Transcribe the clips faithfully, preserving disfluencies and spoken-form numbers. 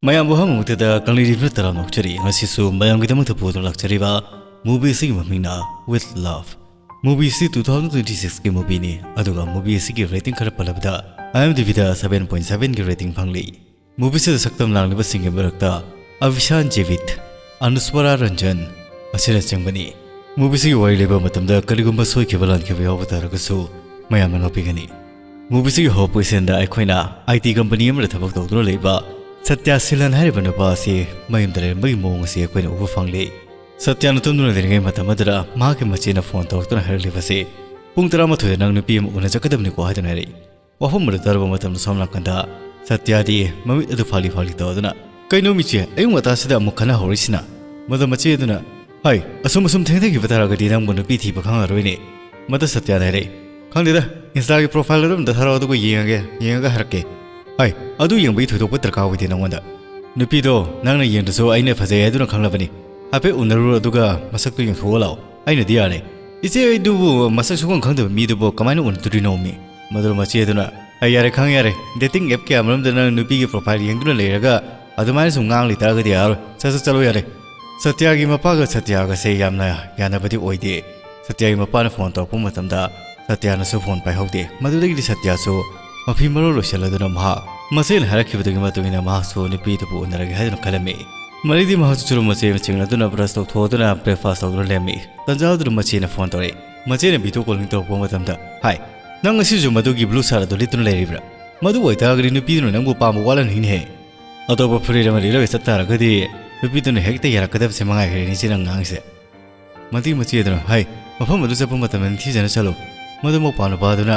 ꯃꯌꯥꯝꯕꯨ ꯑꯍꯥꯟꯕꯃꯛꯇꯗ ꯀꯪꯂꯩ ꯔꯤꯚꯤꯌꯨ ꯇꯔꯥꯝꯅ ꯑꯣꯛꯆꯔꯤ꯫ ꯉꯁꯤꯁꯨ ꯃꯌꯥꯝꯒꯤꯗꯃꯛꯇ ꯄꯨꯗꯨꯅ ꯂꯥꯛꯆꯔꯤꯕ movie ꯑꯁꯤꯒꯤ ꯃꯃꯤꯡꯅ With Love꯫ Movie ꯑꯁꯤ two thousand twenty six ꯀꯤ movieꯅꯤ, ꯑꯗꯨꯒ movie ꯑꯁꯤꯒꯤ rating ꯈꯔ ꯄꯜꯂꯕꯗ IMDbꯗ seven point seven ꯒꯤ rating ꯐꯪꯂꯤ꯫ Movie ꯑꯁꯤꯗ ꯁꯛꯇꯝ ꯂꯥꯡꯂꯤꯕꯁꯤꯡꯒꯤ ꯃꯔꯛꯇ ꯑꯚꯤꯁꯥꯟ ꯖꯤꯕꯤꯠ, ꯑꯅꯨꯁ꯭ꯋꯔꯥ ꯔꯟꯖꯟ ꯑꯁꯤꯅꯆꯤꯡꯕꯅꯤ꯫ Movie ꯑꯁꯤꯒꯤ ꯋꯥꯔꯤ ꯂꯩꯕ ꯃꯇꯝꯗ ꯀꯔꯤꯒꯨꯝꯕ ꯁꯣꯏꯈꯤꯕ ꯂꯥꯟꯈꯤꯕ ꯌꯥꯎꯕ ꯇꯥꯔꯒꯁꯨ ꯃꯌꯥꯝꯅ ꯉꯥꯛꯄꯤꯒꯅꯤ꯫ Movie ꯑꯁꯤꯒꯤ ꯍꯧꯔꯛꯄꯒꯤ sceneꯗ ꯑꯩꯈꯣꯏꯅ IT company ꯑꯃꯗ ꯊꯕꯛ ꯇꯧꯗꯨꯅ ꯂꯩꯕ ꯁꯇ꯭ꯌ ꯁꯤꯂꯟ ꯍꯥꯏꯔꯤꯕ ꯅꯨꯄꯥ ꯑꯁꯤ ꯃꯌꯨꯝꯗ ꯂꯩꯔꯝꯕꯒꯤ ꯃꯑꯣꯡ ꯑꯁꯤ ꯑꯩꯈꯣꯏꯅ ꯎꯕ ꯐꯪꯂꯤ꯫ ꯁꯇ꯭ꯌꯅ ꯇꯨꯝꯗꯨꯅ ꯂꯩꯔꯤꯉꯩ ꯃꯇꯝ ꯑꯗꯨꯗ ꯃꯍꯥꯛꯀꯤ ꯃꯆꯦꯅ phone ꯇꯧꯔꯛꯇꯨꯅ ꯍꯥꯏꯔꯛꯂꯤꯕꯁꯤ, "ꯄꯨꯡ ꯇꯔꯥꯃꯥꯊꯣꯏꯗ ꯅꯪ ꯅꯨꯄꯤ ꯑꯃ ꯎꯅꯖꯒꯗꯕꯅꯤꯀꯣ" ꯍꯥꯏꯗꯨꯅ ꯍꯥꯏꯔꯛꯏ꯫ ꯋꯥꯐꯝ ꯑꯗꯨ ꯇꯥꯔꯕ ꯃꯇꯝꯗ ꯁꯣꯝ ꯅꯥꯀꯟꯗ ꯁꯇ꯭ꯌꯗꯤ ꯃꯃꯤꯠ ꯑꯗꯨ ꯐꯥꯛꯂꯤ ꯐꯥꯛꯂꯤ ꯇꯧꯗꯨꯅ, "ꯀꯩꯅꯣ ꯃꯤꯆꯦ, ꯑꯌꯨꯛ ꯉꯟꯇꯥꯁꯤꯗ ꯑꯃꯨꯛ ꯈꯠꯅꯍꯧꯔꯤꯁꯤꯅ?" ꯃꯗꯨ ꯃꯆꯦ ꯑꯗꯨꯅ, "ꯍꯥꯏ, ꯑꯁꯨꯝ ꯑꯁꯨꯝ ꯊꯦꯡꯊꯈꯤꯕ ꯇꯥꯔꯒꯗꯤ ꯅꯪꯕꯨ ꯅꯨꯄꯤ ꯊꯤꯕ ꯈꯪꯉꯔꯣꯏꯅꯦ꯫" ꯃꯗꯨ ꯁꯇ꯭ꯌꯅ ꯍꯥꯏꯔꯛꯏ, "ꯈꯪꯗꯦꯗ, Instaꯒꯤ profile ꯑꯗꯨ ꯑꯝꯇ ꯊꯥꯔꯛꯑꯣ, ꯑꯗꯨꯒ ꯌꯦꯡꯉꯒꯦ, ꯌꯦꯡꯉꯒ ꯍꯥꯏꯔꯛꯀꯦ꯫" "ꯍꯥꯏ, ꯑꯗꯨ ꯌꯦꯡꯕꯒꯤ ꯊꯣꯏꯗꯣꯛꯄ ꯗꯔꯀꯥꯔ ꯑꯣꯏꯗꯦ ꯅꯪꯉꯣꯟꯗ꯫ ꯅꯨꯄꯤꯗꯣ ꯅꯪꯅ ꯌꯦꯡꯗ꯭ꯔꯁꯨ ꯑꯩꯅ ꯐꯖꯩ ꯍꯥꯏꯗꯨꯅ ꯈꯪꯂꯕꯅꯤ꯫ ꯍꯥꯏꯐꯦꯠ ꯎꯅꯔꯨꯔꯣ, ꯑꯗꯨꯒ ꯃꯁꯛꯇꯨ ꯌꯦꯡꯊꯣꯛꯑꯣ ꯂꯥꯛꯑꯣ꯫ ꯑꯩꯅꯗꯤ ꯌꯥꯔꯦ꯫" "ꯏꯆꯦ, ꯑꯩꯗꯨꯕꯨ ꯃꯁꯛ ꯁꯨꯈꯪ ꯈꯪꯗꯕ ꯃꯤꯗꯨꯕꯨ ꯀꯃꯥꯏꯅ ꯎꯅꯗꯣꯔꯤꯅꯣ ꯃꯤ?" ꯃꯗꯨ ꯃꯆꯦ ꯑꯗꯨꯅ, "ꯑꯩ ꯌꯥꯔꯦ, ꯈꯪꯉꯦ, ꯌꯥꯔꯦ꯫ Dating appꯀꯤ ꯃꯔꯝꯗ ꯅꯪ ꯅꯨꯄꯤꯒꯤ profile ꯌꯦꯡꯗꯨꯅ ꯂꯩꯔꯒ ꯑꯗꯨꯃꯥꯏꯅ ꯁꯨꯝ ꯉꯥꯡ ꯂꯩꯇꯥꯔꯒꯗꯤ ꯌꯥꯔꯣꯏ꯫ ꯁꯠ ꯁꯠ ꯆꯠꯂꯣ ꯌꯥꯔꯦ꯫" ꯁꯇ꯭ꯌꯒꯤ ꯃꯄꯥꯒ ꯁꯇ꯭ꯌꯒꯁꯦ ꯌꯥꯝꯅ ꯌꯥꯅꯕꯗꯤ ꯑꯣꯏꯗꯦ꯫ ꯁꯇ꯭ꯌꯒꯤ ꯃꯄꯥꯅ phone ꯇꯧꯔꯛꯄ ꯃꯇꯝꯗ ꯁꯇ꯭ꯌꯅꯁꯨ phone ꯄꯥꯏꯍꯧꯗꯦ꯫ ꯃꯗꯨꯗꯒꯤꯗꯤ ꯁꯇ꯭ꯌꯁꯨ ꯃꯐꯤ ꯃꯔꯣꯜ ꯂꯣꯏꯁꯤꯜꯂꯗꯨꯅ ꯃꯍꯥꯛ ꯃꯆꯦꯅ ꯍꯥꯏꯔꯛꯈꯤꯕꯗꯨꯒꯤ ꯃꯇꯨꯡ ꯏꯟꯅ ꯃꯍꯥꯛꯁꯨ ꯅꯨꯄꯤꯗꯨꯕꯨ ꯎꯅꯔꯒꯦ ꯍꯥꯏꯗꯨꯅ ꯈꯜꯂꯝꯃꯤ꯫ ꯃꯔꯤꯗꯤ ꯃꯍꯥꯛꯁꯨ ꯆꯨꯔꯨꯞ ꯃꯆꯦ ꯑꯃ ꯆꯤꯡꯂꯗꯨꯅ brush ꯇꯧꯊꯣꯛꯑꯗꯨꯅ breakfast ꯇꯧꯗꯨꯅ ꯂꯩꯔꯝꯃꯤ꯫ ꯇꯟꯖꯥ ꯑꯗꯨꯗ ꯃꯆꯦꯅ phone ꯇꯧꯔꯛꯏ꯫ ꯃꯆꯦꯅ video calling ꯇꯧꯔꯛꯄ ꯃꯇꯝꯗ, "ꯍꯥꯏ, ꯅꯪ ꯉꯁꯤꯁꯨ ꯃꯗꯨꯒꯤ blue shirt ꯑꯗꯨ ꯂꯤꯠꯇꯨꯅ ꯂꯩꯔꯤꯕ꯭ꯔꯥ? ꯃꯗꯨ ꯑꯣꯏꯇꯥꯔꯒꯗꯤ ꯅꯨꯄꯤꯗꯨꯅ ꯅꯪꯕꯨ ꯄꯥꯝꯕ ꯋꯥꯠꯂꯅꯤꯅꯦꯍꯦ꯫ ꯑꯇꯣꯞꯄ ꯐꯨꯔꯤꯠ ꯑꯃ ꯂꯤꯠꯂꯒ ꯆꯠ ꯇꯥꯔꯒꯗꯤ ꯅꯨꯄꯤꯗꯨꯅ ꯍꯦꯛꯇ ꯌꯥꯔꯛꯀꯗꯕꯁꯦ ꯃꯉꯥꯏꯈ꯭ꯔꯦꯅꯦ ꯏꯆꯦ ꯅꯪ ꯉꯥꯡꯉꯤꯁꯦ꯫" ꯃꯗꯨꯒꯤ ꯃꯆꯦ ꯑꯗꯨꯅ, "ꯍꯥꯏ, ꯃꯐꯝ ꯑꯗꯨ ꯆꯠꯄ ꯃꯇꯝꯗ ꯅꯤꯡꯊꯤꯖꯅ ꯆꯠꯂꯨ꯫" ꯃꯗꯨ ꯃꯧꯄꯥ ꯅꯨꯄꯥꯗꯨꯅ,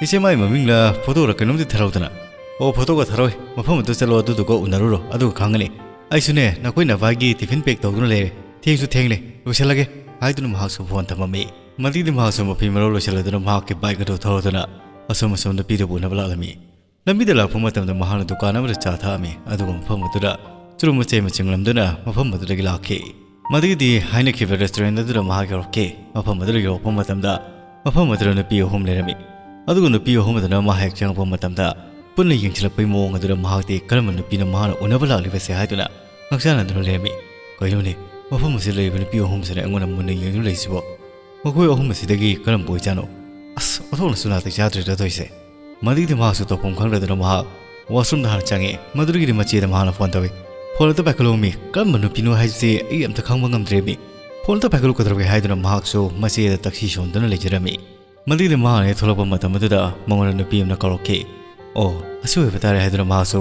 "ꯏꯆꯦ, ꯃꯥꯏ ꯃꯃꯤꯡꯂ photoꯔ ꯀꯩꯅꯣꯝꯗꯤ ꯊꯥꯔꯛꯎꯗꯅ꯫" "ꯑꯣ, photoꯒ ꯊꯥꯔꯛꯑꯣꯏ, ꯃꯐꯝ ꯑꯗꯨ ꯆꯠꯂꯣ, ꯑꯗꯨꯗꯨꯒ ꯎꯅꯔꯨꯔꯣ, ꯑꯗꯨꯒ ꯈꯪꯒꯅꯤ꯫ ꯑꯩꯁꯨꯅꯦ, ꯅꯈꯣꯏ ꯅꯚꯥꯏꯒꯤ tiffin pack ꯇꯧꯗꯨꯅ ꯂꯩꯔꯦ, ꯊꯦꯡꯁꯨ ꯊꯦꯡꯂꯦ, ꯂꯣꯏꯁꯤꯜꯂꯒꯦ" ꯍꯥꯏꯗꯨꯅ ꯃꯍꯥꯛꯁꯨ phone ꯊꯝꯃꯝꯃꯤ꯫ ꯃꯗꯨꯒꯤꯗꯤ ꯃꯍꯥꯛꯁꯨ ꯃꯐꯤ ꯃꯔꯣꯜ ꯂꯣꯏꯁꯤꯜꯂꯗꯨꯅ ꯃꯍꯥꯛꯀꯤ bike ꯑꯗꯨ ꯊꯧꯔꯗꯨꯅ ꯑꯁꯨꯝ ꯑꯁꯨꯝ ꯅꯨꯄꯤꯗꯨꯕꯨ ꯎꯅꯕ ꯂꯥꯛꯂꯝꯃꯤ꯫ ꯂꯝꯕꯤꯗ ꯂꯥꯛꯄ ꯃꯇꯝꯗ ꯃꯍꯥꯛꯅ ꯗꯨꯀꯥꯟ ꯑꯃꯗ ꯆꯥ ꯊꯛꯑꯝꯃꯤ, ꯑꯗꯨꯒ ꯃꯐꯝ ꯑꯗꯨꯗ ꯆꯨꯔꯨꯞ ꯃꯆꯦ ꯑꯃ ꯆꯤꯡꯂꯝꯗꯨꯅ ꯃꯐꯝ ꯑꯗꯨꯗꯒꯤ ꯂꯥꯛꯈꯤ꯫ ꯃꯗꯨꯒꯤꯗꯤ ꯍꯥꯏꯅꯈꯤꯕ restaurant ꯑꯗꯨꯗ ꯃꯍꯥꯛ ꯌꯧꯔꯛꯈꯤ꯫ ꯃꯐꯝ ꯑꯗꯨꯗ ꯌꯧꯔꯛꯄ ꯃꯇꯝꯗ ꯃꯐꯝ ꯑꯗꯨꯗ ꯅꯨꯄꯤ ꯑꯍꯨꯝ ꯂꯩꯔꯝꯃꯤ, ꯑꯗꯨꯒ ꯅꯨꯄꯤ ꯑꯍꯨꯝ ꯑꯗꯨꯅ ꯃꯍꯥꯛ ꯆꯪꯉꯛꯄ ꯃꯇꯝꯗ ꯄꯨꯟꯅ ꯌꯦꯡꯁꯤꯜꯂꯛꯄꯒꯤ ꯃꯑꯣꯡ ꯑꯗꯨꯗ ꯃꯍꯥꯛꯇꯤ ꯀꯔꯝꯕ ꯅꯨꯄꯤꯅꯣ ꯃꯍꯥꯛꯅ ꯎꯅꯕ ꯂꯥꯛꯂꯤꯕꯁꯦ ꯍꯥꯏꯗꯨꯅ ꯉꯛꯆꯥꯟꯅꯗꯨꯅ ꯂꯩꯔꯝꯃꯤ꯫ "ꯀꯩꯅꯣꯅꯦ, ꯃꯐꯝ ꯑꯁꯤꯗ ꯂꯩꯔꯤꯕ ꯅꯨꯄꯤ ꯑꯍꯨꯝꯁꯤꯅ ꯑꯩꯉꯣꯟꯗ ꯃꯨꯟꯅ ꯌꯦꯡꯗꯨꯅ ꯂꯩꯁꯤꯕꯣ? ꯃꯈꯣꯏ ꯑꯍꯨꯝ ꯑꯁꯤꯗꯒꯤ ꯀꯔꯝꯕ ꯑꯣꯏꯖꯥꯠꯅꯣ? ꯑꯁ, ꯑꯣꯟꯊꯣꯛꯅꯁꯨ ꯅꯥꯇꯩ ꯆꯥꯗ꯭ꯔꯦꯗ ꯇꯧꯔꯤꯁꯦ"꯫ ꯃꯗꯨꯒꯤꯗꯤ ꯃꯍꯥꯛꯁꯨ ꯇꯧꯐꯝ ꯈꯪꯗꯗꯨꯅ ꯃꯍꯥꯛ washroomꯗ ꯍꯥꯟꯅ ꯆꯪꯉꯛꯑꯦ꯫ ꯃꯗꯨꯗꯒꯤꯗꯤ ꯃꯆꯦꯗ ꯃꯍꯥꯛꯅ phone ꯇꯧꯏ꯫ "Phone ꯑꯗꯨ ꯄꯥꯏꯈꯠꯂꯣꯃꯤ, ꯀꯔꯝꯕ ꯅꯨꯄꯤꯅꯣ ꯍꯥꯏꯕꯁꯤ ꯑꯩ ꯑꯝꯇ ꯈꯪꯕ ꯉꯝꯗ꯭ꯔꯦꯃꯤ꯫ Phone ꯑꯗꯨ ꯄꯥꯏꯈꯠꯂꯨ ꯀꯩꯗꯧꯔꯒꯦ?" ꯍꯥꯏꯗꯨꯅ ꯃꯍꯥꯛꯁꯨ ꯃꯆꯦꯗ ꯇꯛꯁꯤ ꯁꯣꯟꯗꯨꯅ ꯂꯩꯖꯔꯝꯃꯤ꯫ ꯃꯗꯨꯒꯤꯗꯤ ꯃꯍꯥꯛꯅ ꯍꯦꯛ ꯊꯣꯛꯂꯛꯄ ꯃꯇꯝ ꯑꯗꯨꯗ ꯃꯉꯣꯟꯗ ꯅꯨꯄꯤ ꯑꯃꯅ ꯀꯧꯔꯛꯈꯤ꯫ "ꯑꯣ, ꯑꯁꯤ ꯑꯣꯏꯕ ꯇꯥꯔꯦ" ꯍꯥꯏꯗꯨꯅ ꯃꯍꯥꯛꯁꯨ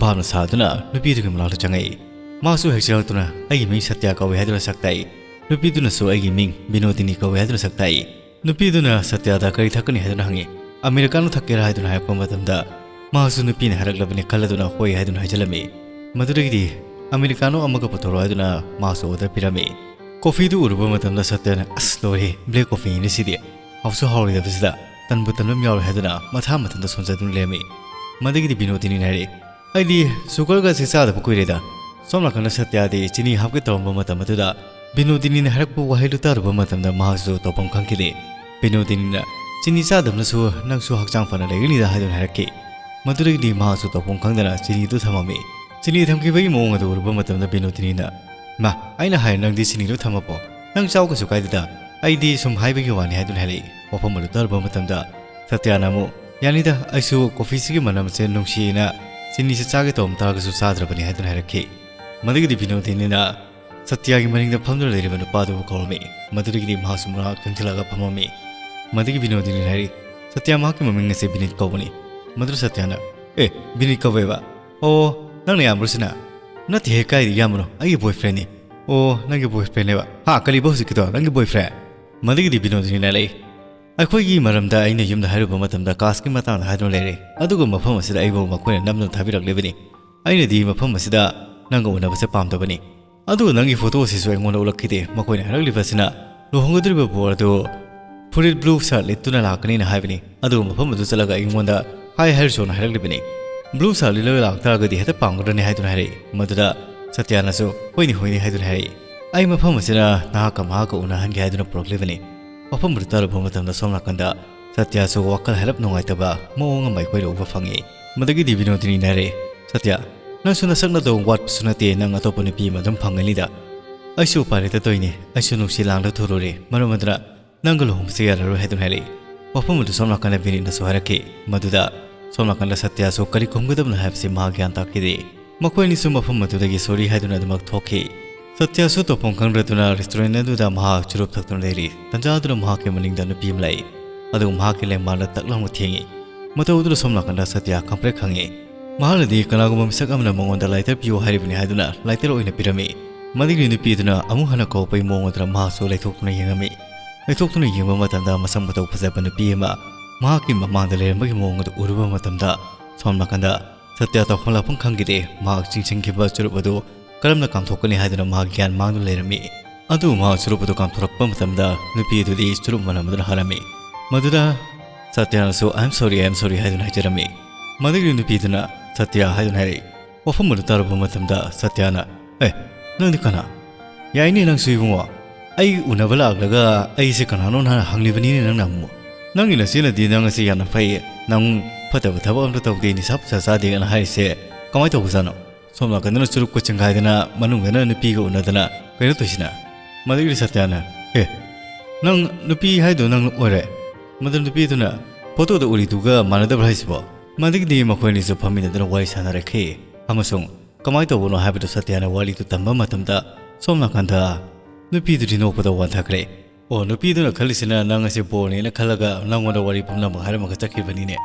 ꯚꯥꯞꯅ ꯁꯥꯗꯨꯅ ꯅꯨꯄꯤꯗꯨꯒꯤ ꯃꯅꯥꯛꯇ ꯆꯪꯉꯛꯏ꯫ ꯃꯍꯥꯛꯁꯨ ꯍꯦꯛ ꯆꯪꯂꯛꯇꯨꯅ "ꯑꯩꯒꯤ ꯃꯤꯡ ꯁꯇ꯭ꯌ ꯀꯧꯏ" ꯍꯥꯏꯗꯨꯅ ꯁꯛ ꯇꯥꯛꯏ꯫ ꯅꯨꯄꯤꯗꯨꯅꯁꯨ "ꯑꯩꯒꯤ ꯃꯤꯡ ꯕꯤꯅꯣꯗꯤꯅꯤ ꯀꯧꯏ" ꯍꯥꯏꯗꯨꯅ ꯁꯛ ꯇꯥꯛꯏ꯫ ꯅꯨꯄꯤꯗꯨꯅ ꯁꯇ꯭ꯌꯗ "ꯀꯔꯤ ꯊꯛꯀꯅꯤ?" ꯍꯥꯏꯗꯨꯅ ꯍꯪꯉꯤ꯫ "Americano ꯊꯛꯀꯦꯔꯥ?" ꯍꯥꯏꯗꯨꯅ ꯍꯥꯏꯔꯛꯄ ꯃꯇꯝꯗ ꯃꯍꯥꯛꯁꯨ ꯅꯨꯄꯤꯅ ꯍꯥꯏꯔꯛꯂꯕꯅꯤ ꯈꯜꯂꯗꯨꯅ "ꯍꯣꯏ" ꯍꯥꯏꯗꯨꯅ ꯍꯥꯏꯖꯤꯜꯂꯝꯃꯤ꯫ ꯃꯗꯨꯗꯒꯤꯗꯤ "Americano ꯑꯃꯒ ꯄꯨꯊꯣꯔꯛꯑꯣ" ꯍꯥꯏꯗꯨꯅ ꯃꯍꯥꯛꯁꯨ order ꯄꯤꯔꯝꯃꯤ꯫ Coffeeꯗꯨ ꯎꯔꯨꯕ ꯃꯇꯝꯗ ꯁꯇ꯭ꯌꯅ "ꯑꯁ, ꯂꯣꯏꯔꯦ, black coffeeꯅꯤꯅꯦ ꯁꯤꯗꯤ, ꯍꯥꯎꯁꯨ ꯍꯥꯎꯔꯣꯏꯗꯕꯁꯤꯗ, ꯇꯟꯕꯨ ꯇꯟꯕ ꯑꯃ ꯌꯥꯎꯔꯦ" ꯍꯥꯏꯗꯨꯅ ꯃꯊꯥ ꯃꯊꯟꯇ ꯁꯣꯟꯖꯗꯨꯅ ꯂꯩꯔꯝꯃꯤ꯫ ꯃꯗꯨꯒꯤꯗꯤ ꯕꯤꯅꯣꯗꯤꯅꯤꯅ ꯍꯥꯏꯔꯛꯏ, "ꯑꯩꯗꯤ sugarꯒꯁꯦ ꯆꯥꯗꯕ ꯀꯨꯏꯔꯦꯗ"꯫ ꯁꯣꯝ ꯅꯥꯀꯟꯗ ꯁꯇ꯭ꯌꯗꯤ ꯆꯤꯅꯤ ꯍꯥꯞꯀꯦ ꯇꯧꯔꯝꯕ ꯃꯇꯝ ꯑꯗꯨꯗ ꯕꯤꯅꯣꯗꯤꯅꯤꯅ ꯍꯥꯏꯔꯛꯄ ꯋꯥꯍꯩꯗꯨ ꯇꯥꯔꯨꯕ ꯃꯇꯝꯗ ꯃꯍꯥꯛꯁꯨ ꯇꯧꯐꯝ ꯈꯪꯈꯤꯗꯦ꯫ ꯕꯤꯅꯣꯗꯤꯅꯤꯅ "ꯆꯤꯅꯤ ꯆꯥꯗꯕꯅꯁꯨ ꯅꯪꯁꯨ ꯍꯛꯆꯥꯡ ꯐꯅ ꯂꯩꯒꯅꯤꯗ" ꯍꯥꯏꯗꯨꯅ ꯍꯥꯏꯔꯛꯈꯤ꯫ ꯃꯗꯨꯗꯒꯤꯗꯤ ꯃꯍꯥꯛꯁꯨ ꯇꯧꯐꯝ ꯈꯪꯗꯅ ꯆꯤꯅꯤꯗꯨ ꯊꯝꯃꯝꯃꯤ꯫ ꯆꯤꯅꯤ ꯊꯝꯈꯤꯕꯒꯤ ꯃꯑꯣꯡ ꯑꯗꯨ ꯎꯔꯨꯕ ꯃꯇꯝꯗ ꯕꯤꯅꯣꯗꯤꯅꯤꯅ, "ꯃꯥ, ꯑꯩꯅ ꯍꯥꯏ ꯅꯪꯗꯤ ꯆꯤꯅꯤꯗꯨ ꯊꯝꯃꯕꯣ? ꯅꯪ ꯆꯥꯎ, ꯀꯩꯁꯨ ꯀꯥꯏꯗꯦꯗ, ꯑꯩꯗꯤ ꯁꯨꯝ ꯍꯥꯏꯕꯒꯤ ꯋꯥꯅꯤ" ꯍꯥꯏꯗꯨꯅ ꯍꯥꯏꯔꯛꯏ꯫ ꯋꯥꯐꯝ ꯑꯗꯨ ꯇꯥꯔꯨꯕ ꯃꯇꯝꯗ ꯁꯇ꯭ꯌꯅ ꯑꯃꯨꯛ, "ꯌꯥꯅꯤꯗ, ꯑꯩꯁꯨ coffeeꯁꯤꯒꯤ ꯃꯅꯝꯁꯦ ꯅꯨꯡꯁꯤꯅ ꯆꯤꯅꯤꯁꯦ ꯆꯥꯒꯦ ꯇꯧꯔꯝ ꯇꯥꯔꯒꯁꯨ ꯆꯥꯗ꯭ꯔꯕꯅꯤ" ꯍꯥꯏꯗꯨꯅ ꯍꯥꯏꯔꯛꯈꯤ꯫ ꯃꯗꯨꯒꯤꯗꯤ ꯕꯤꯅꯣꯗꯤꯅꯤꯅ ꯁꯇ꯭ꯌꯒꯤ ꯃꯅꯤꯡꯗ ꯐꯝꯗꯨꯅ ꯂꯩꯔꯤꯕ ꯅꯨꯄꯥꯗꯨꯕꯨ ꯀꯧꯔꯝꯃꯤ꯫ ꯃꯗꯨꯗꯒꯤꯗꯤ ꯃꯍꯥꯛꯁꯨ ꯃꯅꯥꯛ ꯆꯪꯁꯤꯜꯂꯒ ꯐꯝꯃꯝꯃꯤ꯫ ꯃꯗꯨꯒꯤ ꯕꯤꯅꯣꯗꯤꯅꯤꯅ ꯍꯥꯏꯔꯤ, "ꯁꯇ꯭ꯌ, ꯃꯍꯥꯛꯀꯤ ꯃꯃꯤꯡ ꯑꯁꯦ ꯕꯤꯅꯤꯠ ꯀꯧꯕꯅꯤ"꯫ ꯃꯗꯨꯗ ꯁꯇ꯭ꯌꯅ, "ꯑꯦ, ꯕꯤꯅꯤꯠ ꯀꯧꯋꯦꯕ? ꯑꯣ, ꯅꯪꯅ ꯏꯌꯥꯝꯕꯔꯣ ꯁꯤꯅ?" "ꯅꯠꯇꯦꯍꯦ, ꯀꯥꯏꯗ ꯏꯌꯥꯝꯕꯅꯣ? ꯑꯩꯒꯤ boyfriendꯅꯤ"꯫ "ꯑꯣ, ꯅꯪꯒꯤ boyfriendꯅꯦꯕ? ꯍꯥ, ꯀꯔꯤꯕ ꯍꯧꯖꯤꯛꯀꯤꯗꯣ? ꯅꯪꯒꯤ boyfriend?" ꯃꯗꯨꯒꯤꯗꯤ ꯕꯤꯅꯣꯗꯤꯅꯤꯅ ꯂꯩ, "ꯑꯩꯈꯣꯏꯒꯤ ꯃꯔꯝꯗ ꯑꯩꯅ ꯌꯨꯝꯗ ꯍꯥꯏꯔꯨꯕ ꯃꯇꯝꯗ casteꯀꯤ ꯃꯇꯥꯡꯗ ꯍꯥꯏꯗꯨꯅ ꯂꯩꯔꯦ, ꯑꯗꯨꯒ ꯃꯐꯝ ꯑꯁꯤꯗ ꯑꯩꯕꯨ ꯃꯈꯣꯏꯅ ꯅꯝꯗꯨꯅ ꯊꯥꯕꯤꯔꯛꯂꯤꯕꯅꯤ꯫ ꯑꯩꯅꯗꯤ ꯃꯐꯝ ꯑꯁꯤꯗ ꯅꯪꯒ ꯎꯅꯕꯁꯦ ꯄꯥꯝꯗꯕꯅꯤ꯫ ꯑꯗꯨꯒ ꯅꯪꯒꯤ photo ꯑꯁꯤꯁꯨ ꯑꯩꯉꯣꯟꯗ ꯎꯠꯂꯛꯈꯤꯗꯦ꯫ ꯃꯈꯣꯏꯅ ꯍꯥꯏꯔꯛꯂꯤꯕꯁꯤꯅ ꯂꯨꯍꯣꯡꯒꯗꯧꯔꯤꯕ ꯕꯣꯔ ꯑꯗꯨ ꯐꯨꯔꯤꯠ blue shirt ꯂꯤꯠꯇꯨꯅ ꯂꯥꯛꯀꯅꯤꯅ ꯍꯥꯏꯕꯅꯤ꯫ ꯑꯗꯨꯒ ꯃꯐꯝ ꯑꯗꯨ ꯆꯠꯂꯒ ꯑꯩꯉꯣꯟꯗ ꯍꯥꯏ ꯍꯥꯏꯔꯨꯆꯣꯅ ꯍꯥꯏꯔꯛꯂꯤꯕꯅꯤ꯫ Blue shirt ꯂꯤꯠꯂꯒ ꯂꯥꯛꯇꯥꯔꯒꯗꯤ ꯍꯦꯛꯇ ꯄꯥꯝꯒꯗ꯭ꯔꯅꯤ?" ꯍꯥꯏꯗꯨꯅ ꯍꯥꯏꯔꯛꯏ꯫ ꯃꯗꯨꯗ ꯁꯇ꯭ꯌꯅꯁꯨ, "ꯍꯣꯏꯅꯦ, ꯍꯣꯏꯅꯦ" ꯍꯥꯏꯗꯨꯅ ꯍꯥꯏꯔꯛꯏ꯫ "ꯑꯩ ꯃꯐꯝ ꯑꯁꯤꯗ ꯅꯍꯥꯛꯀ ꯃꯍꯥꯛꯀ ꯎꯅꯍꯟꯒꯦ ꯍꯥꯏꯗꯨꯅ ꯄꯨꯔꯛꯂꯤꯕꯅꯤ"꯫ ꯋꯥꯐꯝ ꯑꯗꯨ ꯇꯥꯔꯨꯕ ꯃꯇꯝꯗ ꯁꯣꯝ ꯅꯥꯀꯟꯗ ꯁꯇ꯭ꯌꯁꯨ ꯋꯥꯈꯜ ꯍꯥꯏꯔꯞ ꯅꯨꯡꯉꯥꯏꯇꯕ ꯃꯑꯣꯡ ꯑꯃ ꯑꯩꯈꯣꯏꯅ ꯎꯕ ꯐꯪꯉꯤ꯫ ꯃꯗꯒꯤꯗꯤ ꯕꯤꯅꯣꯗꯤꯅꯤꯅ ꯍꯥꯏꯔꯛꯑꯦ, "ꯁꯇ꯭ꯌ, ꯅꯪꯁꯨ ꯅꯁꯛ ꯅꯇꯧ ꯋꯥꯠꯄꯁꯨ ꯅꯠꯇꯦ, ꯅꯪ ꯑꯇꯣꯞꯄ ꯅꯨꯄꯤ ꯑꯃ ꯑꯗꯨꯝ ꯐꯪꯒꯅꯤꯗ꯫ ꯑꯩꯁꯨ ꯎꯄꯥꯏ ꯂꯩꯇ ꯇꯧꯔꯤꯅꯦ, ꯑꯩꯁꯨ ꯅꯨꯡꯁꯤ ꯂꯥꯡꯗ ꯊꯨꯔꯨꯔꯦ, ꯃꯔꯝ ꯑꯗꯨꯅ ꯅꯪꯒ ꯂꯨꯍꯣꯡꯕꯁꯦ ꯌꯥꯔꯔꯣꯏ" ꯍꯥꯏꯗꯨꯅ ꯍꯥꯏꯔꯛꯏ꯫ ꯋꯥꯐꯝ ꯑꯗꯨ ꯁꯣꯝ ꯅꯥꯀꯟꯗ ꯕꯤꯅꯤꯠꯅꯁꯨ ꯍꯥꯏꯔꯛꯈꯤ꯫ ꯃꯗꯨꯗ ꯁꯣꯝ ꯅꯥꯀꯟꯗ ꯁꯇ꯭ꯌꯁꯨ ꯀꯔꯤ ꯈꯨꯝꯒꯗꯕꯅꯣ ꯍꯥꯏꯕꯁꯤ ꯃꯍꯥꯛ ꯒ꯭ꯌꯥꯟ ꯇꯥꯈꯤꯗꯦ꯫ ꯃꯈꯣꯏ ꯑꯅꯤꯁꯨ ꯃꯐꯝ ꯑꯗꯨꯗꯒꯤ ꯁꯣꯔꯤ ꯍꯥꯏꯗꯨꯅ ꯑꯗꯨꯃꯛ ꯊꯣꯛꯈꯤ꯫ ꯁꯇ꯭ꯌꯁꯨ ꯇꯧꯐꯝ ꯈꯪꯗ꯭ꯔꯗꯨꯅ ꯔꯦꯁꯇꯨꯔꯦꯟ ꯑꯗꯨꯗ ꯃꯍꯥꯛ ꯆꯨꯔꯨꯞ ꯊꯛꯇꯨꯅ ꯂꯩꯔꯤ꯫ ꯇꯟꯖꯥ ꯑꯗꯨꯅ ꯃꯍꯥꯛꯀꯤ ꯃꯅꯤꯡꯗ ꯅꯨꯄꯤ ꯑꯃ ꯂꯥꯛꯏ꯫ ꯑꯗꯨꯒ ꯃꯍꯥꯛꯀꯤ ꯂꯦꯡꯕꯥꯟꯗ ꯇꯛ ꯂꯥꯎꯅ ꯊꯦꯡꯉꯤ꯫ ꯃꯇꯧ ꯑꯗꯨꯗ ꯁꯣꯝ ꯅꯥꯀꯟꯗ ꯁꯇ꯭ꯌ ꯈꯪꯄ꯭ꯔꯦꯛ ꯈꯪꯉꯤ꯫ ꯃꯍꯥꯛꯅꯗꯤ ꯀꯅꯥꯒꯨꯝꯕ ꯃꯤꯁꯛ ꯑꯃꯅ ꯃꯉꯣꯟꯗ ꯂꯥꯏꯇꯔ ꯄꯤꯌꯨ ꯍꯥꯏꯔꯤꯕꯅꯤ ꯍꯥꯏꯗꯨꯅ ꯂꯥꯏꯇꯔ ꯑꯣꯏꯅ ꯄꯤꯔꯝꯃꯤ꯫ ꯃꯗꯨꯒꯤ ꯅꯨꯄꯤ ꯑꯗꯨꯅ ꯑꯃꯨꯛ ꯍꯟꯅ ꯀꯧꯔꯛꯄꯒꯤ ꯃꯑꯣꯡ ꯑꯗꯨꯗ ꯃꯍꯥꯛꯁꯨ ꯂꯩꯊꯣꯛꯇꯨꯅ ꯌꯦꯡꯉꯝꯃꯤ꯫ ꯂꯩꯊꯣꯛꯇꯨꯅ ꯌꯦꯡꯕ ꯃꯇꯝꯗ ꯃꯁꯛ ꯃꯇꯧ ꯐꯖꯕ ꯅꯨꯄꯤ ꯑꯃ ꯃꯍꯥꯛꯀꯤ ꯃꯃꯥꯡꯗ ꯂꯩꯔꯝꯕꯒꯤ ꯃꯑꯣꯡ ꯑꯗꯨ ꯎꯔꯨꯕ ꯃꯇꯝꯗ ꯁꯣꯝ ꯅꯥꯀꯟꯗ ꯁꯇ꯭ꯌ ꯇꯧꯐꯝ ꯂꯥꯛꯐꯝ ꯈꯪꯈꯤꯗꯦ꯫ ꯃꯍꯥꯛ ꯆꯤꯡꯁꯤꯟꯈꯤꯕ ꯆꯨꯔꯨꯞ ꯑꯗꯨ ꯀꯔꯝꯅ ꯀꯥꯝꯊꯣꯛꯀꯅꯤ ꯍꯥꯏꯗꯨꯅ ꯃꯍꯥꯛ ꯒ꯭ꯌꯥꯟ ꯃꯥꯡꯗꯨꯅ ꯂꯩꯔꯝꯃꯤ꯫ ꯑꯗꯨꯕꯨ ꯃꯍꯥꯛ ꯆꯨꯔꯨꯞ ꯑꯗꯨ ꯀꯥꯝꯊꯣꯔꯛꯄ ꯃꯇꯝꯗ ꯅꯨꯄꯤ ꯑꯗꯨꯗꯤ ꯆꯨꯔꯨꯞ ꯃꯅꯝ ꯑꯗꯨꯅ ꯍꯥꯜꯂꯝꯃꯤ꯫ ꯃꯗꯨꯗ ꯁꯇ꯭ꯌꯅꯁꯨ "I am sorry, I am sorry" ꯍꯥꯏꯗꯨꯅ ꯍꯥꯏꯖꯔꯝꯃꯤ꯫ ꯃꯗꯨꯒꯤ ꯅꯨꯄꯤꯗꯨꯅ "ꯁꯇ꯭ꯌ" ꯍꯥꯏꯗꯨꯅ ꯍꯥꯏꯔꯛꯏ꯫ ꯋꯥꯐꯝ ꯑꯗꯨ ꯇꯥꯔꯨꯕ ꯃꯇꯝꯗ ꯁꯇ꯭ꯌꯅ, "ꯑꯦ, ꯅꯪꯗꯤ ꯀꯅꯥ? ꯌꯥꯏꯅꯦ ꯅꯪꯁꯨ ꯏꯕꯨꯡꯉꯣ꯫ ꯑꯩ ꯎꯅꯕ ꯂꯥꯛꯂꯒ ꯑꯩꯁꯦ ꯀꯅꯥꯅꯣ ꯍꯥꯏꯅ ꯍꯪꯂꯤꯕꯅꯤꯅꯦ ꯅꯪꯅ ꯑꯃꯨꯛ꯫ ꯅꯪꯒꯤ ꯅꯆꯦꯅꯗꯤ ꯅꯪ ꯑꯁꯤ ꯌꯥꯝꯅ ꯐꯩ, ꯅꯪ ꯐꯠꯇꯕ ꯊꯕꯛ ꯑꯝꯇ ꯇꯧꯗꯦ, ꯅꯤꯁꯥ ꯄꯨꯁꯥ ꯆꯥꯗꯦꯅ ꯍꯥꯏꯔꯤꯁꯦ ꯀꯃꯥꯏꯅ ꯇꯧꯕꯖꯥꯠꯅꯣ?" ꯁꯣꯝ ꯅꯥꯀꯟꯗꯅ ꯆꯨꯔꯨꯞꯀ ꯆꯤꯡꯒꯥꯏꯗꯅ ꯃꯅꯨꯡꯗꯅ ꯅꯨꯄꯤꯒ ꯎꯅꯗꯅ ꯀꯩꯅꯣ ꯇꯧꯏꯁꯤꯅ꯫ ꯃꯗꯨꯒꯤꯗꯤ ꯁꯇ꯭ꯌꯅ, "ꯑꯦ, ꯅꯪ ꯅꯨꯄꯤ ꯍꯥꯏꯗꯣ ꯅꯪ ꯑꯣꯏꯔꯦ?" ꯃꯗꯨ ꯅꯨꯄꯤꯗꯨꯅ, "ꯐꯣꯇꯣꯗ ꯎꯔꯤꯗꯨꯒ ꯃꯥꯟꯅꯗꯕ꯭ꯔꯥ ꯍꯥꯏꯁꯤꯕꯣ?" ꯃꯗꯨꯒꯤꯗꯤ ꯃꯈꯣꯏ ꯑꯅꯤꯁꯨ ꯐꯝꯃꯤꯟꯅꯗꯨꯅ ꯋꯥꯔꯤ ꯁꯥꯟꯅꯔꯛꯈꯤ꯫ ꯑꯃꯁꯨꯡ ꯀꯃꯥꯏꯅ ꯇꯧꯕꯅꯣ ꯍꯥꯏꯕꯗꯨ ꯁꯇ꯭ꯌꯅ ꯋꯥꯔꯤꯗꯨ ꯇꯝꯕ ꯃꯇꯝꯗ ꯁꯣꯝ ꯅꯥꯀꯟꯗ ꯅꯨꯄꯤꯗꯨꯗꯤ ꯅꯣꯛꯄꯗ ꯋꯥꯟꯊꯈ꯭ꯔꯦ꯫ ꯑꯣ, ꯅꯨꯄꯤꯗꯨꯅ ꯈꯜꯂꯤꯁꯤꯅ ꯅꯪ ꯑꯁꯤ ꯕꯣꯔꯅꯦꯅ ꯈꯜꯂꯒ ꯅꯪꯉꯣꯟꯗ ꯋꯥꯔꯤ ꯄꯨꯝꯅꯃꯛ ꯍꯥꯏꯔꯝꯃꯒ ꯆꯠꯈꯤꯕꯅꯤꯅꯦ꯫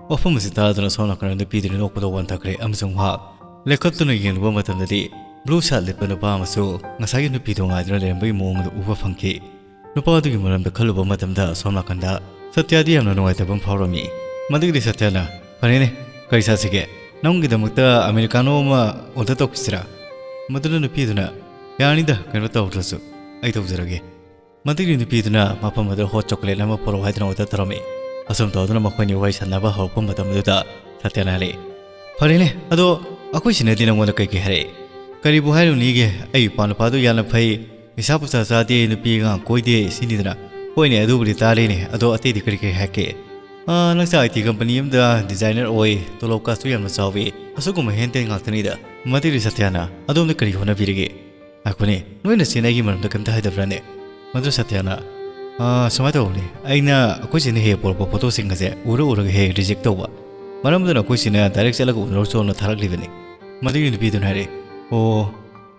ꯋꯥꯐꯝ ꯑꯁꯤ ꯇꯥꯗꯨꯅ ꯁꯣꯝ ꯅꯥꯀꯟꯗ ꯅꯨꯄꯤꯗꯨꯗꯤ ꯅꯣꯛꯄꯗ ꯋꯥꯟꯊꯈ꯭ꯔꯦ ꯑꯃꯁꯨꯡ ꯃꯍꯥꯛ ꯂꯦꯞꯈꯠꯇꯨꯅ ꯌꯦꯡꯂꯨꯕ ꯃꯇꯝꯗꯗꯤ blue shirt ꯂꯤꯠꯄ ꯅꯨꯄꯥ ꯑꯃꯁꯨ ꯉꯁꯥꯏꯒꯤ ꯅꯨꯄꯤꯗꯨ ꯉꯥꯏꯗꯨꯅ ꯂꯩꯔꯝꯕꯒꯤ ꯃꯑꯣꯡ ꯑꯗꯨ ꯎꯕ ꯐꯪꯈꯤ꯫ ꯅꯨꯄꯥ ꯑꯗꯨꯒꯤ ꯃꯔꯝꯗ ꯈꯜꯂꯨꯕ ꯃꯇꯝꯗ ꯁꯣꯝ ꯅꯥꯀꯟꯗ ꯁꯇ꯭ꯌꯗꯤ ꯌꯥꯝꯅ ꯅꯨꯡꯉꯥꯏꯇꯕ ꯑꯃ ꯐꯥꯎꯔꯝꯃꯤ꯫ ꯃꯗꯨꯒꯤꯗꯤ ꯁꯇ꯭ꯌꯅ, "ꯐꯔꯦꯅꯦ, ꯀꯔꯤ ꯆꯥꯁꯤꯒꯦ? ꯅꯪꯒꯤꯗꯃꯛꯇ ꯑꯃꯦꯔꯤꯀꯥꯅꯣ ꯑꯃ order ꯇꯧꯈꯤꯁꯤꯔꯥ?" ꯃꯗꯨꯅ ꯅꯨꯄꯤꯗꯨꯅ, "ꯌꯥꯅꯤꯗ, ꯀꯩꯅꯣ ꯇꯧꯗ꯭ꯔꯁꯨ, ꯑꯩ ꯇꯧꯖꯔꯒꯦ꯫" ꯃꯗꯨꯒꯤ ꯅꯨꯄꯤꯗꯨꯅ ꯃꯐꯝ ꯑꯗꯨꯗ hot chocolate ꯑꯃ ꯄꯨꯔꯛꯎ ꯍꯥꯏꯗꯨꯅ order ꯇꯧꯔꯝꯃꯤ꯫ ꯑꯁꯨꯝ ꯇꯧꯗꯨꯅ ꯃꯈꯣꯏꯅꯤ ꯋꯥꯔꯤ ꯁꯥꯟꯅꯕ ꯍꯧꯔꯛꯄ ꯃꯇꯝ ꯑꯗꯨꯗ ꯁꯇ꯭ꯌꯅ ꯍꯥꯏꯔꯛꯏ, "ꯐꯔꯦꯅꯦ, ꯑꯗꯣ ꯑꯩꯈꯣꯏ ꯁꯤꯅꯗꯤ ꯅꯪꯉꯣꯟꯗ ꯀꯩ ꯀꯩ ꯍꯥꯏꯔꯛꯏ?" "ꯀꯔꯤꯕꯨ ꯍꯥꯏꯔꯨꯅꯤꯒꯦ, ꯑꯩ ꯏꯄꯥ ꯅꯨꯄꯥꯗꯨ ꯌꯥꯝꯅ ꯐꯩ, ꯅꯤꯁꯥ ꯄꯨꯁꯥ ꯆꯥꯗꯦ, ꯅꯨꯄꯤ ꯑꯉꯥꯡ ꯀꯣꯏꯗꯦ ꯁꯤꯅꯤꯗꯅ꯫ ꯍꯣꯏꯅꯦ, ꯑꯗꯨꯕꯨꯗꯤ ꯇꯥꯔꯦꯅꯦ, ꯑꯗꯣ ꯑꯇꯩꯗꯤ ꯀꯔꯤ ꯀꯔꯤ ꯍꯥꯏꯔꯛꯀꯦ?" "ꯑꯥ, ꯅꯪꯁꯦ ꯑꯥꯏ ꯇꯤ ꯀꯝꯄꯅꯤ ꯑꯃꯗ ꯗꯤꯖꯥꯏꯅꯔ ꯑꯣꯏ, ꯇꯣꯂꯣꯞ ꯀꯥꯁꯨ ꯌꯥꯝꯅ ꯆꯥꯎꯏ, ꯑꯁꯨꯒꯨꯝꯕ ꯍꯦꯟ ꯇꯦꯟ ꯉꯥꯛꯇꯅꯤꯗ꯫ ꯃꯗꯨꯗꯤ ꯁꯇ꯭ꯌꯥꯅ, ꯑꯗꯣꯝꯗ ꯀꯔꯤ ꯍꯣꯠꯅꯕꯤꯔꯤꯒꯦ?" "ꯉꯥꯏꯈꯣꯅꯦ, ꯅꯣꯏ ꯅꯆꯦꯅ ꯑꯩꯒꯤ ꯃꯔꯝꯗ ꯀꯔꯤꯝꯇ ꯍꯥꯏꯗꯕ꯭ꯔꯥꯅꯦ?" ꯃꯗꯨ ꯁꯇ꯭ꯌꯥꯅ, "ꯑꯥ, ꯁꯨꯃꯥꯏꯅ ꯇꯧꯕꯅꯤ, ꯑꯩꯅ ꯑꯩꯈꯣꯏ ꯆꯦꯅ ꯍꯦꯛ ꯍꯦꯛ ꯄꯨꯔꯛꯄ ꯐꯣꯇꯣꯁꯤꯡ ꯑꯁꯦ ꯎꯔ ꯎꯔꯒ ꯍꯦꯛ ꯍꯦꯛ ꯔꯤꯖꯦꯛ ꯇꯧꯕ꯫ ꯃꯔꯝ ꯑꯗꯨꯅ ꯑꯩꯈꯣꯏ ꯆꯦꯅ ꯗꯥꯏꯔꯦꯛ ꯆꯠꯂꯒ ꯎꯅꯔꯨꯆꯣꯅ ꯊꯥꯔꯛꯂꯤꯕꯅꯤ꯫" ꯃꯗꯨꯒꯤ ꯅꯨꯄꯤꯗꯨꯅ ꯍꯥꯏꯔꯛꯏ, "ꯑꯣ,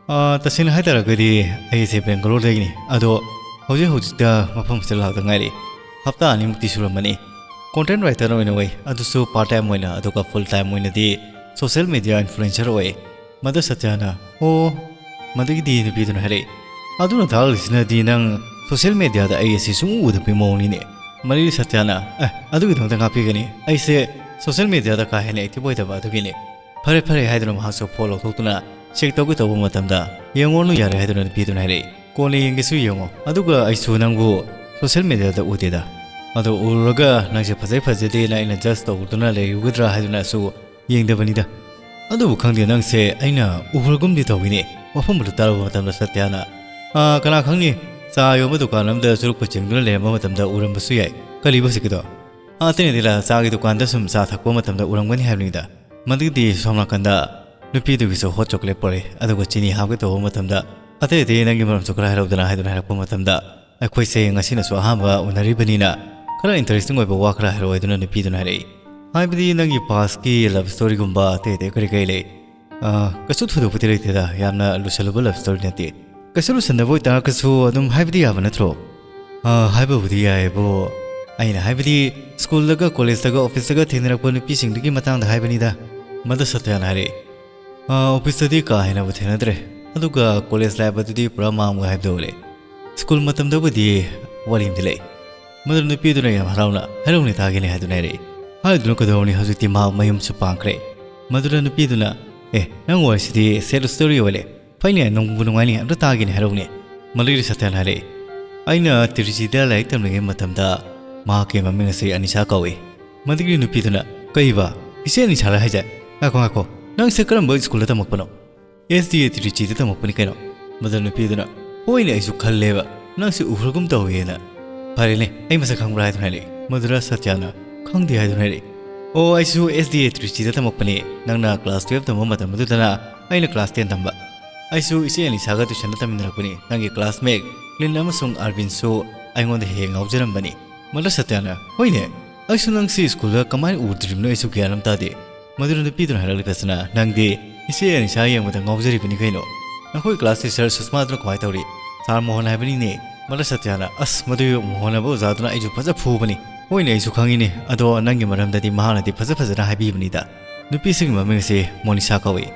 ꯑꯥ, ꯇꯁꯦꯡꯅ ꯍꯥꯏꯇꯥꯔꯒꯗꯤ ꯑꯩꯁꯦ ꯕꯦꯡꯒꯂꯣꯔꯗꯒꯤꯅꯤ, ꯑꯗꯣ ꯍꯧꯖꯤꯛ ꯍꯧꯖꯤꯛꯇ ꯃꯐꯝ ꯑꯁꯤꯗ ꯂꯥꯛꯇ ꯉꯥꯏꯔꯤ꯫ ꯍꯞꯇꯥ ꯑꯅꯤꯃꯨꯛꯇꯤ ꯁꯨꯔꯝꯃꯅꯤ꯫ ꯀꯣꯟꯇꯦꯟ ꯔꯥꯏꯇꯔ ꯑꯣꯏꯅ ꯑꯣꯏ, ꯑꯗꯨꯁꯨ ꯄꯥꯔꯠ ꯇꯥꯏꯝ ꯑꯣꯏꯅ, ꯑꯗꯨꯒ ꯐꯨꯜ ꯇꯥꯏꯝ ꯑꯣꯏꯅꯗꯤ ꯁꯣꯁꯦꯜ ꯃꯦꯗꯤꯌꯥ ꯏꯟꯐ꯭ꯂꯨꯑꯦꯟꯁꯔ ꯑꯣꯏ꯫" ꯃꯗꯨ ꯁꯇ꯭ꯌꯥꯅ, "ꯑꯣ꯫" ꯃꯗꯨꯒꯤꯗꯤ ꯅꯨꯄꯤꯗꯨꯅ ꯍꯥꯏꯔꯛꯏ, "ꯑꯗꯨꯅ ꯇꯥꯛꯂꯤꯁꯤꯅꯗꯤ ꯅꯪ ꯁꯣꯁꯦꯜ ꯃꯦꯗꯤꯌꯥꯗ ꯑꯩ ꯑꯁꯤ ꯁꯨꯡꯎ ꯎꯗꯕꯒꯤ ꯃꯑꯣꯡꯅꯤꯅꯦ꯫" ꯃꯗꯨꯒꯤ ꯁꯇ꯭ꯌꯥꯅ, "ꯑꯦ, ꯑꯗꯨꯒꯤꯗꯃꯛꯇ ꯉꯥꯛꯄꯤꯒꯅꯤ, ꯑꯩꯁꯦ ꯁꯣꯁꯦꯜ ꯃꯦꯗꯤꯌꯥꯗ ꯀꯥ ꯍꯦꯟꯅ ꯑꯦꯛꯇꯤꯚ ꯑꯣꯏꯗꯕ ꯑꯗꯨꯒꯤꯅꯤ꯫" "ꯐꯔꯦ, ꯐꯔꯦ" ꯍꯥꯏꯗꯨꯅ ꯃꯍꯥꯛꯁꯨ ꯐꯣꯟ ꯂꯧꯊꯣꯛꯇꯨꯅ ꯆꯦꯛ ꯇꯧꯒꯦ ꯇꯧꯕ ꯃꯇꯝꯗ, "ꯌꯦꯡꯉꯨꯔꯅꯨ, ꯌꯥꯔꯦ" ꯍꯥꯏꯗꯨꯅ ꯅꯨꯄꯤꯗꯨꯅ ꯍꯥꯏꯔꯛꯏ꯫ "ꯀꯣꯟꯅ ꯌꯦꯡꯒꯦꯁꯨ ꯌꯦꯡꯉꯣ, ꯑꯗꯨꯒ ꯑꯩꯁꯨ ꯅꯪꯕꯨ ꯁꯣꯁꯦꯜ ꯃꯦꯗꯤꯌꯥꯗ ꯎꯗꯦꯗ꯫ ꯑꯗꯣ ꯎꯔꯨꯔꯒ ꯅꯪꯁꯦ ꯐꯖꯩ ꯐꯖꯗꯦꯅ ꯑꯩꯅ ꯖꯁ ꯇꯧꯗꯨꯅ ꯂꯩꯔꯨꯒꯗ꯭ꯔꯥ ꯍꯥꯏꯗꯨꯅꯁꯨ ꯌꯦꯡꯗꯕꯅꯤꯗ꯫ ꯑꯗꯨꯕꯨ ꯈꯪꯗꯦ, ꯅꯪꯁꯦ ꯑꯩꯅ ꯎꯍꯨꯔꯒꯨꯝꯗꯤ ꯇꯧꯏꯅꯦ꯫" ꯋꯥꯐꯝ ꯑꯗꯨ ꯇꯥꯔꯨꯕ ꯃꯇꯝꯗ ꯁꯇ꯭ꯌꯥꯅ, "ꯑꯥ, ꯀꯅꯥ ꯈꯪꯅꯤ? ꯆꯥ ꯌꯣꯟꯕ ꯗꯨꯀꯥꯟ ꯑꯃꯗ ꯆꯨꯔꯨꯞꯀ ꯆꯤꯡꯗꯨꯅ ꯂꯩꯔꯝꯕ ꯃꯇꯝꯗ ꯎꯔꯝꯕꯁꯨ ꯌꯥꯏ꯫ ꯀꯔꯤꯕ ꯍꯧꯖꯤꯛꯀꯤꯗꯣ?" "ꯑꯥ, ꯑꯇꯩ ꯅꯠꯇꯦꯗ, ꯆꯥꯒꯤ ꯗꯨꯀꯥꯟꯗ ꯁꯨꯝ ꯆꯥ ꯊꯛꯄ ꯃꯇꯝꯗ ꯎꯔꯝꯒꯅꯤ ꯍꯥꯏꯕꯅꯤꯗ꯫" ꯃꯗꯨꯒꯤꯗꯤ ꯁꯣꯝ ꯅꯥꯀꯟꯗ ꯅꯨꯄꯤꯗꯨꯒꯤꯁꯨ ꯍꯣꯠ ꯆꯣꯀ꯭ꯂꯦꯠ ꯄꯣꯔꯛꯑꯦ, ꯑꯗꯨꯒ ꯆꯤꯅꯤ ꯍꯥꯞꯀꯦ ꯇꯧꯕ ꯃꯇꯝꯗ, "ꯑꯇꯩ ꯑꯇꯩ ꯅꯪꯒꯤ ꯃꯔꯝꯁꯨ ꯈꯔ ꯍꯥꯏꯔꯛꯎꯗꯅ" ꯍꯥꯏꯗꯨꯅ ꯍꯥꯏꯔꯛꯄ ꯃꯇꯝꯗ, "ꯑꯩꯈꯣꯏꯁꯦ ꯉꯁꯤꯅꯁꯨ ꯑꯍꯥꯟꯕ ꯎꯅꯔꯤꯕꯅꯤꯅ ꯈꯔ ꯏꯟꯇꯔꯦꯁꯇꯤꯡ ꯑꯣꯏꯕ ꯋꯥ ꯈꯔ ꯍꯥꯏꯔꯛꯑꯣ" ꯍꯥꯏꯗꯨꯅ ꯅꯨꯄꯤꯗꯨꯅ ꯍꯥꯏꯔꯛꯏ꯫ "ꯍꯥꯏꯕꯗꯤ ꯅꯪꯒꯤ ꯄꯥꯁꯀꯤ ꯂꯚ ꯁ꯭ꯇꯣꯔꯤꯒꯨꯝꯕ ꯑꯇꯩ ꯑꯇꯩ ꯀꯔꯤ ꯀꯔꯤ ꯂꯩ?" "ꯑꯥ, ꯀꯩꯁꯨ ꯊꯣꯏꯗꯣꯛꯄꯗꯤ ꯂꯩꯇꯦꯗ, ꯌꯥꯝꯅ ꯂꯨꯁꯜꯂꯨꯕ ꯂꯚ ꯁ꯭ꯇꯣꯔꯤ ꯅꯠꯇꯦ꯫" "ꯀꯩꯁꯨ ꯂꯨꯁꯟꯗꯕ ꯑꯣꯏꯇꯥꯔꯒꯁꯨ ꯑꯗꯨꯝ ꯍꯥꯏꯕꯗꯤ ꯌꯥꯕ ꯅꯠꯇ꯭ꯔꯣ?" "ꯑꯥ, ꯍꯥꯏꯕꯕꯨꯗꯤ ꯌꯥꯏꯌꯦꯕꯨ, ꯑꯩꯅ ꯍꯥꯏꯕꯗꯤ ꯁ꯭ꯀꯨꯜꯗꯒ ꯀꯣꯂꯦꯖꯇꯒ ꯑꯣꯐꯤꯁꯇꯒ ꯊꯦꯡꯅꯔꯛꯄ ꯅꯨꯄꯤꯁꯤꯡꯗꯨꯒꯤ ꯃꯇꯥꯡꯗ ꯍꯥꯏꯕꯅꯤꯗ꯫" ꯃꯗꯨ ꯁꯇ꯭ꯌꯥꯅ ꯍꯥꯏꯔꯛꯏ꯫ "ꯑꯥ, ꯑꯣꯐꯤꯁꯇꯗꯤ ꯀꯥ ꯍꯦꯟꯅꯕꯨ ꯊꯦꯡꯅꯗ꯭ꯔꯦ, ꯑꯗꯨꯒ ꯀꯣꯂꯦꯖ ꯂꯥꯏꯐ ꯑꯗꯨꯗꯤ ꯄꯨꯔꯥ ꯃꯥꯡꯕ ꯍꯥꯏꯕꯗꯨ ꯑꯣꯏꯔꯦ꯫ ꯁ꯭ꯀꯨꯜ ꯃꯇꯝꯗꯕꯨꯗꯤ ꯋꯥꯔꯤ ꯑꯃꯗꯤ ꯂꯩ꯫" ꯃꯗꯨ ꯅꯨꯄꯤꯗꯨꯅ ꯌꯥꯝ ꯍꯔꯥꯎꯅ, "ꯍꯥꯏꯔꯛꯎꯅꯦ ꯇꯥꯒꯦꯅꯦ" ꯍꯥꯏꯗꯨꯅ ꯍꯥꯏꯔꯛꯏ꯫ ꯍꯥꯏꯗꯨꯅ ꯀꯩꯗꯧꯔꯨꯅꯤ, ꯍꯧꯖꯤꯛꯇꯤ ꯃꯍꯥꯛ ꯃꯌꯨꯝꯁꯨ ꯄꯥꯟꯈ꯭ꯔꯦ꯫ ꯃꯗꯨꯗ ꯅꯨꯄꯤꯗꯨꯅ, "ꯑꯦ, ꯅꯪ ꯋꯥꯔꯤꯁꯤꯗꯤ ꯁꯦꯠ ꯁ꯭ꯇꯣꯔꯤ ꯑꯣꯏꯔꯦ꯫ ꯐꯩꯅꯦ, ꯅꯨꯡꯕꯨ ꯅꯨꯡꯉꯥꯏꯅꯤ, ꯑꯝꯇ ꯇꯥꯒꯦꯅꯦ, ꯍꯥꯏꯔꯛꯎꯅꯦ꯫" ꯃꯗꯨꯒꯤ ꯁꯇ꯭ꯌꯥꯅ ꯍꯥꯏꯔꯛꯏ, "ꯑꯩꯅ ꯇꯤꯔꯨꯆꯤꯗ ꯂꯥꯏꯔꯤꯛ ꯇꯝꯂꯤꯉꯩ ꯃꯇꯝꯗ ꯃꯍꯥꯛꯀꯤ ꯃꯃꯤꯡ ꯑꯁꯤ ꯑꯅꯤꯁꯥ ꯀꯧꯏ꯫" ꯃꯗꯨꯒꯤ ꯅꯨꯄꯤꯗꯨꯅ, "ꯀꯩꯕ? ꯏꯆꯦ ꯑꯅꯤꯁꯥꯔ ꯍꯥꯏꯁꯦ? ꯉꯥꯏꯈꯣ, ꯉꯥꯏꯈꯣ, ꯅꯪꯁꯦ ꯀꯔꯝꯕ ꯁ꯭ꯀꯨꯜꯗ ꯇꯝꯃꯛꯄꯅꯣ?" "ꯑꯦꯁ ꯗꯤ ꯑꯦ ꯇꯤꯔꯨꯆꯤꯗ ꯇꯝꯃꯛꯄꯅꯤ ꯀꯩꯅꯣ꯫" ꯃꯗꯨ ꯅꯨꯄꯤꯗꯨꯅ, "ꯍꯣꯏꯅꯦ, ꯑꯩꯁꯨ ꯈꯜꯂꯦꯕ, ꯅꯪꯁꯦ ꯎꯍꯨꯔꯒꯨꯝ ꯇꯧꯏꯅ꯫ ꯐꯔꯦꯅꯦ, ꯑꯩ ꯃꯁꯛ ꯈꯪꯕ꯭ꯔꯥ?" ꯍꯥꯏꯗꯨꯅ ꯍꯥꯏꯔꯛꯏ꯫ ꯃꯗꯨꯗ ꯁꯇ꯭ꯌꯥꯅ, "ꯈꯪꯗꯦ" ꯍꯥꯏꯗꯨꯅ ꯍꯥꯏꯔꯛꯏ꯫ "ꯑꯣ, ꯑꯩꯁꯨ ꯑꯦꯁ ꯗꯤ ꯑꯦ ꯇ꯭ꯔꯤꯆꯤꯗ ꯇꯝꯃꯛꯄꯅꯦ꯫ ꯅꯪꯅ ꯀ꯭ꯂꯥꯁ ꯇꯨꯌꯦꯜꯞ ꯇꯝꯕ ꯃꯇꯝ ꯑꯗꯨꯗꯅ ꯑꯩꯅ ꯀ꯭ꯂꯥꯁ ꯇꯦꯟ ꯇꯝꯕ꯫ ꯑꯩꯁꯨ ꯏꯆꯦ ꯑꯅꯤꯁꯥꯒ ꯇ꯭ꯌꯨꯁꯟꯗ ꯇꯝꯃꯤꯟꯅꯔꯛꯄꯅꯤ꯫ ꯅꯪꯒꯤ ꯀ꯭ꯂꯥꯁꯃꯦꯠ ꯀ꯭ꯂꯤꯟ ꯑꯃꯁꯨꯡ ꯑꯥꯔꯕꯤꯟꯁꯨ ꯑꯩꯉꯣꯟꯗ ꯍꯦꯛ ꯍꯦꯛ ꯉꯥꯎꯖꯔꯝꯕꯅꯤ"꯫ ꯃꯗ ꯁꯇ꯭ꯌꯥꯅ, "ꯍꯣꯏꯅꯦ, ꯑꯩꯁꯨ ꯅꯪꯁꯤ ꯁ꯭ꯀꯨꯜꯗ ꯀꯃꯥꯏꯅ ꯎꯗ꯭ꯔꯤꯕꯅꯣ ꯑꯩꯁꯨ ꯒ꯭ꯌꯥꯟ ꯑꯃ ꯇꯥꯗꯦ"꯫ ꯃꯗꯨꯅ ꯅꯨꯄꯤꯗꯨꯅ ꯍꯥꯏꯔꯛꯂꯤꯕꯁꯤꯅ, "ꯅꯪꯗꯤ ꯏꯆꯦ ꯑꯅꯤꯁꯥ ꯌꯦꯡꯕꯗ ꯉꯥꯎꯖꯔꯤꯕꯅꯤ ꯀꯩꯅꯣ꯫ ꯅꯈꯣꯏ ꯀ꯭ꯂꯥꯁ ꯇꯤꯆꯔ ꯁꯨꯁꯃꯥꯗꯨꯅ ꯀꯃꯥꯏꯅ ꯇꯧꯔꯤ?" "ꯁꯥꯔ ꯃꯣꯍꯟ ꯍꯥꯏꯕꯅꯤꯅꯦ"꯫ ꯃꯗ ꯁꯇ꯭ꯌꯥꯅ, "ꯑꯁ, ꯃꯗꯨ ꯃꯣꯍꯟ ꯍꯥꯏꯕ ꯑꯣꯖꯥꯗꯨꯅ ꯑꯩꯁꯨ ꯐꯖ ꯐꯨꯕꯅꯤ"꯫ "ꯍꯣꯏꯅꯦ, ꯑꯩꯁꯨ ꯈꯪꯉꯤꯅꯦ꯫ ꯑꯗꯣ ꯅꯪꯒꯤ ꯃꯔꯝꯗꯗꯤ ꯃꯍꯥꯛꯅꯗꯤ ꯐꯖ ꯐꯖꯅ ꯍꯥꯏꯕꯤꯕꯅꯤꯗ"꯫ ꯅꯨꯄꯤꯁꯤꯒꯤ ꯃꯃꯤꯡ ꯑꯁꯤ ꯃꯣꯅꯤꯁꯥ ꯀꯧꯏ꯫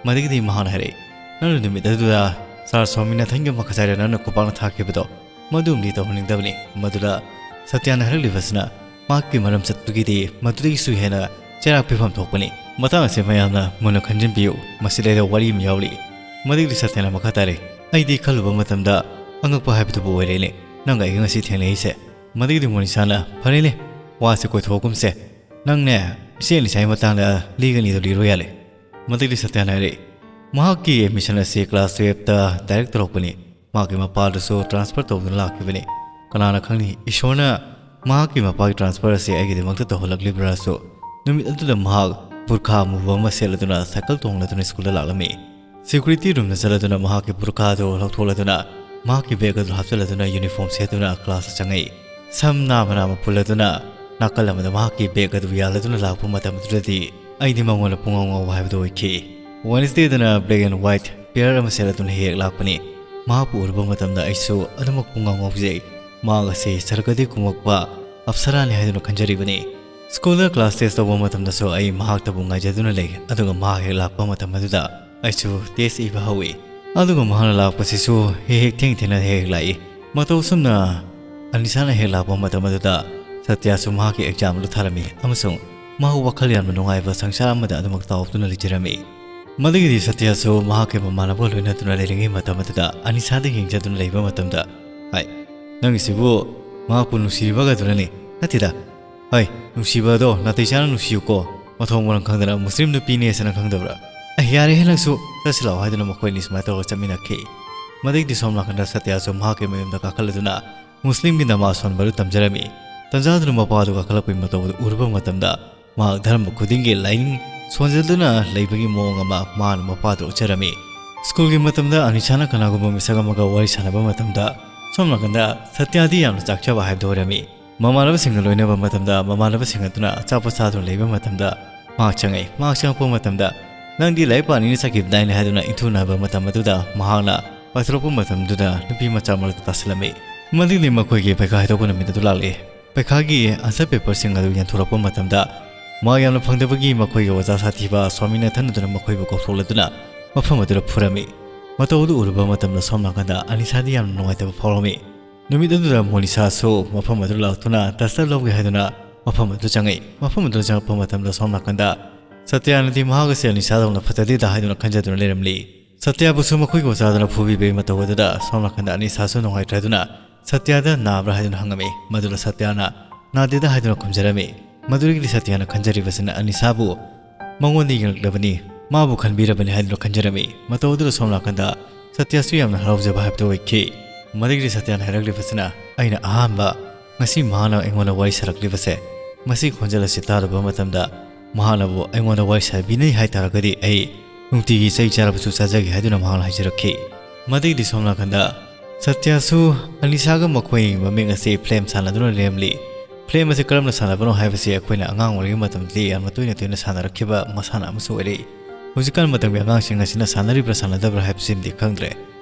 ꯃꯗꯒꯤꯗꯤ ꯃꯍꯥꯛꯅ ꯍꯥꯏꯔꯛꯏ, "ꯅꯪꯅ ꯅꯨꯃꯤꯠ ꯑꯗꯨꯗ ꯁꯥꯔ ꯁ꯭ꯋꯥꯃꯤꯅꯥꯊꯟꯒꯤ ꯃꯈꯥ ꯁꯥꯏꯗ ꯅꯪꯅ ꯈꯨꯄꯥꯛꯅ ꯊꯥꯈꯤꯕꯗꯣ, ꯃꯗꯨꯝꯗꯤ ꯇꯧꯍꯟꯅꯤꯡꯗꯕꯅꯤ"꯫ ꯃꯗꯨꯗ ꯁꯇ꯭ꯌꯥꯅ ꯍꯥꯏꯔꯛꯂꯤꯕꯁꯤꯅ, "ꯃꯍꯥꯛꯀꯤ ꯃꯔꯝ ꯆꯠꯄꯒꯤꯗꯤ ꯃꯗꯨꯗꯒꯤꯁꯨ ꯍꯦꯟꯅ ꯆꯩꯔꯥꯛ ꯄꯤꯐꯝ ꯊꯣꯛꯄꯅꯤ꯫ ꯃꯇꯥꯡ ꯑꯁꯤ ꯃꯌꯥꯝꯅ ꯃꯨꯟꯅ ꯈꯟꯖꯤꯟꯕꯤꯌꯨ꯫ ꯃꯁꯤꯗꯩꯗ ꯋꯥꯔꯤ ꯑꯃ ꯌꯥꯎꯔꯤ"꯫ ꯃꯗꯒꯤꯗꯤ ꯁꯇ꯭ꯌꯥꯅ ꯃꯈꯥ ꯇꯥꯔꯦ, "ꯑꯩꯗꯤ ꯈꯜꯂꯨꯕ ꯃꯇꯝꯗ ꯑꯉꯛꯄ ꯍꯥꯏꯕꯗꯨꯕꯨ ꯑꯣꯏꯔꯦꯅꯦ, ꯅꯪꯒ ꯑꯩꯒ ꯉꯁꯤ ꯊꯦꯡꯅꯔꯤꯁꯦ"꯫ ꯃꯗꯒꯤꯗꯤ ꯃꯣꯅꯤꯁꯥꯅ, "ꯐꯔꯦꯅꯦ, ꯋꯥꯁꯦ ꯀꯣꯏꯊꯣꯛꯑꯒꯨꯝꯁꯦ꯫ ꯅꯪꯅꯦ, ꯏꯆꯦ ꯑꯅꯤꯁꯥꯒꯤ ꯃꯇꯥꯡꯗ ꯂꯤꯒꯅꯤꯗꯣ ꯂꯤꯔꯣ ꯌꯥꯔꯦ"꯫ ꯃꯗꯒꯤꯗꯤ ꯁꯇ꯭ꯌꯥꯅ ꯍꯥꯏꯔꯛꯏ, "ꯃꯍꯥꯛꯀꯤ ꯑꯦꯗꯃꯤꯁꯟ ꯑꯁꯤ ꯀ꯭ꯂꯥꯁ ꯇꯨꯌꯦꯜꯞꯇ ꯗꯥꯏꯔꯦꯛ ꯇꯧꯔꯛꯄꯅꯤ꯫ ꯃꯍꯥꯛꯀꯤ ꯃꯄꯥꯗꯨꯁꯨ ꯇ꯭ꯔꯥꯟꯁꯐꯔ ꯇꯧꯗꯨꯅ ꯂꯥꯛꯈꯤꯕꯅꯤ꯫ ꯀꯅꯥꯅ ꯈꯪꯅꯤ, ꯏꯁꯣꯔꯅ ꯃꯍꯥꯛꯀꯤ ꯃꯄꯥꯒꯤ ꯇ꯭ꯔꯥꯟꯁꯐꯔ ꯑꯁꯤ ꯑꯩꯒꯤꯗꯃꯛꯇ ꯇꯧꯍꯜꯂꯛꯂꯤꯕ꯭ꯔꯥꯁꯨ"꯫ ꯅꯨꯃꯤꯠ ꯑꯗꯨꯗ ꯃꯍꯥꯛ ꯕꯨꯔꯈꯥ ꯑꯃꯨꯕ ꯑꯃ ꯁꯦꯠꯂꯗꯨꯅ ꯁꯥꯏꯀꯜ ꯇꯣꯡꯂꯗꯨꯅ ꯁ꯭ꯀꯨꯜꯗ ꯂꯥꯛꯂꯝꯃꯤ꯫ ꯁꯦꯀ꯭ꯌꯨꯔꯤꯇꯤ ꯔꯨꯝꯗ ꯆꯠꯂꯗꯨꯅ ꯃꯍꯥꯛꯀꯤ ꯕꯨꯔꯈꯥ ꯑꯗꯨ ꯂꯧꯊꯣꯛꯂꯗꯨꯅ ꯃꯍꯥꯛꯀꯤ ꯕꯦꯒ ꯑꯗꯨ ꯍꯥꯞꯆꯤꯜꯂꯗꯨꯅ ꯌꯨꯅꯤꯐꯣꯔꯝ ꯁꯦꯠꯇꯨꯅ ꯀ꯭ꯂꯥꯁꯇ ꯆꯪꯉꯛꯏ꯫ ꯁꯝ ꯅꯥꯝꯃ ꯅꯥꯝꯃ ꯄꯨꯜꯂꯗꯨꯅ ꯅꯥꯀꯜ ꯑꯃꯗ ꯃꯍꯥꯛꯀꯤ ꯕꯦꯒ ꯑꯗꯨ ꯌꯥꯜꯂꯗꯨꯅ ꯂꯥꯛꯄ ꯃꯇꯝ ꯑꯗꯨꯗꯗꯤ ꯑꯩꯗꯤ ꯃꯉꯣꯟꯗ ꯄꯨꯡꯉꯥꯎ ꯉꯥꯎꯕ ꯍꯥꯏꯕꯗꯨ ꯑꯣꯏꯈꯤ꯫ ꯋꯦꯅꯁꯗꯦꯗꯅ ꯕ꯭ꯂꯦꯛ ꯑꯦꯟ ꯋꯥꯏꯠ ꯄꯦꯌꯔ ꯑꯃ ꯁꯦꯠꯂꯗꯨꯅ ꯍꯦꯛ ꯍꯦꯛ ꯂꯥꯛꯄꯅꯤ꯫ ꯃꯍꯥꯛꯄꯨ ꯎꯔꯨꯕ ꯃꯇꯝꯗ ꯑꯩꯁꯨ ꯑꯗꯨꯃꯛ ꯄꯨꯡꯉꯥꯎ ꯉꯥꯎꯖꯩ꯫ ꯃꯍꯥꯛ ꯑꯁꯤ ꯁꯔꯒꯗꯒꯤ ꯀꯨꯝꯃꯛꯄ ꯑꯞꯁꯔꯥꯅꯤ ꯍꯥꯏꯗꯨꯅ ꯈꯟꯖꯔꯤꯕꯅꯤ꯫ ꯁ꯭ꯀꯨꯜꯗ ꯀ꯭ꯂꯥꯁ ꯇꯦꯁ ꯇꯧꯕ ꯃꯇꯝꯗꯁꯨ ꯑꯩ ꯃꯍꯥꯛꯇꯕꯨ ꯉꯥꯏꯖꯗꯨꯅ ꯂꯩ, ꯑꯗꯨꯒ ꯃꯍꯥꯛ ꯍꯦꯛ ꯂꯥꯛꯄ ꯃꯇꯝ ꯑꯗꯨꯗ ꯑꯩꯁꯨ ꯇꯦꯁ ꯏꯕ ꯍꯧꯏ꯫ ꯑꯗꯨꯒ ꯃꯍꯥꯛꯅ ꯂꯥꯛꯄꯁꯤꯁꯨ ꯍꯦꯛ ꯍꯦꯛ ꯊꯦꯡ ꯊꯦꯡꯅ ꯍꯦꯛ ꯍꯦꯛ ꯂꯥꯛꯏ꯫ ꯃꯇꯧ ꯑꯁꯨꯝꯅ ꯑꯅꯤꯁꯥꯅ ꯍꯦꯛ ꯂꯥꯛꯄ ꯃꯇꯝ ꯑꯗꯨꯗ ꯁꯇ꯭ꯌꯥꯁꯨ ꯃꯍꯥꯛꯀꯤ ꯑꯦꯛꯖꯥꯝ ꯑꯗꯨ ꯊꯥꯔꯝꯃꯤ ꯑꯃꯁꯨꯡ ꯃꯍꯥꯛ ꯋꯥꯈꯜ ꯌꯥꯝꯅ ꯅꯨꯡꯉꯥꯏꯕ ꯁꯪꯁꯥꯔ ꯑꯃꯗ ꯑꯗꯨꯃꯛ ꯇꯥꯎꯗꯨꯅ ꯂꯩꯖꯔꯝꯃꯤ꯫ ꯃꯗꯨꯒꯤꯗꯤ ꯁꯇ꯭ꯌꯥꯁꯨ ꯃꯍꯥꯛꯀꯤ ꯃꯃꯥꯟꯅꯕꯒ ꯂꯣꯏꯅꯗꯨꯅ ꯂꯩꯔꯤꯉꯩ ꯃꯇꯝ ꯑꯗꯨꯗ ꯑꯅꯤꯁꯥꯗ ꯌꯦꯡꯖꯗꯨꯅ ꯂꯩꯕ ꯃꯇꯝꯗ, "ꯍꯥꯏ, ꯅꯪꯒꯤꯁꯤꯕꯨ ꯃꯍꯥꯛꯄꯨ ꯅꯨꯡꯁꯤꯔꯤꯕꯒꯗꯨꯅꯅꯤ? ꯅꯠꯇꯦꯗ, ꯍꯣꯏ, ꯅꯨꯡꯁꯤꯕ ꯑꯗꯣ ꯅꯥꯇꯩ ꯆꯥꯅ ꯅꯨꯡꯁꯤꯌꯨꯀꯣ꯫ ꯃꯊꯣꯡ ꯃꯔꯝ ꯈꯪꯗꯅ ꯃꯨꯁꯂꯤꯝ ꯅꯨꯄꯤꯅꯦ ꯁꯅ ꯈꯪꯗꯕ꯭ꯔꯥ? ꯑꯩ, ꯌꯥꯔꯦꯍꯦ ꯅꯪꯁꯨ, ꯆꯠꯁꯤ ꯂꯥꯛꯑꯣ" ꯍꯥꯏꯗꯨꯅ ꯃꯈꯣꯏ ꯑꯅꯤ ꯁꯨꯃꯥꯏꯅ ꯇꯧꯔꯒ ꯆꯠꯃꯤꯟꯅꯈꯤ꯫ ꯃꯗꯒꯤꯗꯤ ꯁꯣꯝ ꯅꯥꯀꯟꯗ ꯁꯇ꯭ꯌꯥꯁꯨ ꯃꯍꯥꯛꯀꯤ ꯃꯌꯨꯝꯗ ꯀꯥꯈꯠꯂꯗꯨꯅ ꯃꯨꯁꯂꯤꯝꯒꯤ ꯅꯃꯥꯖ ꯁꯣꯟꯕꯗꯨ ꯇꯝꯖꯔꯝꯃꯤ꯫ ꯇꯟꯖꯥꯗꯨꯅ ꯃꯄꯥꯗꯨ ꯀꯥꯈꯠꯂꯛꯄꯒꯤ ꯃꯇꯧ ꯑꯗꯨ ꯎꯔꯨꯕ ꯃꯇꯝꯗ, ꯃꯍꯥꯛ ꯙꯔꯃ ꯈꯨꯗꯤꯡꯒꯤ ꯂꯥꯏꯅꯤꯡ ꯁꯣꯟꯖꯗꯨꯅ ꯂꯩꯕꯒꯤ ꯃꯑꯣꯡ ꯑꯃ ꯃꯍꯥꯛꯅ ꯃꯄꯥꯗꯨ ꯎꯠꯆꯔꯝꯃꯤ꯫ ꯁ꯭ꯀꯨꯜꯒꯤ ꯃꯇꯝꯗ ꯑꯅꯤꯁꯥꯅ ꯀꯅꯥꯒꯨꯝꯕ ꯃꯤꯁꯛ ꯑꯃꯒ ꯋꯥꯔꯤ ꯁꯥꯟꯅꯕ ꯃꯇꯝꯗ, ꯁꯣꯝ ꯅꯥꯀꯟꯗ ꯁꯇ꯭ꯌꯥꯗꯤ ꯌꯥꯝꯅ ꯆꯥꯛꯆꯕ ꯍꯥꯏꯕꯗꯨ ꯑꯣꯏꯔꯝꯃꯤ꯫ ꯃꯃꯥꯟꯅꯕꯁꯤꯡꯒ ꯂꯣꯏꯅꯕ ꯃꯇꯝꯗ, ꯃꯃꯥꯟꯅꯕꯁꯤꯡ ꯑꯗꯨꯅ ꯑꯆꯥꯄꯣꯠ ꯆꯥꯗꯨꯅ ꯂꯩꯕ ꯃꯇꯝꯗ, ꯃꯍꯥꯛ ꯆꯪꯉꯛꯏ꯫ ꯃꯍꯥꯛ ꯆꯪꯉꯛꯄ ꯃꯇꯝꯗ, "ꯅꯪꯗꯤ ꯂꯥꯏꯔꯤꯛ ꯄꯥꯅꯤꯅ ꯆꯠꯈꯤꯕꯗꯥꯏꯅꯦ" ꯍꯥꯏꯗꯨꯅ ꯏꯟꯊꯨꯅꯕ ꯃꯇꯝ ꯑꯗꯨꯗ, ꯃꯍꯥꯛꯅ ꯄꯥꯏꯊꯣꯔꯛꯄ ꯃꯇꯝꯗꯨꯗ ꯅꯨꯄꯤ ꯃꯆꯥ ꯃꯔꯛꯇ ꯇꯥꯁꯤꯜꯂꯝꯃꯤ꯫ ꯃꯗꯨꯗꯤ ꯃꯈꯣꯏꯒꯤ ꯄꯩꯈꯥ ꯍꯥꯏꯗꯣꯛꯄ ꯅꯨꯃꯤꯠ ꯑꯗꯨ ꯂꯥꯛꯂꯛꯏ꯫ ꯄꯩꯈꯥꯒꯤ ꯑꯟꯁꯔ ꯄꯦꯄꯔꯁꯤꯡ ꯑꯗꯨ ꯌꯦꯟꯊꯣꯔꯛꯄ ꯃꯇꯝꯗ, ꯃꯍꯥꯛ ꯌꯥꯝꯅ ꯐꯪꯗꯕꯒꯤ ꯃꯈꯣꯏꯒꯤ ꯑꯣꯖꯥ ꯁꯥꯊꯤꯕ ꯁ꯭ꯋꯥꯃꯤꯅꯥꯊꯟ ꯑꯗꯨꯅ ꯃꯈꯣꯏꯕꯨ ꯀꯧꯊꯣꯛꯂꯗꯨꯅ ꯃꯐꯝ ꯑꯗꯨꯗ ꯐꯨꯔꯝꯃꯤ꯫ ꯃꯇꯧ ꯑꯗꯨ ꯎꯔꯨꯕ ꯃꯇꯝꯗ, ꯁꯣꯝ ꯅꯥꯀꯟꯗ ꯑꯅꯤꯁꯥꯗꯤ ꯌꯥꯝꯅ ꯅꯨꯡꯉꯥꯏꯇꯕ ꯐꯥꯎꯔꯝꯃꯤ꯫ ꯅꯨꯃꯤꯠ ꯑꯗꯨꯗ ꯃꯣꯅꯤꯁꯥꯁꯨ ꯃꯐꯝ ꯑꯗꯨ ꯂꯥꯛꯇꯨꯅ duster ꯂꯧꯒꯦ ꯍꯥꯏꯗꯨꯅ ꯃꯐꯝ ꯑꯗꯨ ꯆꯪꯉꯛꯏ꯫ ꯃꯐꯝ ꯑꯗꯨꯗ ꯆꯪꯉꯛꯄ ꯃꯇꯝꯗ, ꯁꯣꯝ ꯅꯥꯀꯟꯗ ꯁꯇ꯭ꯌꯥꯅꯗꯤ ꯃꯍꯥꯛ ꯑꯁꯤ ꯑꯅꯤꯁꯥꯗꯧꯅ ꯐꯖꯗꯦꯗ ꯍꯥꯏꯗꯨꯅ ꯈꯟꯖꯗꯨꯅ ꯂꯩꯔꯝꯂꯤ꯫ ꯁꯇ꯭ꯌꯥꯕꯨꯁꯨ ꯃꯈꯣꯏꯒꯤ ꯑꯣꯖꯥꯗꯨꯅ ꯐꯨꯕꯤꯕꯒꯤ ꯃꯇꯧ ꯑꯗꯨꯗ, ꯁꯣꯝ ꯅꯥꯀꯟꯗ ꯑꯅꯤꯁꯥꯁꯨ ꯅꯨꯡꯉꯥꯏꯇ꯭ꯔꯗꯨꯅ ꯁꯇ꯭ꯌꯥꯗ "ꯅꯥꯕ꯭ꯔꯥ?" ꯍꯥꯏꯗꯨꯅ ꯍꯪꯉꯝꯃꯤ꯫ ꯃꯗꯨꯗ ꯁꯇ꯭ꯌꯥꯅ "ꯅꯥꯗꯦꯗ" ꯍꯥꯏꯗꯨꯅ ꯈꯨꯝꯖꯔꯝꯃꯤ꯫ ꯃꯗꯨꯗꯒꯤꯗꯤ ꯁꯇ꯭ꯌꯥꯅ ꯈꯟꯖꯔꯤꯕꯁꯤꯅ ꯑꯅꯤꯁꯥꯕꯨ ꯃꯉꯣꯟꯗ ꯌꯦꯡꯂꯛꯂꯕꯅꯤ, ꯃꯥꯕꯨ ꯈꯟꯕꯤꯔꯕꯅꯤ ꯍꯥꯏꯗꯨꯅ ꯈꯟꯖꯔꯝꯃꯤ꯫ ꯃꯇꯧ ꯑꯗꯨꯗ ꯁꯣꯝ ꯅꯥꯀꯟꯗ ꯁꯇ꯭ꯌꯥꯁꯨ ꯌꯥꯝꯅ ꯍꯔꯥꯎꯖꯕ ꯍꯥꯏꯕꯗꯨ ꯑꯣꯏꯈꯤ꯫ ꯃꯗꯨꯒꯤꯗꯤ ꯁꯇ꯭ꯌꯥꯅ ꯍꯥꯏꯔꯛꯂꯤꯕꯁꯤꯅ, "ꯑꯩꯅ ꯑꯍꯥꯟꯕ ꯉꯁꯤ ꯃꯍꯥꯛꯅ ꯑꯩꯉꯣꯟꯗ ꯋꯥꯔꯤ ꯁꯥꯔꯛꯂꯤꯕꯁꯦ, ꯃꯁꯤꯒꯤ ꯈꯣꯟꯖꯦꯜ ꯑꯁꯤ ꯇꯥꯔꯨꯕ ꯃꯇꯝꯗ ꯃꯍꯥꯛꯅꯕꯨ ꯑꯩꯉꯣꯟꯗ ꯋꯥꯔꯤ ꯁꯥꯕꯤꯅꯩ ꯍꯥꯏ ꯇꯥꯔꯒꯗꯤ ꯑꯩ ꯅꯨꯡꯇꯤꯒꯤ ꯆꯩ ꯆꯥꯔꯕꯁꯨ ꯆꯥꯖꯒꯦ" ꯍꯥꯏꯗꯨꯅ ꯃꯍꯥꯛꯅ ꯍꯥꯏꯖꯔꯛꯈꯤ꯫ ꯃꯗꯨꯒꯤꯗꯤ ꯁꯣꯝ ꯅꯥꯀꯟꯗ ꯁꯇ꯭ꯌꯥꯁꯨ ꯑꯅꯤꯁꯥꯒ ꯃꯈꯣꯏ ꯃꯃꯤꯡ ꯑꯁꯤ ꯐꯤꯂꯝ ꯁꯥꯟꯅꯗꯨꯅ ꯂꯩꯔꯝꯂꯤ꯫ ꯐꯤꯂꯝ ꯑꯁꯤ ꯀꯔꯝꯅ ꯁꯥꯟꯅꯕꯅꯣ ꯍꯥꯏꯕꯁꯤ ꯑꯩꯈꯣꯏꯅ ꯑꯉꯥꯡ ꯑꯣꯏꯔꯤꯉꯩ ꯃꯇꯝꯗꯗꯤ ꯌꯥꯝꯅ ꯇꯣꯏꯅ ꯇꯣꯏꯅ ꯁꯥꯟꯅꯔꯛꯈꯤꯕ ꯃꯁꯥꯟꯅ ꯑꯃꯁꯨ ꯑꯣꯏꯔꯛꯏ꯫ ꯍꯧꯖꯤꯛꯀꯥꯟ ꯃꯇꯝꯒꯤ ꯑꯉꯥꯡꯁꯤꯡ ꯑꯁꯤꯅ ꯁꯥꯟꯅꯔꯤꯕ꯭ꯔꯥ ꯁꯥꯟꯅꯗꯕ꯭ꯔꯥ ꯍꯥꯏꯕꯁꯤꯃꯗꯤ ꯈꯪꯗ꯭ꯔꯦ꯫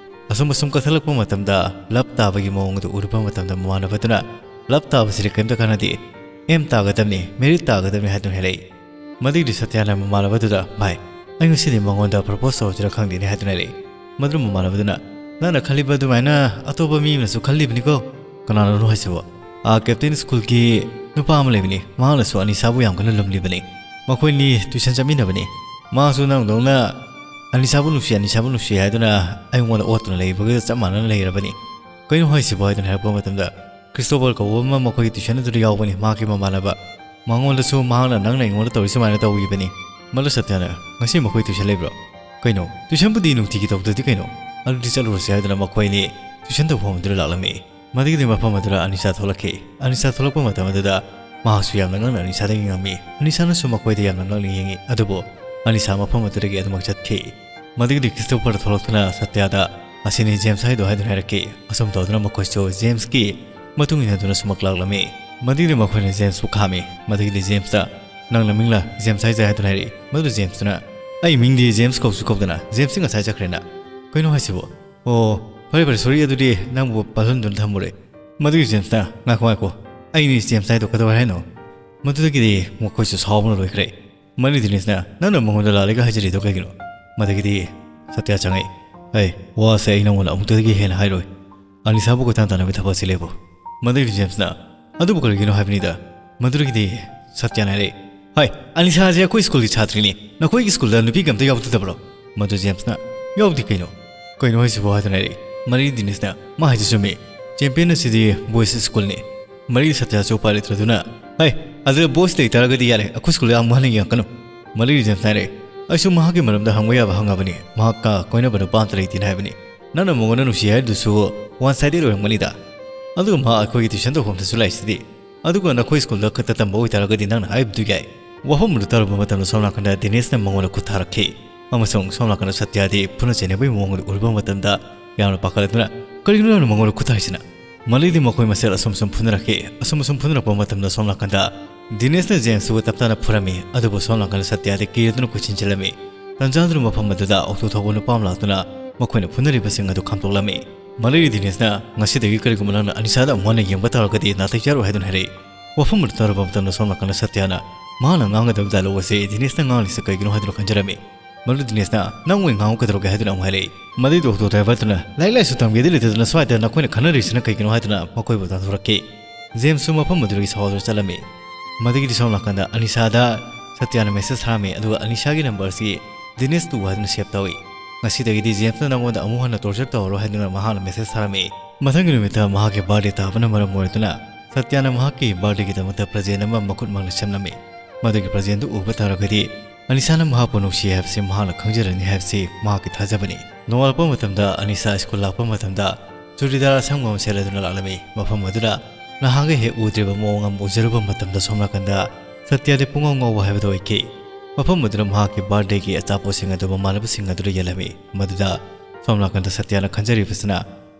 ꯑꯁꯨꯝ ꯑꯁꯨꯝ ꯀꯛꯊꯠꯂꯛꯄ ꯃꯇꯝꯗ, ꯂꯞ ꯇꯥꯕꯒꯤ ꯃꯑꯣꯡ ꯑꯗꯨ ꯎꯔꯨꯕ ꯃꯇꯝꯗ, ꯃꯃꯥꯟꯅꯕꯗꯨꯅ "ꯂꯞ ꯇꯥꯕꯁꯤꯗꯤ ꯀꯔꯤꯝꯇ ꯀꯥꯟꯅꯗꯦ, ꯑꯦꯝ ꯇꯥꯒꯗꯕꯅꯤ, ꯃꯦꯔꯤꯠ ꯇꯥꯒꯗꯕꯅꯤ" ꯍꯥꯏꯗꯨꯅ ꯍꯥꯏꯔꯛꯏ꯫ ꯃꯗꯨꯒꯤꯗꯤ ꯁꯇ꯭ꯌꯥꯅ ꯃꯃꯥꯟꯅꯕꯗꯨꯗ, "ꯚꯥꯏ, ꯑꯩ ꯉꯁꯤꯗꯤ ꯃꯉꯣꯟꯗ ꯄ꯭ꯔꯄꯣꯁ ꯇꯧꯔꯁꯤꯔ ꯈꯪꯗꯦꯅꯦ" ꯍꯥꯏꯗꯨꯅ ꯍꯥꯏꯔꯛꯏ꯫ ꯃꯗꯨ ꯃꯃꯥꯟꯅꯕꯗꯨꯅ, "ꯅꯪꯅ ꯈꯜꯂꯤꯕ ꯑꯗꯨꯃꯥꯏꯅ ꯑꯇꯣꯞꯄ ꯃꯤ ꯑꯃꯅꯁꯨ ꯈꯜꯂꯤꯕꯅꯤꯀꯣ?" "ꯀꯅꯥꯅꯣ ꯍꯥꯏꯁꯤꯕꯣ?" "ꯑꯥ, ꯀꯦꯞꯇꯦꯟ ꯁ꯭ꯀꯨꯜꯒꯤ ꯅꯨꯄꯥ ꯑꯃ ꯂꯩꯕꯅꯤ, ꯃꯍꯥꯛꯅꯁꯨ ꯑꯅꯤꯁꯥꯕꯨ ꯌꯥꯝ ꯀꯟꯅ ꯂꯨꯝꯂꯤꯕꯅꯤ꯫ ꯃꯈꯣꯏꯅꯤ ꯇ꯭ꯌꯨꯁꯟ ꯆꯠꯃꯤꯟꯅꯕꯅꯤ꯫ ꯃꯍꯥꯛꯁꯨ ꯅꯪꯗꯧꯅ ꯑꯅꯤꯁꯥꯕꯨ ꯅꯨꯡꯁꯤ, ꯑꯅꯤꯁꯥꯕꯨ ꯅꯨꯡꯁꯤ ꯍꯥꯏꯗꯨꯅ ꯑꯩꯉꯣꯟꯗ ꯑꯣꯠꯇꯨꯅ ꯂꯩꯕꯒ ꯆꯞ ꯃꯥꯟꯅꯅ ꯂꯩꯔꯕꯅꯤ꯫ ꯀꯩꯅꯣ ꯍꯥꯏꯁꯤꯕꯣ?" ꯍꯥꯏꯗꯨꯅ ꯍꯥꯏꯔꯛꯄ ꯃꯇꯝꯗ, "ꯈ꯭ꯔꯤꯁꯇꯣꯕꯜ ꯀꯧꯕ ꯑꯃ ꯃꯈꯣꯏꯒꯤ ꯇ꯭ꯌꯨꯁꯟ ꯑꯗꯨꯗ ꯌꯥꯎꯕꯅꯤ, ꯃꯍꯥꯛꯀꯤ ꯃꯃꯥꯟꯅꯕ꯫ ꯃꯉꯣꯟꯗꯁꯨ ꯃꯍꯥꯛꯅ ꯅꯪꯅ ꯑꯩꯉꯣꯟꯗ ꯇꯧꯔꯤ ꯁꯨꯃꯥꯏꯅ ꯇꯧꯈꯤꯕꯅꯤ꯫" ꯃꯗꯨ ꯁꯇ꯭ꯌꯅ, "ꯉꯁꯤ ꯃꯈꯣꯏ ꯇ꯭ꯌꯨꯁꯟ ꯂꯩꯕ꯭ꯔꯣ?" "ꯀꯩꯅꯣ, ꯇ꯭ꯌꯨꯁꯟꯕꯨꯗꯤ ꯅꯨꯡꯇꯤꯒꯤ ꯇꯧꯗ꯭ꯔꯗꯤ ꯀꯩꯅꯣ?" "ꯑꯗꯨꯗꯤ ꯆꯠꯂꯨꯔꯁꯦ" ꯍꯥꯏꯗꯨꯅ ꯃꯈꯣꯏ ꯑꯅꯤ ꯇ꯭ꯌꯨꯁꯟ ꯇꯧꯐꯝ ꯑꯗꯨꯗ ꯂꯥꯛꯂꯝꯃꯤ꯫ ꯃꯗꯨꯒꯤꯗꯤ ꯃꯐꯝ ꯑꯗꯨꯗ ꯑꯅꯤꯁꯥ ꯊꯣꯛꯂꯛꯈꯤ꯫ ꯑꯅꯤꯁꯥ ꯊꯣꯛꯂꯛꯄ ꯃꯇꯝ ꯑꯗꯨꯗ ꯃꯍꯥꯛꯁꯨ ꯌꯥꯝꯅ ꯉꯛꯅ ꯑꯅꯤꯁꯥꯗ ꯌꯦꯡꯉꯝꯃꯤ꯫ ꯑꯅꯤꯁꯥꯅꯁꯨ ꯃꯈꯣꯏꯗ ꯌꯥꯝꯅ ꯉꯛꯅ ꯌꯦꯡꯉꯤ꯫ ꯑꯗꯨꯕꯨ ꯑꯅꯤꯁꯥ ꯃꯐꯝ ꯑꯗꯨꯗꯒꯤ ꯑꯗꯨꯃꯛ ꯆꯠꯈꯤ꯫ ꯃꯗꯨꯒꯤꯗꯤ ꯈ꯭ꯔꯤꯁꯇꯣꯐꯔ ꯊꯣꯛꯂꯛꯇꯨꯅ ꯁꯇ꯭ꯌꯥꯗ, "ꯑꯁꯤꯅꯤ ꯖꯦꯝꯁ ꯍꯥꯏꯗꯣ" ꯍꯥꯏꯗꯨꯅ ꯍꯥꯏꯔꯛꯈꯤ꯫ ꯑꯁꯨꯝ ꯇꯧꯗꯨꯅ ꯃꯈꯣꯏꯁꯨ ꯖꯦꯝꯁꯀꯤ ꯃꯇꯨꯡ ꯏꯟꯅꯗꯨꯅ ꯁꯨꯃꯛ ꯂꯥꯛꯂꯝꯃꯤ꯫ ꯃꯗꯨꯒꯤꯗꯤ ꯃꯈꯣꯏꯅ ꯖꯦꯝꯁꯄꯨ ꯈꯥꯝꯃꯤ꯫ ꯃꯗꯨꯒꯤꯗꯤ ꯖꯦꯝꯁꯇ, "ꯅꯪ ꯅꯃꯤꯡꯂ ꯖꯦꯝꯁ ꯍꯥꯏꯖꯦ?" ꯍꯥꯏꯗꯨꯅ ꯍꯥꯏꯔꯛꯏ꯫ ꯃꯗꯨ ꯖꯦꯝꯁꯇꯨꯅ, "ꯑꯩ ꯃꯤꯡꯗꯤ ꯖꯦꯝꯁ ꯀꯧꯁꯨ ꯀꯧꯗꯅ, ꯖꯦꯝꯁꯇꯤ ꯉꯁꯥꯏ ꯆꯠꯈ꯭ꯔꯦꯅ꯫ ꯀꯩꯅꯣ ꯍꯥꯏꯁꯤꯕꯣ? ꯑꯣ, ꯐꯔꯦ ꯐꯔꯦ, ꯁꯣꯔꯤ, ꯑꯗꯨꯗꯤ ꯅꯪꯕꯨ ꯄꯜꯍꯟꯗꯨꯅ ꯊꯝꯃꯨꯔꯦ꯫" ꯃꯗꯨꯒꯤ ꯖꯦꯝꯁꯅ, "ꯉꯥꯏꯈꯣ ꯉꯥꯏꯈꯣ, ꯑꯩꯅꯤ ꯖꯦꯝꯁ ꯍꯥꯏꯗꯣ ꯀꯩꯗꯧ ꯍꯥꯏꯅꯣ?" ꯃꯗꯨꯗꯒꯤꯗꯤ ꯃꯈꯣꯏꯁꯨ ꯁꯥꯎꯕꯅ ꯂꯣꯏꯈ꯭ꯔꯦ꯫ ꯃꯔꯤ ꯗꯤꯅꯤꯁꯅ, "ꯅꯪꯅ ꯃꯉꯣꯟꯗ ꯂꯥꯜꯂꯦꯒ ꯍꯥꯏꯖꯔꯤꯗꯣ ꯀꯩꯒꯤꯅꯣ?" ꯃꯗꯨꯒꯤꯗꯤ ꯁꯇ꯭ꯌ ꯆꯪꯉꯛꯏ꯫ "ꯑꯩ, ꯋꯥꯁꯦ ꯑꯩ ꯅꯉꯣꯟꯗ ꯑꯃꯨꯛꯇꯗꯒꯤ ꯍꯦꯟꯅ ꯍꯥꯏꯔꯣꯏ꯫ ꯑꯂꯤꯁꯥꯕꯨ ꯀꯣꯏꯇꯥꯟ ꯇꯥꯟꯅꯕꯒꯤ ꯊꯕꯛꯁꯤ ꯂꯦꯞꯄꯨ꯫" ꯃꯗꯨꯒꯤ ꯖꯦꯝꯁꯅ, "ꯑꯗꯨꯕꯨ ꯀꯔꯤꯒꯤꯅꯣ ꯍꯥꯏꯕꯅꯤꯗ?" ꯃꯗꯨꯗꯒꯤꯗꯤ ꯁꯇ꯭ꯌꯅ ꯍꯥꯏꯔꯛꯏ, "ꯍꯥꯏ, ꯑꯂꯤꯁꯥꯁꯦ ꯑꯩꯈꯣꯏ ꯁ꯭ꯀꯨꯜꯒꯤ ꯁꯥꯇ꯭ꯔꯤꯅꯤ꯫ ꯅꯈꯣꯏꯒꯤ ꯁ꯭ꯀꯨꯜꯗ ꯅꯨꯄꯤꯒ ꯑꯝꯇ ꯌꯥꯎꯗꯕ꯭ꯔꯣ?" ꯃꯗꯨ ꯖꯦꯝꯁꯅ, "ꯌꯥꯎꯗꯦ ꯀꯩꯅꯣ꯫" "ꯀꯩꯅꯣ ꯍꯥꯏꯁꯤꯕꯣ?" ꯍꯥꯏꯗꯨꯅ ꯍꯥꯏꯔꯛꯏ꯫ ꯃꯔꯤ ꯗꯤꯅꯤꯁꯅ, "ꯃꯥ ꯍꯥꯏꯁꯤ ꯆꯨꯝꯃꯤ꯫ ꯆꯦꯝꯄꯤꯌꯟ ꯑꯁꯤꯗꯤ ꯕꯣꯏꯁ ꯁ꯭ꯀꯨꯜꯅꯤ꯫" ꯃꯔꯤ ꯁꯇ꯭ꯌꯁꯨ ꯎꯄꯥꯏ ꯂꯩꯇ꯭ꯔꯗꯨꯅ, "ꯍꯩ, ꯑꯗꯨꯗ ꯕꯣꯏꯁ ꯂꯩꯇꯥꯔꯒꯗꯤ ꯌꯥꯔꯦ, ꯑꯩꯈꯣꯏ ꯁ꯭ꯀꯨꯜꯗ ꯌꯥꯝ ꯋꯥꯅ ꯌꯦꯡꯉꯛꯀꯅꯨ꯫" ꯃꯔꯤ ꯖꯦꯝꯁꯅ ꯍꯥꯏꯔꯛꯏ, "ꯑꯩꯁꯨ ꯃꯍꯥꯛꯀꯤ ꯃꯔꯝꯗ ꯍꯪꯕ ꯌꯥꯕ ꯍꯪꯉꯕꯅꯤ꯫ ꯃꯍꯥꯛꯀ ꯀꯣꯏꯅꯕ ꯅꯨꯄꯥ ꯑꯝꯇ ꯂꯩꯇꯦꯅ ꯍꯥꯏꯕꯅꯤ꯫ ꯅꯪꯅ ꯃꯉꯣꯟꯗ ꯅꯨꯡꯁꯤ ꯍꯥꯏꯔꯤꯗꯨꯁꯨ ꯋꯥꯟ ꯁꯥꯏꯗꯦꯗ ꯑꯣꯏꯔꯝꯒꯅꯤꯗ꯫ ꯑꯗꯨꯒ ꯃꯍꯥꯛ ꯑꯩꯈꯣꯏꯒꯤ ꯇ꯭ꯌꯨꯁꯟ ꯇꯧꯐꯝꯗꯁꯨ ꯂꯥꯛꯏꯁꯤꯗꯤ꯫ ꯑꯗꯨꯒ ꯅꯈꯣꯏ ꯁ꯭ꯀꯨꯜꯗ ꯈꯛꯇ ꯇꯝꯕ ꯑꯣꯏꯇꯥꯔꯒꯗꯤ ꯅꯪꯅ ꯍꯥꯏꯕꯗꯨ ꯌꯥꯏ꯫" ꯋꯥꯐꯝ ꯑꯗꯨ ꯇꯥꯔꯨꯕ ꯃꯇꯝꯗ ꯁꯣꯝ ꯅꯥꯀꯟꯗ ꯗꯤꯅꯦꯁꯅ ꯃꯉꯣꯟꯗ ꯈꯨꯠ ꯊꯥꯔꯛꯈꯤ꯫ ꯑꯃꯁꯨꯡ ꯁꯣꯝ ꯅꯥꯀꯟꯗ ꯁꯇ꯭ꯌꯗꯤ ꯐꯨꯅ ꯆꯩꯅꯕꯒꯤ ꯃꯑꯣꯡ ꯑꯗꯨ ꯎꯔꯨꯕ ꯃꯇꯝꯗ ꯌꯥꯝꯅ ꯄꯥꯈꯠꯂꯗꯨꯅ, "ꯀꯔꯤꯒꯤꯅꯣ ꯅꯪꯅ ꯃꯉꯣꯟꯗ ꯈꯨꯠ ꯊꯥꯔꯤꯁꯤꯅ?" ꯃꯂꯤꯗꯤ ꯃꯈꯣꯏ ꯃꯁꯦꯜ ꯑꯁꯨꯝ ꯑꯁꯨꯝ ꯐꯨꯅꯔꯛꯈꯤ꯫ ꯑꯁꯨꯝ ꯑꯁꯨꯝ ꯐꯨꯅꯔꯛꯄ ꯃꯇꯝꯗ ꯁꯣꯝ ꯅꯥꯀꯟꯗ ꯗꯤꯅꯦꯁꯅ ꯖꯦꯝꯁꯄꯨ ꯇꯞ ꯇꯥꯅ ꯐꯨꯔꯝꯃꯤ꯫ ꯑꯗꯨꯕꯨ ꯁꯣꯝ ꯅꯥꯀꯟꯗ ꯁꯇ꯭ꯌꯗꯤ ꯀꯤꯔꯗꯨꯅ ꯀꯣꯏꯆꯦꯟ ꯆꯦꯜꯂꯝꯃꯤ꯫ ꯇꯟꯖꯥꯗꯨꯅ ꯃꯐꯝ ꯑꯗꯨꯗ ꯑꯣꯇꯣ ꯊꯧꯕ ꯅꯨꯄꯥ ꯑꯃ ꯂꯥꯛꯇꯨꯅ ꯃꯈꯣꯏꯅ ꯐꯨꯅꯔꯤꯕꯁꯤꯡ ꯑꯗꯨ ꯈꯥꯝꯗꯣꯛꯂꯝꯃꯤ꯫ ꯃꯂꯤꯗꯤ ꯗꯤꯅꯦꯁꯅ, "ꯉꯁꯤꯗꯒꯤ ꯀꯔꯤꯒꯨꯝꯕ ꯅꯪꯅ ꯑꯅꯤꯁꯥꯗ ꯑꯃꯨꯛ ꯍꯟꯅ ꯌꯦꯡꯕ ꯇꯥꯔꯒꯗꯤ ꯅꯥꯇꯩ ꯆꯥꯔꯣꯏ" ꯍꯥꯏꯗꯨꯅ ꯍꯥꯏꯔꯛꯏ꯫ ꯋꯥꯐꯝ ꯑꯗꯨ ꯇꯥꯔꯨꯕ ꯃꯇꯝꯗ ꯁꯣꯝ ꯅꯥꯀꯟꯗ ꯁꯇ꯭ꯌꯅ ꯃꯍꯥꯛꯅ ꯉꯥꯡꯒꯗꯕ ꯗꯥꯏꯂꯣꯛ ꯑꯁꯤ ꯗꯤꯅꯦꯁꯅ ꯉꯥꯡꯂꯤꯁꯤ ꯀꯩꯒꯤꯅꯣ ꯍꯥꯏꯗꯨꯅ ꯈꯟꯖꯔꯝꯃꯤ꯫ ꯃꯗꯨ ꯗꯤꯅꯦꯁꯅ, "ꯅꯪ ꯑꯣꯏꯅ ꯉꯥꯡꯉꯨ ꯀꯩꯗꯧꯔꯒꯦ?" ꯍꯥꯏꯗꯨꯅ ꯑꯃꯨꯛ ꯍꯥꯏꯔꯛꯏ꯫ ꯃꯗꯨꯏꯗ ꯑꯣꯇꯣ ꯗ꯭ꯔꯥꯏꯚꯔꯗꯨꯅ, "ꯂꯥꯏꯔꯤꯛ ꯂꯥꯏꯁꯨ ꯇꯝꯒꯦꯗꯤ ꯂꯩꯇꯗꯅ ꯁ꯭ꯋꯥꯏꯗ ꯅꯈꯣꯏꯅ ꯈꯟꯅꯔꯤꯁꯤꯅ ꯀꯩꯒꯤꯅꯣ?" ꯍꯥꯏꯗꯨꯅ ꯃꯈꯣꯏꯕꯨ ꯇꯥꯟꯊꯣꯔꯛꯈꯤ꯫ ꯖꯦꯝꯁꯁꯨ ꯃꯐꯝ ꯑꯗꯨꯗꯒꯤ ꯁꯥꯎꯗꯨꯅ ꯆꯠꯂꯝꯃꯤ꯫ ꯃꯗꯨꯒꯤꯗꯤ ꯁꯣꯝ ꯅꯥꯀꯟꯗ ꯑꯂꯤꯁꯥꯗ ꯁꯇ꯭ꯌꯅ ꯃꯦꯁꯦꯖ ꯊꯥꯔꯝꯃꯤ, ꯑꯗꯨꯒ ꯑꯂꯤꯁꯥꯒꯤ ꯅꯝꯕꯔꯁꯤ ꯗꯤꯅꯦꯁ ꯇꯨ ꯍꯥꯏꯗꯨꯅ ꯁꯦꯚ ꯇꯧꯏ꯫ "ꯉꯁꯤꯗꯒꯤꯗꯤ ꯖꯦꯝꯁꯅ ꯅꯉꯣꯟꯗ ꯑꯃꯨꯛ ꯍꯟꯅ ꯇꯣꯔꯆꯔ ꯇꯧꯔꯔꯣꯏ" ꯍꯥꯏꯗꯨꯅ ꯃꯍꯥꯛꯅ ꯃꯦꯁꯦꯖ ꯊꯥꯔꯝꯃꯤ꯫ ꯃꯊꯪꯒꯤ ꯅꯨꯃꯤꯠꯇ ꯃꯍꯥꯛꯀꯤ ꯕꯥꯔꯗꯦ ꯇꯥꯕꯅ ꯃꯔꯝ ꯑꯣꯏꯗꯨꯅ ꯁꯇ꯭ꯌꯅ ꯃꯍꯥꯛꯀꯤ ꯕꯥꯔꯗꯦꯒꯤꯗꯃꯛꯇ ꯄ꯭ꯔꯖꯦꯟ ꯑꯃ ꯃꯈꯨꯠꯃꯛꯅ ꯁꯦꯝꯂꯝꯃꯤ꯫ ꯃꯗꯨꯒꯤ ꯄ꯭ꯔꯖꯦꯟꯗꯨ ꯎꯕ ꯇꯥꯔꯒꯗꯤ ꯑꯂꯤꯁꯥꯅ ꯃꯍꯥꯛꯄꯨ ꯅꯨꯡꯁꯤ ꯍꯥꯏꯕꯁꯤ ꯃꯍꯥꯛꯅ ꯈꯪꯖꯔꯅꯤ ꯍꯥꯏꯕꯁꯤ ꯃꯍꯥꯛꯀꯤ ꯊꯥꯖꯕꯅꯤ꯫ ꯅꯣꯡꯉꯥꯜꯂꯛꯄ ꯃꯇꯝꯗ ꯑꯂꯤꯁꯥ ꯁ꯭ꯀꯨꯜ ꯂꯥꯛꯄ ꯃꯇꯝꯗ ꯆꯨꯔꯤꯗꯥꯔ ꯑꯁꯪꯕ ꯑꯃ ꯁꯦꯠꯂꯗꯨꯅ ꯂꯥꯛꯂꯝꯃꯤ꯫ ꯃꯐꯝ ꯑꯗꯨꯗ ꯅꯍꯥꯟꯒꯩ ꯍꯦꯛ ꯎꯗ꯭ꯔꯤꯕ ꯃꯑꯣꯡ ꯑꯃ ꯎꯖꯔꯨꯕ ꯃꯇꯝꯗ ꯁꯣꯝ ꯅꯥꯀꯟꯗ ꯁꯇ꯭ꯌꯥꯗꯤ ꯄꯨꯡꯉꯥꯎ ꯉꯥꯎꯕ ꯍꯥꯏꯕꯗꯨ ꯑꯣꯏꯈꯤ꯫ ꯃꯐꯝ ꯑꯗꯨꯗ ꯃꯍꯥꯛꯀꯤ ꯕꯥꯔꯗꯦꯒꯤ ꯑꯆꯥꯄꯣꯠꯁꯤꯡ ꯑꯗꯨ ꯃꯃꯥꯟꯅꯕꯁꯤꯡ ꯑꯗꯨꯗ ꯌꯦꯜꯂꯝꯃꯤ꯫ ꯃꯗꯨꯗ ꯁꯣꯝ ꯅꯥꯀꯟꯗ ꯁꯇ꯭ꯌꯥꯅ ꯈꯟꯖꯔꯤꯕꯁꯤꯅ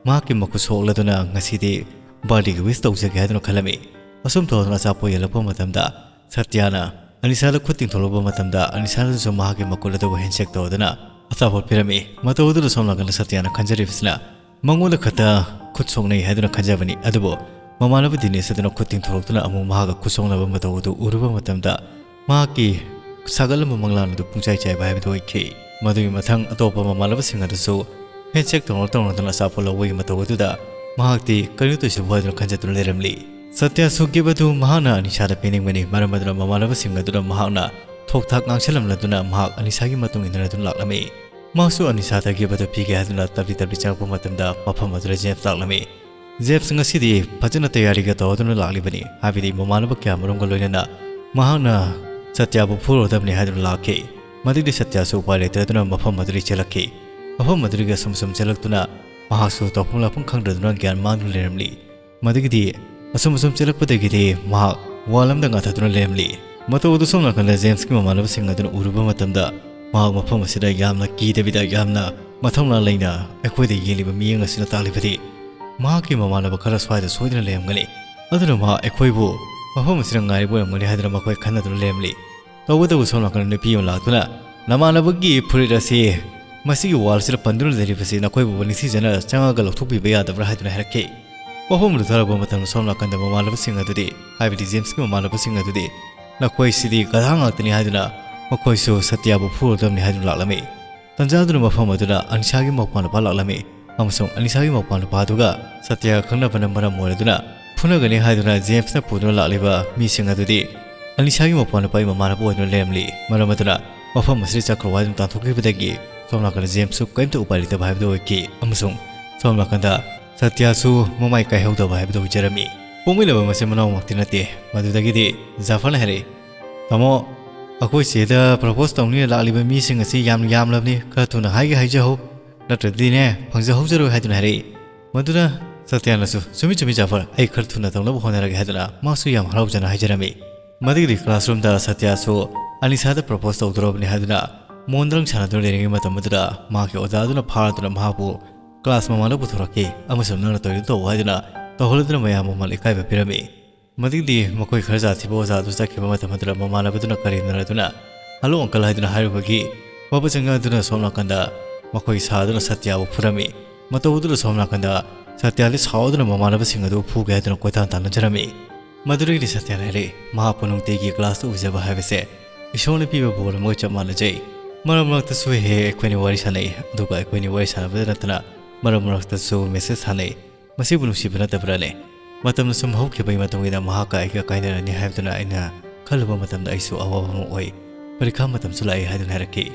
ꯃꯍꯥꯛꯀꯤ ꯃꯈꯨꯠ ꯁꯣꯛꯂꯗꯨꯅ ꯉꯁꯤꯗꯤ ꯕꯥꯔꯗꯦꯒꯤ ꯋꯤꯁ ꯇꯧꯖꯒꯦ ꯍꯥꯏꯗꯨꯅ ꯈꯜꯂꯝꯃꯤ꯫ ꯑꯁꯨꯝ ꯇꯧꯗꯨꯅ ꯑꯆꯥꯄꯣꯠ ꯌꯦꯜꯂꯛꯄ ꯃꯇꯝꯗ ꯁꯇ꯭ꯌꯥꯅ ꯑꯅꯤꯁꯥꯗ ꯈꯨꯠ ꯇꯤꯡꯊꯣꯛꯂꯨꯕ ꯃꯇꯝꯗ ꯑꯅꯤꯁꯥꯅꯁꯨ ꯃꯍꯥꯛꯀꯤ ꯃꯈꯨꯠ ꯑꯗꯨꯕꯨ ꯍꯦꯟꯁꯦꯛ ꯇꯧꯗꯨꯅ ꯑꯆꯥꯄꯣꯠ ꯄꯤꯔꯝꯃꯤ꯫ ꯃꯇꯧ ꯑꯗꯨꯗ ꯁꯣꯝ ꯅꯥꯀꯟꯗ ꯁꯇ꯭ꯌꯥꯅ ꯈꯟꯖꯔꯤꯕꯁꯤꯅ ꯃꯉꯣꯟꯗ ꯈꯛꯇ ꯈꯨꯠ ꯁꯣꯛꯅꯩ ꯍꯥꯏꯗꯨꯅ ꯈꯟꯖꯕꯅꯤ꯫ ꯑꯗꯨꯕꯨ ꯃꯃꯥꯟꯅꯕ ꯗꯤꯅꯦꯁ ꯑꯗꯨꯅ ꯈꯨꯠ ꯇꯤꯡꯊꯣꯔꯛꯇꯨꯅ ꯑꯃꯨꯛ ꯃꯍꯥꯛꯀ ꯈꯨꯠ ꯁꯣꯛꯅꯕ ꯃꯇꯧ ꯑꯗꯨ ꯎꯔꯨꯕ ꯃꯇꯝꯗ ꯃꯍꯥꯛꯀꯤ ꯁꯥꯒꯠꯂꯝꯕ ꯃꯪꯂꯥꯟ ꯑꯗꯨ ꯄꯨꯡꯆꯥꯏ ꯆꯥꯏꯕ ꯍꯥꯏꯕꯗꯨ ꯑꯣꯏꯈꯤ꯫ ꯃꯗꯨꯒꯤ ꯃꯊꯪ ꯑꯇꯣꯞꯄ ꯃꯃꯥꯟꯅꯕꯁꯤꯡ ꯑꯗꯨꯁꯨ ꯍꯦꯟꯁꯦꯛ ꯇꯧꯅ ꯇꯧꯅꯗꯨꯅ ꯑꯆꯥꯄꯣꯠ ꯂꯧꯕꯒꯤ ꯃꯇꯧ ꯑꯗꯨꯗ ꯃꯍꯥꯛꯇꯤ ꯀꯔꯤꯅꯣ ꯇꯧꯔꯤꯁꯤꯕꯨ ꯍꯥꯏꯗꯨꯅ ꯈꯟꯖꯗꯨꯅ ꯂꯩꯔꯝꯂꯤ꯫ ꯁꯇ꯭ꯌꯥꯁꯨ ꯒꯤꯐ ꯑꯗꯨ ꯃꯍꯥꯛꯅ ꯑꯅꯤꯁꯥꯗ ꯄꯤꯅꯤꯡꯕꯅꯤ꯫ ꯃꯔꯝ ꯑꯗꯨꯅ ꯃꯃꯥꯟꯅꯕꯁꯤꯡ ꯑꯗꯨꯅ ꯃꯍꯥꯛꯅ ꯊꯣꯛ ꯊꯥꯛ ꯉꯥꯡꯁꯤꯜꯂꯝꯂꯗꯨꯅ ꯃꯍꯥꯛ ꯑꯅꯤꯁꯥꯒꯤ ꯃꯇꯨꯡ ꯏꯟꯅꯔꯗꯨꯅ ꯂꯥꯛꯂꯝꯃꯤ꯫ ꯃꯍꯥꯛꯁꯨ ꯑꯅꯤꯁꯥꯗ ꯒꯤꯐ ꯑꯗꯨ ꯄꯤꯒꯦ ꯍꯥꯏꯗꯨꯅ ꯇꯞꯂꯤ ꯇꯞꯂꯤ ꯆꯪꯂꯛꯄ ꯃꯇꯝꯗ ꯃꯐꯝ ꯑꯗꯨꯗ ꯖꯦꯝꯁ ꯂꯥꯛꯂꯝꯃꯤ꯫ ꯖꯦꯝꯁ ꯉꯁꯤꯗꯤ ꯐꯖꯅ ꯇꯌꯥꯔꯤꯒ ꯇꯧꯗꯨꯅ ꯂꯥꯛꯂꯤꯕꯅꯤ꯫ ꯍꯥꯏꯕꯗꯤ ꯃꯃꯥꯟꯅꯕ ꯀꯌꯥꯃꯔꯨꯝꯒ ꯂꯣꯏꯅꯅ ꯃꯍꯥꯛꯅ ꯁꯇ꯭ꯌꯥꯕꯨ ꯐꯨꯔꯨꯗꯕꯅꯤ ꯍꯥꯏꯗꯨꯅ ꯂꯥꯛꯈꯤ꯫ ꯃꯗꯨꯒꯤ ꯁꯇ꯭ꯌꯥꯁꯨ ꯎꯄꯥꯏ ꯂꯩꯇꯗꯨꯅ ꯃꯐꯝ ꯑꯗꯨꯗꯒꯤ ꯆꯦꯜꯂꯛꯈꯤ꯫ ꯃꯐꯝ ꯑꯗꯨꯗꯒꯤ ꯑꯁꯨꯝ ꯑꯁꯨꯝ ꯆꯦꯜꯂꯛꯇꯨꯅ ꯃꯍꯥꯛꯁꯨ ꯇꯧꯐꯝ ꯂꯥꯛꯐꯝ ꯈꯪꯗ꯭ꯔꯗꯨꯅ ꯒ꯭ꯌꯥꯟ ꯃꯥꯡꯗꯨꯅ ꯂꯩꯔꯝꯂꯤ꯫ ꯃꯗꯨꯒꯤꯗꯤ ꯑꯁꯨꯝ ꯑꯁꯨꯝ ꯆꯦꯜꯂꯛꯄꯗꯒꯤꯗꯤ ꯃꯍꯥꯛ ꯋꯥꯜ ꯑꯃꯗ ꯉꯥꯊꯗꯨꯅ ꯂꯩꯔꯝꯂꯤ꯫ ꯃꯇꯧ ꯑꯗꯨ ꯁꯣꯝ ꯅꯥꯀꯟꯗ ꯖꯦꯝꯁꯀꯤ ꯃꯃꯥꯟꯅꯕꯁꯤꯡ ꯑꯗꯨꯅ ꯎꯔꯨꯕ ꯃꯇꯝꯗ ꯃꯍꯥꯛ ꯃꯐꯝ ꯑꯁꯤꯗ ꯌꯥꯝꯅ ꯀꯤꯗꯕꯤꯗ ꯌꯥꯝꯅ ꯃꯊꯧꯅꯥ ꯂꯩꯅ ꯑꯩꯈꯣꯏꯗ ꯌꯦꯡꯂꯤꯕ ꯃꯤꯠꯌꯦꯡ ꯑꯁꯤꯅ ꯇꯥꯛꯂꯤꯕꯗꯤ ꯃꯍꯥꯛꯀꯤ ꯃꯃꯥꯟꯅꯕ ꯈꯔ ꯁ꯭ꯋꯥꯏꯗ ꯁꯣꯏꯗꯅ ꯂꯩꯔꯝꯒꯅꯤ꯫ ꯑꯗꯨꯅ ꯃꯍꯥꯛ ꯑꯩꯈꯣꯏꯕꯨ ꯃꯐꯝ ꯑꯁꯤꯗ ꯉꯥꯏꯔꯤꯕ ꯑꯣꯏꯔꯝꯒꯅꯤ ꯍꯥꯏꯗꯨꯅ ꯃꯈꯣꯏ ꯈꯟꯅꯗꯨꯅ ꯂꯩꯔꯝꯂꯤ꯫ ꯇꯧꯕꯇꯕꯨ ꯁꯣꯝ ꯅꯥꯀꯟꯗ ꯅꯨꯄꯤ ꯑꯃ ꯂꯥꯛꯇꯨꯅ, "ꯅꯃꯥꯟꯅꯕꯒꯤ ꯐꯨꯔꯤꯠ ꯑꯁꯤ ꯃꯁꯤꯒꯤ ꯋꯥꯜꯁꯤꯗ ꯄꯟꯗꯨꯅ ꯂꯩꯔꯤꯕꯁꯤ ꯅꯈꯣꯏꯕꯨ ꯅꯤꯡꯊꯤꯖꯅ ꯆꯪꯉꯒ ꯂꯧꯊꯣꯛꯄꯤꯕ ꯌꯥꯗꯕ꯭ꯔꯥ?" ꯍꯥꯏꯗꯨꯅ ꯍꯥꯏꯔꯛꯈꯤ꯫ ꯋꯥꯐꯝ ꯑꯗꯨ ꯇꯥꯔꯕ ꯃꯇꯝꯗ ꯁꯣꯝ ꯅꯥꯀꯟꯗ ꯃꯃꯥꯟꯅꯕꯁꯤꯡ ꯑꯗꯨꯗꯤ, ꯍꯥꯏꯕꯗꯤ ꯖꯦꯝꯁꯀꯤ ꯃꯃꯥꯟꯅꯕꯁꯤꯡ ꯑꯗꯨꯗꯤ, "ꯅꯈꯣꯏꯁꯤꯗꯤ ꯒꯙꯥ ꯉꯥꯛꯇꯅꯤ" ꯍꯥꯏꯗꯨꯅ ꯃꯈꯣꯏꯁꯨ ꯁꯇ꯭ꯌꯥꯕꯨ ꯐꯨꯔꯗꯕꯅꯤ ꯍꯥꯏꯗꯨꯅ ꯂꯥꯛꯂꯝꯃꯤ꯫ ꯇꯟꯖꯥ ꯑꯗꯨꯅ ꯃꯐꯝ ꯑꯗꯨꯗ ꯑꯅꯤꯁꯥꯒꯤ ꯃꯧꯄ꯭ꯋꯥ ꯅꯨꯄꯥ ꯂꯥꯛꯂꯝꯃꯤ ꯑꯃꯁꯨꯡ ꯑꯅꯤꯁꯥꯒꯤ ꯃꯧꯄ꯭ꯋꯥ ꯅꯨꯄꯥ ꯑꯗꯨꯒ ꯁꯇ꯭ꯌꯥꯒ ꯈꯪꯅꯕꯅ ꯃꯔꯝ ꯑꯣꯏꯔꯗꯨꯅ ꯐꯨꯅꯒꯅꯤ ꯍꯥꯏꯗꯨꯅ ꯖꯦꯝꯁꯅ ꯄꯨꯗꯨꯅ ꯂꯥꯛꯂꯤꯕ ꯃꯤꯁꯤꯡ ꯑꯗꯨꯗꯤ ꯑꯅꯤꯁꯥꯒꯤ ꯃꯧꯄ꯭ꯋꯥ ꯅꯨꯄꯥꯒꯤ ꯃꯃꯥꯟꯅꯕ ꯑꯣꯏꯗꯨꯅ ꯂꯩꯔꯝꯂꯤ꯫ ꯃꯔꯝ ꯑꯗꯨꯅ ꯃꯐꯝ ꯑꯁꯤꯗ ꯆꯠꯈ꯭ꯔꯣ ꯍꯥꯏꯗꯨꯅ ꯇꯥꯟꯊꯣꯛꯈꯤꯕꯗꯒꯤ ꯁꯣꯝ ꯅꯥꯀꯟꯗ ꯖꯦꯝꯁꯁꯨ ꯀꯔꯤꯝꯇ ꯎꯄꯥꯏ ꯂꯩꯇꯕ ꯍꯥꯏꯕꯗꯨ ꯑꯣꯏꯈꯤ ꯑꯃꯁꯨꯡ ꯁꯣꯝ ꯅꯥꯀꯟꯗ ꯁꯇ꯭ꯌꯥꯁꯨ ꯃꯃꯥꯏ ꯀꯥꯏꯍꯧꯗꯕ ꯍꯥꯏꯕꯗꯨ ꯑꯣꯏꯖꯔꯝꯃꯤ꯫ ꯄꯣꯛꯃꯤꯟꯅꯕ ꯃꯆꯤꯟ ꯃꯅꯥꯎꯃꯛꯇꯤ ꯅꯠꯇꯦ꯫ ꯃꯗꯨꯗꯒꯤꯗꯤ ꯖꯥꯐꯔꯅ ꯍꯥꯏꯔꯛꯏ, "ꯇꯥꯃꯣ, ꯑꯩꯈꯣꯏ ꯆꯦꯗ ꯄ꯭ꯔꯄꯣꯁ ꯇꯧꯅꯤꯅ ꯂꯥꯛꯂꯤꯕ ꯃꯤꯁꯤꯡ ꯑꯁꯤ ꯌꯥꯝꯅ ꯌꯥꯝꯂꯕꯅꯤ, ꯈꯔ ꯊꯨꯅ ꯍꯥꯏꯒꯦ ꯍꯥꯏꯖꯍꯧ, ꯅꯠꯇ꯭ꯔꯗꯤꯅꯦ ꯐꯪꯖꯍꯧꯖꯔꯣꯏ" ꯍꯥꯏꯗꯨꯅ ꯍꯥꯏꯔꯛꯏ꯫ ꯃꯗꯨꯅ ꯁꯇ꯭ꯌꯥꯅꯁꯨ, "ꯆꯨꯝꯃꯤ, ꯆꯨꯝꯃꯤ ꯖꯥꯐꯔ, ꯑꯩ ꯈꯔ ꯊꯨꯅ ꯇꯧꯅꯕ ꯍꯣꯠꯅꯔꯒꯦ" ꯍꯥꯏꯗꯨꯅ ꯃꯍꯥꯛꯁꯨ ꯌꯥꯝ ꯍꯔꯥꯎꯖꯅ ꯍꯥꯏꯖꯔꯝꯃꯤ꯫ ꯃꯗꯨꯒꯤꯗꯤ classroomꯗ ꯁꯇ꯭ꯌꯥꯁꯨ ꯑꯅꯤꯁꯥꯗ propose ꯇꯧꯗꯣꯔꯕꯅꯤ ꯍꯥꯏꯗꯨꯅ ꯃꯣꯟꯗ꯭ꯔꯪ ꯁꯥꯟꯅꯗꯨꯅ ꯂꯩꯔꯤꯉꯩ ꯃꯇꯝ ꯑꯗꯨꯗ ꯃꯍꯥꯛꯀꯤ ꯑꯣꯖꯥ ꯑꯗꯨꯅ ꯐꯥꯔꯗꯨꯅ ꯃꯍꯥꯛꯄꯨ class ꯃꯃꯥꯡꯗ ꯄꯨꯊꯣꯔꯛꯈꯤ ꯑꯃꯁꯨꯡ "ꯅꯪꯅ ꯇꯧꯔꯤꯗꯨ ꯇꯧ" ꯍꯥꯏꯗꯨꯅ ꯇꯧꯍꯜꯂꯗꯨꯅ ꯃꯌꯥꯝ ꯃꯃꯥꯡꯗ ꯏꯀꯥꯏꯕ ꯄꯤꯔꯝꯃꯤ꯫ ꯃꯗꯨꯒꯤꯗꯤ ꯃꯈꯣꯏ ꯈꯔ ꯖꯥꯠ ꯊꯤꯕ ꯑꯣꯖꯥ ꯑꯗꯨ ꯆꯠꯈꯤꯕ ꯃꯇꯝ ꯑꯗꯨꯗ ꯃꯃꯥꯟꯅꯕꯗꯨꯅ ꯀꯔꯦꯝꯅꯔꯗꯨꯅ "Hello uncle" ꯍꯥꯏꯗꯨꯅ ꯍꯥꯏꯔꯨꯕꯒꯤ ꯃꯕꯨꯛ ꯆꯪꯉꯛꯇꯨꯅ ꯁꯣꯝ ꯅꯥꯀꯟꯗ ꯃꯈꯣꯏ ꯁꯥꯗꯨꯅ ꯁꯇ꯭ꯌꯥꯕꯨ ꯐꯨꯔꯝꯃꯤ꯫ ꯃꯇꯧ ꯑꯗꯨꯗ ꯁꯣꯝ ꯅꯥꯀꯟꯗ ꯁꯇ꯭ꯌꯥꯗꯤ ꯁꯥꯎꯗꯨꯅ ꯃꯃꯥꯟꯅꯕꯁꯤꯡ ꯑꯗꯨ ꯐꯨꯒꯦ ꯍꯥꯏꯗꯨꯅ ꯀꯣꯏꯇꯥꯟ ꯇꯥꯟꯅꯖꯔꯝꯃꯤ꯫ ꯃꯗꯨꯗꯒꯤꯗꯤ ꯁꯇ꯭ꯌꯥꯅ ꯍꯥꯏꯔꯛꯏ, "ꯃꯍꯥꯛꯄꯨ ꯅꯨꯡꯇꯤꯒꯤ classꯇ ꯎꯖꯕ ꯍꯥꯏꯕꯁꯦ ꯏꯁꯣꯔꯅ ꯄꯤꯕ ꯕꯣꯔ ꯑꯃꯒ ꯆꯞ ꯃꯥꯟꯅꯖꯩ꯫ ꯃꯔꯛ ꯃꯔꯛꯇꯁꯨ ꯍꯦꯛ ꯍꯦꯛ ꯑꯩꯈꯣꯏꯅ ꯋꯥꯔꯤ ꯁꯥꯟꯅꯩ, ꯑꯗꯨꯒ ꯑꯩꯈꯣꯏꯅ ꯋꯥꯔꯤ ꯁꯥꯟꯅꯕꯗ ꯅꯠꯇꯅ ꯃꯔꯛ ꯃꯔꯛꯇꯁꯨ message ꯊꯥꯅꯩ꯫ ꯃꯁꯤꯕꯨ ꯅꯨꯡꯁꯤꯕ ꯅꯠꯇꯕ꯭ꯔꯥꯅꯦ? ꯃꯇꯝꯅ ꯁꯨꯝ ꯍꯧꯈꯤꯕꯒꯤ ꯃꯇꯨꯡ ꯏꯟꯅ ꯃꯍꯥꯛꯀ ꯑꯩꯒ ꯀꯥꯏꯅꯔꯅꯤ ꯍꯥꯏꯕꯗꯨꯅ ꯑꯩꯅ ꯈꯜꯂꯨꯕ ꯃꯇꯝꯗ ꯑꯩꯁꯨ ꯑꯋꯥꯕ ꯑꯃ ꯑꯣꯏ꯫ ꯄꯔꯤꯈꯥ ꯃꯇꯝꯁꯨ ꯂꯥꯛꯏ" ꯍꯥꯏꯗꯨꯅ ꯍꯥꯏꯔꯛꯈꯤ꯫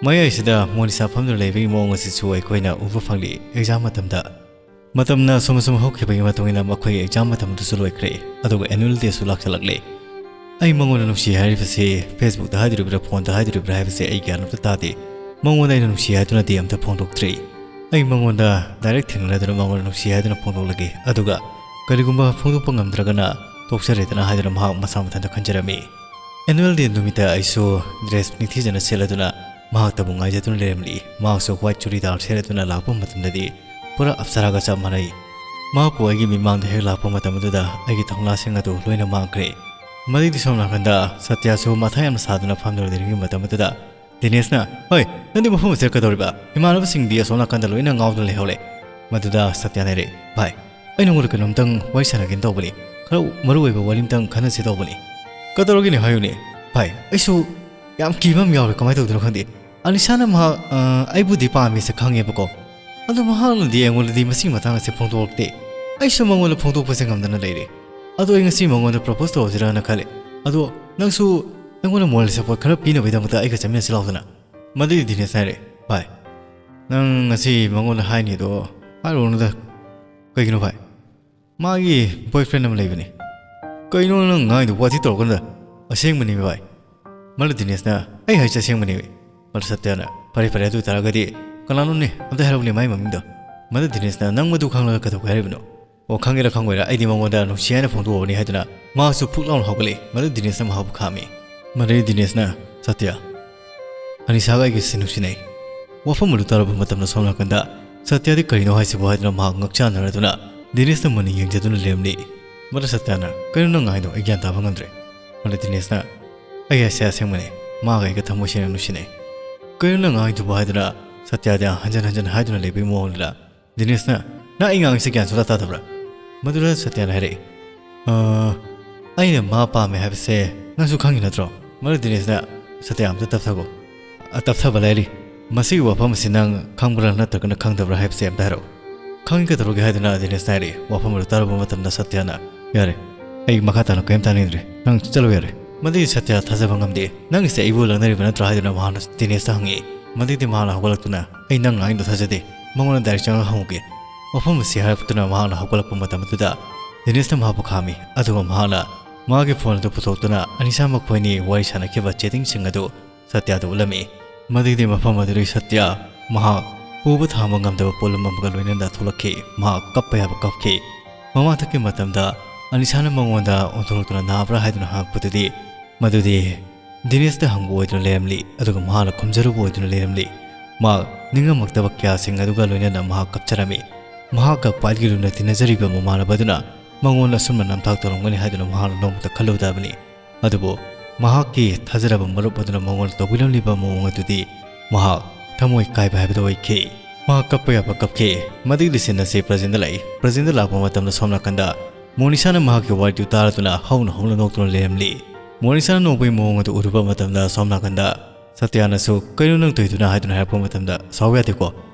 ꯃꯌꯥꯏꯁꯤꯗ ꯃꯣꯅꯤꯁꯥ ꯐꯝꯗꯨꯅ ꯂꯩꯕꯒꯤ ꯃꯑꯣꯡ ꯑꯁꯤꯁꯨ ꯑꯩꯈꯣꯏꯅ ꯎꯕ ꯐꯪꯂꯤ꯫ Exam ꯃꯇꯝꯗ, ꯃꯇꯝꯅ ꯑꯁꯨꯝ ꯑꯁꯨꯝ ꯍꯧꯈꯤꯕꯒꯤ ꯃꯇꯨꯡ ꯏꯟꯅ ꯃꯈꯣꯏꯒꯤ exam ꯃꯇꯝ ꯑꯗꯨꯁꯨ ꯂꯣꯏꯈ꯭ꯔꯦ, ꯑꯗꯨꯒ annual dayꯁꯨ ꯂꯥꯛꯁꯤꯜꯂꯛꯂꯦ꯫ ꯑꯩ ꯃꯉꯣꯟꯗ ꯅꯨꯡꯁꯤ ꯍꯥꯏꯔꯤꯕꯁꯤ Facebookꯇ ꯍꯥꯏꯗꯣꯔꯤꯕ꯭ꯔꯥ, phoneꯗ ꯍꯥꯏꯗꯣꯔꯤꯕ꯭ꯔꯥ ꯍꯥꯏꯕꯁꯤ ꯑꯩ ꯒ꯭ꯌꯥꯟ ꯑꯝꯇ ꯇꯥꯗꯦ꯫ ꯃꯉꯣꯟꯗ ꯑꯩꯅ ꯅꯨꯡꯁꯤ ꯍꯥꯏꯗꯨꯅꯗꯤ ꯑꯝꯇ ꯐꯣꯡꯗꯣꯛꯇ꯭ꯔꯤ꯫ ꯑꯩ ꯃꯉꯣꯟꯗ direct ꯊꯦꯡꯅꯗꯨꯅ ꯃꯉꯣꯟꯗ ꯅꯨꯡꯁꯤ ꯍꯥꯏꯗꯨꯅ ꯐꯣꯡꯗꯣꯛꯂꯒꯦ, ꯑꯗꯨꯒ ꯀꯔꯤꯒꯨꯝꯕ ꯐꯣꯡꯗꯣꯛꯄ ꯉꯝꯗ꯭ꯔꯒꯅ ꯇꯣꯛꯆꯔꯦꯗꯅ ꯍꯥꯏꯗꯨꯅ ꯃꯍꯥꯛ ꯃꯁꯥ ꯃꯊꯟꯇ ꯈꯟꯖꯔꯝꯃꯤ꯫ Annual day ꯅꯨꯃꯤꯠꯇ ꯑꯩꯁꯨ dress ꯅꯤꯡꯊꯤꯖꯅ ꯁꯦꯠꯂꯗꯨꯅ ꯃꯍꯥꯛꯇꯕꯨ ꯉꯥꯏꯖꯗꯨꯅ ꯂꯩꯔꯝꯂꯤ꯫ ꯃꯍꯥꯛꯁꯨ white ꯆꯨꯔꯤꯗꯥꯔ ꯁꯦꯠꯂꯗꯨꯅ ꯂꯥꯛꯄ ꯃꯇꯝꯗꯗꯤ ꯄꯨꯔꯥ ꯑꯞꯁꯔꯥꯒ ꯆꯞ ꯃꯥꯟꯅꯩ꯫ ꯃꯍꯥꯛꯄꯨ ꯑꯩꯒꯤ ꯃꯤꯠꯃꯥꯡꯗ ꯍꯦꯛ ꯂꯥꯛꯄ ꯃꯇꯝ ꯑꯗꯨꯗ ꯑꯩꯒꯤ ꯊꯧꯅꯥꯁꯤꯡ ꯑꯗꯨ ꯂꯣꯏꯅ ꯃꯥꯡꯈ꯭ꯔꯦ꯫ ꯃꯗꯨꯒꯤ ꯁꯣꯝ ꯅꯥꯀꯟꯗ ꯁꯇ꯭ꯌꯥꯁꯨ ꯃꯊꯥ ꯌꯥꯝꯅ ꯁꯥꯗꯨꯅ ꯐꯝꯗꯨꯅ ꯂꯩꯔꯤꯉꯩ ꯃꯇꯝ ꯑꯗꯨꯗ ꯗꯤꯅꯦꯁꯅ, "ꯍꯣꯏ, ꯅꯪꯗꯤ ꯃꯐꯝ ꯑꯁꯤꯗ ꯀꯩꯗꯧꯔꯤꯕ? ꯏꯃꯥꯟꯅꯕꯁꯤꯡꯗꯤ ꯑꯁꯣꯝ ꯅꯥꯀꯟꯗ ꯂꯣꯏꯅ ꯉꯥꯎꯗꯨꯅ ꯂꯩꯍꯧꯔꯦ꯫" ꯃꯗꯨꯗ ꯁꯇ꯭ꯌꯥꯅ ꯍꯥꯏꯔꯦ, "ꯚꯥꯏ, ꯑꯩ ꯅꯉꯣꯟꯗ ꯀꯩꯅꯣꯝꯇꯪ ꯋꯥꯔꯤ ꯁꯥꯟꯅꯒꯦꯅ ꯇꯧꯕꯅꯤ꯫ ꯈꯔ ꯃꯔꯨ ꯑꯣꯏꯕ ꯋꯥꯔꯤ ꯑꯃꯇꯪ ꯈꯟꯅꯁꯤ ꯇꯧꯕꯅꯤ꯫" "ꯀꯩꯗꯧꯔꯒꯦꯅꯦ? ꯍꯥꯏꯌꯨꯅꯦ꯫" "ꯚꯥꯏ, ꯑꯩꯁꯨ ꯌꯥꯝ ꯀꯤꯕ ꯑꯃ ꯌꯥꯎꯔꯦ꯫ ꯀꯃꯥꯏꯅ ꯇꯧꯗꯣꯏꯅꯣ ꯈꯪꯗꯦ꯫ ꯑꯅꯤꯁꯥꯅ ꯃꯍꯥꯛ, ꯑ, ꯑꯩꯕꯨꯗꯤ ꯄꯥꯝꯃꯤꯁꯦ ꯈꯪꯉꯦꯕꯀꯣ꯫ ꯑꯗꯣ ꯃꯍꯥꯛꯅꯗꯤ ꯑꯩꯉꯣꯟꯗꯗꯤ ꯃꯁꯤꯒꯤ ꯃꯇꯥꯡ ꯑꯁꯦ ꯐꯣꯡꯗꯣꯛꯂꯛꯇꯦ꯫ ꯑꯩꯁꯨ ꯃꯉꯣꯟꯗ ꯐꯣꯡꯗꯣꯛꯄꯁꯦ ꯉꯝꯗꯅ ꯂꯩꯔꯦ꯫ ꯑꯗꯣ ꯑꯩ ꯉꯁꯤ ꯃꯉꯣꯟꯗ propose ꯇꯧꯔꯁꯤꯔꯥꯅ ꯈꯜꯂꯦ꯫ ꯑꯗꯣ ꯅꯪꯁꯨ ꯑꯩꯉꯣꯟꯗ moral support ꯈꯔ ꯄꯤꯅꯕꯒꯤꯗꯃꯛꯇ ꯑꯩꯒ ꯆꯠꯃꯤꯟꯅꯁꯤ ꯂꯥꯎꯗꯅ꯫" ꯃꯗꯨꯗꯤ ꯗꯤꯅꯦꯁꯅ ꯍꯥꯏꯔꯦ, "ꯚꯥꯏ, ꯅꯪ ꯉꯁꯤ ꯃꯉꯣꯟꯗ ꯍꯥꯏꯅꯤꯗꯣ ꯍꯥꯏꯔꯨꯔꯅꯨꯗ꯫ ꯀꯩꯒꯤꯅꯣ ꯚꯥꯏ? ꯃꯥꯒꯤ boyfriend ꯑꯃ ꯂꯩꯕꯅꯤ꯫" "ꯀꯩꯅꯣ ꯅꯪ ꯉꯥꯡꯉꯤꯗꯣ? ꯋꯥꯊꯤ ꯇꯧꯔꯛꯀꯅꯨꯗ꯫ ꯑꯁꯦꯡꯕꯅꯤ ꯚꯥꯏ꯫" ꯃꯗꯨ ꯗꯤꯅꯦꯁꯅ, "ꯑꯩ ꯍꯥꯏꯁꯦ ꯑꯁꯦꯡꯕꯅꯦꯃꯤ꯫" ꯃꯗꯨ ꯁꯇ꯭ꯌꯅ, "ꯐꯔꯦ, ꯐꯔꯦ, ꯑꯗꯨ ꯑꯣꯏꯇꯥꯔꯒꯗꯤ ꯀꯅꯥꯅꯣꯅꯦ? ꯑꯝꯇ ꯍꯥꯏꯔꯛꯎꯅꯦ ꯃꯥꯏ ꯃꯃꯤꯡꯗꯣ꯫" ꯃꯗꯨ ꯗꯤꯅꯦꯁꯅ, "ꯅꯪ ꯃꯗꯨ ꯈꯪꯂꯒ ꯀꯩꯗꯧꯒꯦ ꯍꯥꯏꯔꯤꯕꯅꯣ?" "ꯑꯣ, ꯈꯪꯒꯦꯔꯥ ꯈꯪꯉꯣꯏꯔꯥ, ꯑꯩꯗꯤ ꯃꯉꯣꯟꯗ ꯅꯨꯡꯁꯤ ꯍꯥꯏꯅ ꯐꯣꯡꯗꯣꯛꯑꯕꯅꯤ" ꯍꯥꯏꯗꯨꯅ ꯃꯍꯥꯛꯁꯨ ꯐꯨꯛ ꯂꯥꯎꯅ ꯍꯧꯒꯠꯂꯛꯏ꯫ ꯃꯗꯨ ꯗꯤꯅꯦꯁꯅ ꯃꯍꯥꯛꯄꯨ ꯈꯥꯝꯃꯤ꯫ ꯃꯗꯨꯗꯤ ꯗꯤꯅꯦꯁꯅ, "ꯁꯇ꯭ꯌ, ꯑꯅꯤꯁꯥꯒ ꯑꯩꯒꯁꯤ ꯅꯨꯡꯁꯤꯅꯩ꯫" ꯋꯥꯐꯝ ꯑꯗꯨ ꯇꯥꯔꯕ ꯃꯇꯝꯗ ꯁꯣꯝ ꯅꯥꯀꯟꯗ ꯁꯇ꯭ꯌꯗꯤ "ꯀꯔꯤꯅꯣ ꯍꯥꯏꯁꯤꯕꯨ?" ꯍꯥꯏꯗꯨꯅ ꯃꯍꯥꯛ ꯉꯛꯆꯥꯟꯅꯔꯗꯨꯅ ꯗꯤꯅꯦꯁꯇ ꯃꯨꯟꯅ ꯌꯦꯡꯖꯗꯨꯅ ꯂꯩꯔꯝꯂꯤ꯫ ꯃꯗꯨ ꯁꯇ꯭ꯌꯅ, "ꯀꯩꯅꯣ ꯅꯪ ꯍꯥꯏꯗꯣ? ꯑꯩ ꯒ꯭ꯌꯥꯟ ꯇꯥꯕ ꯉꯝꯗ꯭ꯔꯦ꯫" ꯃꯗꯨ ꯗꯤꯅꯦꯁꯅ, "ꯑꯩ ꯍꯥꯏꯁꯦ ꯑꯁꯦꯡꯕꯅꯦ, ꯃꯥꯒ ꯑꯩꯒ ꯊꯃꯣꯏ ꯁꯦꯡꯅ ꯅꯨꯡꯁꯤꯅꯩ꯫" "ꯀꯩꯅꯣ ꯅꯪ ꯉꯥꯡꯉꯤꯗꯨꯕꯨ?" ꯍꯥꯏꯗꯨꯅ ꯁꯇ꯭ꯌꯗ ꯍꯟꯖꯟ ꯍꯟꯖꯟ ꯍꯥꯏꯗꯨꯅ ꯂꯩꯕꯒꯤ ꯃꯑꯣꯡꯗꯨꯗ ꯗꯤꯅꯦꯁꯅ, "ꯅꯪ ꯑꯩ ꯉꯥꯡꯉꯤꯁꯦ ꯒ꯭ꯌꯥꯟ ꯁꯨꯡꯇꯥ ꯇꯥꯗꯕ꯭ꯔꯥ?" ꯃꯗꯨꯗ ꯁꯇ꯭ꯌꯅ ꯍꯥꯏꯔꯛꯏ, "ꯑ, ꯑꯩꯅ ꯃꯥ ꯄꯥꯝꯃꯦ ꯍꯥꯏꯕꯁꯦ ꯅꯪꯁꯨ ꯈꯪꯉꯤ ꯅꯠꯇ꯭ꯔꯣ?" ꯃꯗꯨ ꯗꯤꯅꯦꯁꯅ, "ꯁꯇ꯭ꯌ, ꯑꯝꯇ ꯇꯞꯊꯒꯣ꯫" "ꯑ, ꯇꯞꯊꯕ ꯂꯥꯏꯔꯤ꯫ ꯃꯁꯤꯒꯤ ꯋꯥꯐꯝ ꯑꯁꯤ ꯅꯪ ꯈꯪꯕ꯭ꯔꯥ ꯅꯠꯇ꯭ꯔꯒꯅ ꯈꯪꯗꯕ꯭ꯔꯥ ꯍꯥꯏꯕꯁꯦ ꯑꯝꯇ ꯍꯥꯏꯔꯛꯎ꯫" "ꯈꯪꯉꯤ, ꯀꯩꯗꯧꯔꯒꯦ?" ꯍꯥꯏꯗꯨꯅ ꯗꯤꯅꯦꯁꯅ ꯍꯥꯏꯔꯛꯏ꯫ ꯋꯥꯐꯝ ꯑꯗꯨ ꯇꯥꯔꯨꯕ ꯃꯇꯝꯗ ꯁꯇ꯭ꯌꯅ, "ꯌꯥꯔꯦ, ꯑꯩ ꯃꯈꯥ ꯇꯥꯅ ꯀꯔꯤꯝ ꯇꯥꯅꯤꯡꯗ꯭ꯔꯦ꯫ ꯅꯪ ꯆꯠꯂꯣ ꯌꯥꯔꯦ꯫" ꯃꯗꯨꯒꯤ ꯁꯇ꯭ꯌ ꯊꯥꯖꯕ ꯉꯝꯗꯦ꯫ "ꯅꯪꯒꯤꯁꯦ ꯑꯩꯕꯨ ꯂꯛꯅꯔꯤꯕ ꯅꯠꯇ꯭ꯔꯥ?" ꯍꯥꯏꯗꯨꯅ ꯃꯍꯥꯛꯅ ꯗꯤꯅꯦꯁꯇ ꯍꯪꯉꯛꯏ꯫ ꯃꯗꯨꯒꯤꯗꯤ ꯃꯍꯥꯛꯅ ꯍꯧꯒꯠꯂꯛꯇꯨꯅ, "ꯑꯩ ꯅꯪ ꯉꯥꯡꯉꯤꯗꯣ ꯊꯥꯖꯗꯦ꯫ ꯃꯉꯣꯟꯗ ꯗꯥꯏꯔꯦꯛ ꯆꯪꯉꯒ ꯍꯪꯉꯨꯒꯦ꯫" ꯋꯥꯐꯝ ꯑꯁꯤ ꯍꯥꯏꯔꯛꯇꯨꯅ ꯃꯍꯥꯛꯅ ꯍꯧꯒꯠꯂꯛꯄ ꯃꯇꯝ ꯑꯗꯨꯗ ꯗꯤꯅꯦꯁꯅ ꯃꯍꯥꯛꯄꯨ ꯈꯥꯝꯃꯤ꯫ ꯑꯗꯨꯒ ꯃꯍꯥꯛꯅ ꯃꯥꯒꯤ ꯐꯣꯟ ꯑꯗꯨ ꯄꯨꯊꯣꯛꯇꯨꯅ ꯑꯅꯤꯁꯥ ꯃꯈꯣꯏꯅꯤ ꯋꯥꯔꯤ ꯁꯥꯟꯅꯈꯤꯕ ꯆꯦꯇꯤꯡꯁꯤꯡ ꯑꯗꯨ ꯁꯇ꯭ꯌꯗ ꯎꯠꯂꯝꯃꯤ꯫ ꯃꯗꯨꯒꯤꯗꯤ ꯃꯐꯝ ꯑꯗꯨꯗꯒꯤ ꯁꯇ꯭ꯌ ꯃꯍꯥꯛ ꯄꯨꯕ ꯊꯥꯡꯕ ꯉꯝꯗꯕ ꯄꯣꯠꯂꯨꯝ ꯑꯃꯒ ꯂꯣꯏꯅꯅ ꯊꯣꯛꯂꯛꯈꯤ꯫ ꯃꯍꯥꯛ ꯀꯞꯄ ꯌꯥꯕ ꯀꯞꯈꯤ꯫ ꯃꯃꯥꯡꯊꯛꯀꯤ ꯃꯇꯝꯗ ꯑꯅꯤꯁꯥꯅ ꯃꯉꯣꯟꯗ ꯑꯣꯟꯊꯣꯔꯛꯇꯨꯅ "ꯅꯥꯕ꯭ꯔꯥ?" ꯍꯥꯏꯗꯨꯅ ꯍꯪꯉꯛꯄꯗꯨꯗꯤ ꯃꯗꯨꯗꯤ ꯗꯤꯅꯦꯁꯇ ꯍꯪꯕ ꯑꯣꯏꯗꯨꯅ ꯂꯩꯔꯝꯂꯤ, ꯑꯗꯨꯒ ꯃꯍꯥꯛꯅ ꯈꯨꯝꯖꯔꯨꯕ ꯑꯣꯏꯗꯨꯅ ꯂꯩꯔꯝꯂꯤ꯫ ꯃꯍꯥꯛ ꯅꯤꯡꯉꯝꯃꯛꯇꯕ ꯀꯌꯥꯁꯤꯡ ꯑꯗꯨꯒ ꯂꯣꯏꯅꯅ ꯃꯍꯥꯛ ꯀꯞꯆꯔꯝꯃꯤ꯫ ꯃꯍꯥꯛꯀ ꯈ꯭ꯋꯥꯏꯗꯒꯤ ꯂꯨꯅ ꯇꯤꯟꯅꯖꯔꯤꯕ ꯃꯃꯥꯟꯅꯕ ꯑꯗꯨꯅ ꯃꯉꯣꯟꯗ ꯑꯁꯨꯝꯅ ꯅꯝꯊꯥꯛ ꯇꯧꯔꯝꯒꯅꯤ ꯍꯥꯏꯗꯨꯅ ꯃꯍꯥꯛꯅ ꯅꯣꯡꯃꯇ ꯈꯜꯂꯨꯗꯕꯅꯤ꯫ ꯑꯗꯨꯕꯨ ꯃꯍꯥꯛꯀꯤ ꯊꯥꯖꯔꯕ ꯃꯔꯨꯞ ꯑꯗꯨꯅ ꯃꯉꯣꯟꯗ ꯇꯧꯕꯤꯔꯝꯂꯤꯕ ꯃꯑꯣꯡ ꯑꯗꯨꯗꯤ ꯃꯍꯥꯛ ꯊꯃꯣꯏ ꯀꯥꯏꯕ ꯍꯥꯏꯕꯗꯨ ꯑꯣꯏꯈꯤ꯫ ꯃꯍꯥꯛ ꯀꯞꯄ ꯌꯥꯕ ꯀꯞꯈꯤ꯫ ꯃꯗꯨꯒꯤ ꯁꯤꯟ ꯑꯁꯤ ꯄ꯭ꯔꯖꯦꯟꯗ ꯂꯥꯛꯏ꯫ ꯄ꯭ꯔꯖꯦꯟꯗ ꯂꯥꯛꯄ ꯃꯇꯝꯗ ꯁꯣꯝ ꯅꯥꯀꯟꯗ ꯃꯣꯅꯤꯁꯥꯅ ꯃꯍꯥꯛꯀꯤ ꯋꯥꯔꯤꯗꯨ ꯇꯥꯔꯗꯨꯅ ꯍꯧꯅ ꯍꯧꯅ ꯅꯣꯛꯇꯨꯅ ꯂꯩꯔꯝꯂꯤ꯫ ꯃꯣꯅꯤꯁꯥꯅ ꯅꯣꯛꯄꯒꯤ ꯃꯑꯣꯡ ꯑꯗꯨ ꯎꯔꯨꯕ ꯃꯇꯝꯗ ꯁꯣꯝ ꯅꯥꯀꯟꯗ ꯁꯇ꯭ꯌꯥꯅꯁꯨ, "ꯀꯩꯅꯣ ꯅꯪ ꯇꯧꯔꯤꯗꯨꯅ?" ꯍꯥꯏꯗꯨꯅ ꯍꯥꯏꯔꯛꯄ ꯃꯇꯝꯗ, "ꯁꯥꯎ ꯌꯥꯗꯦꯀꯣ꯫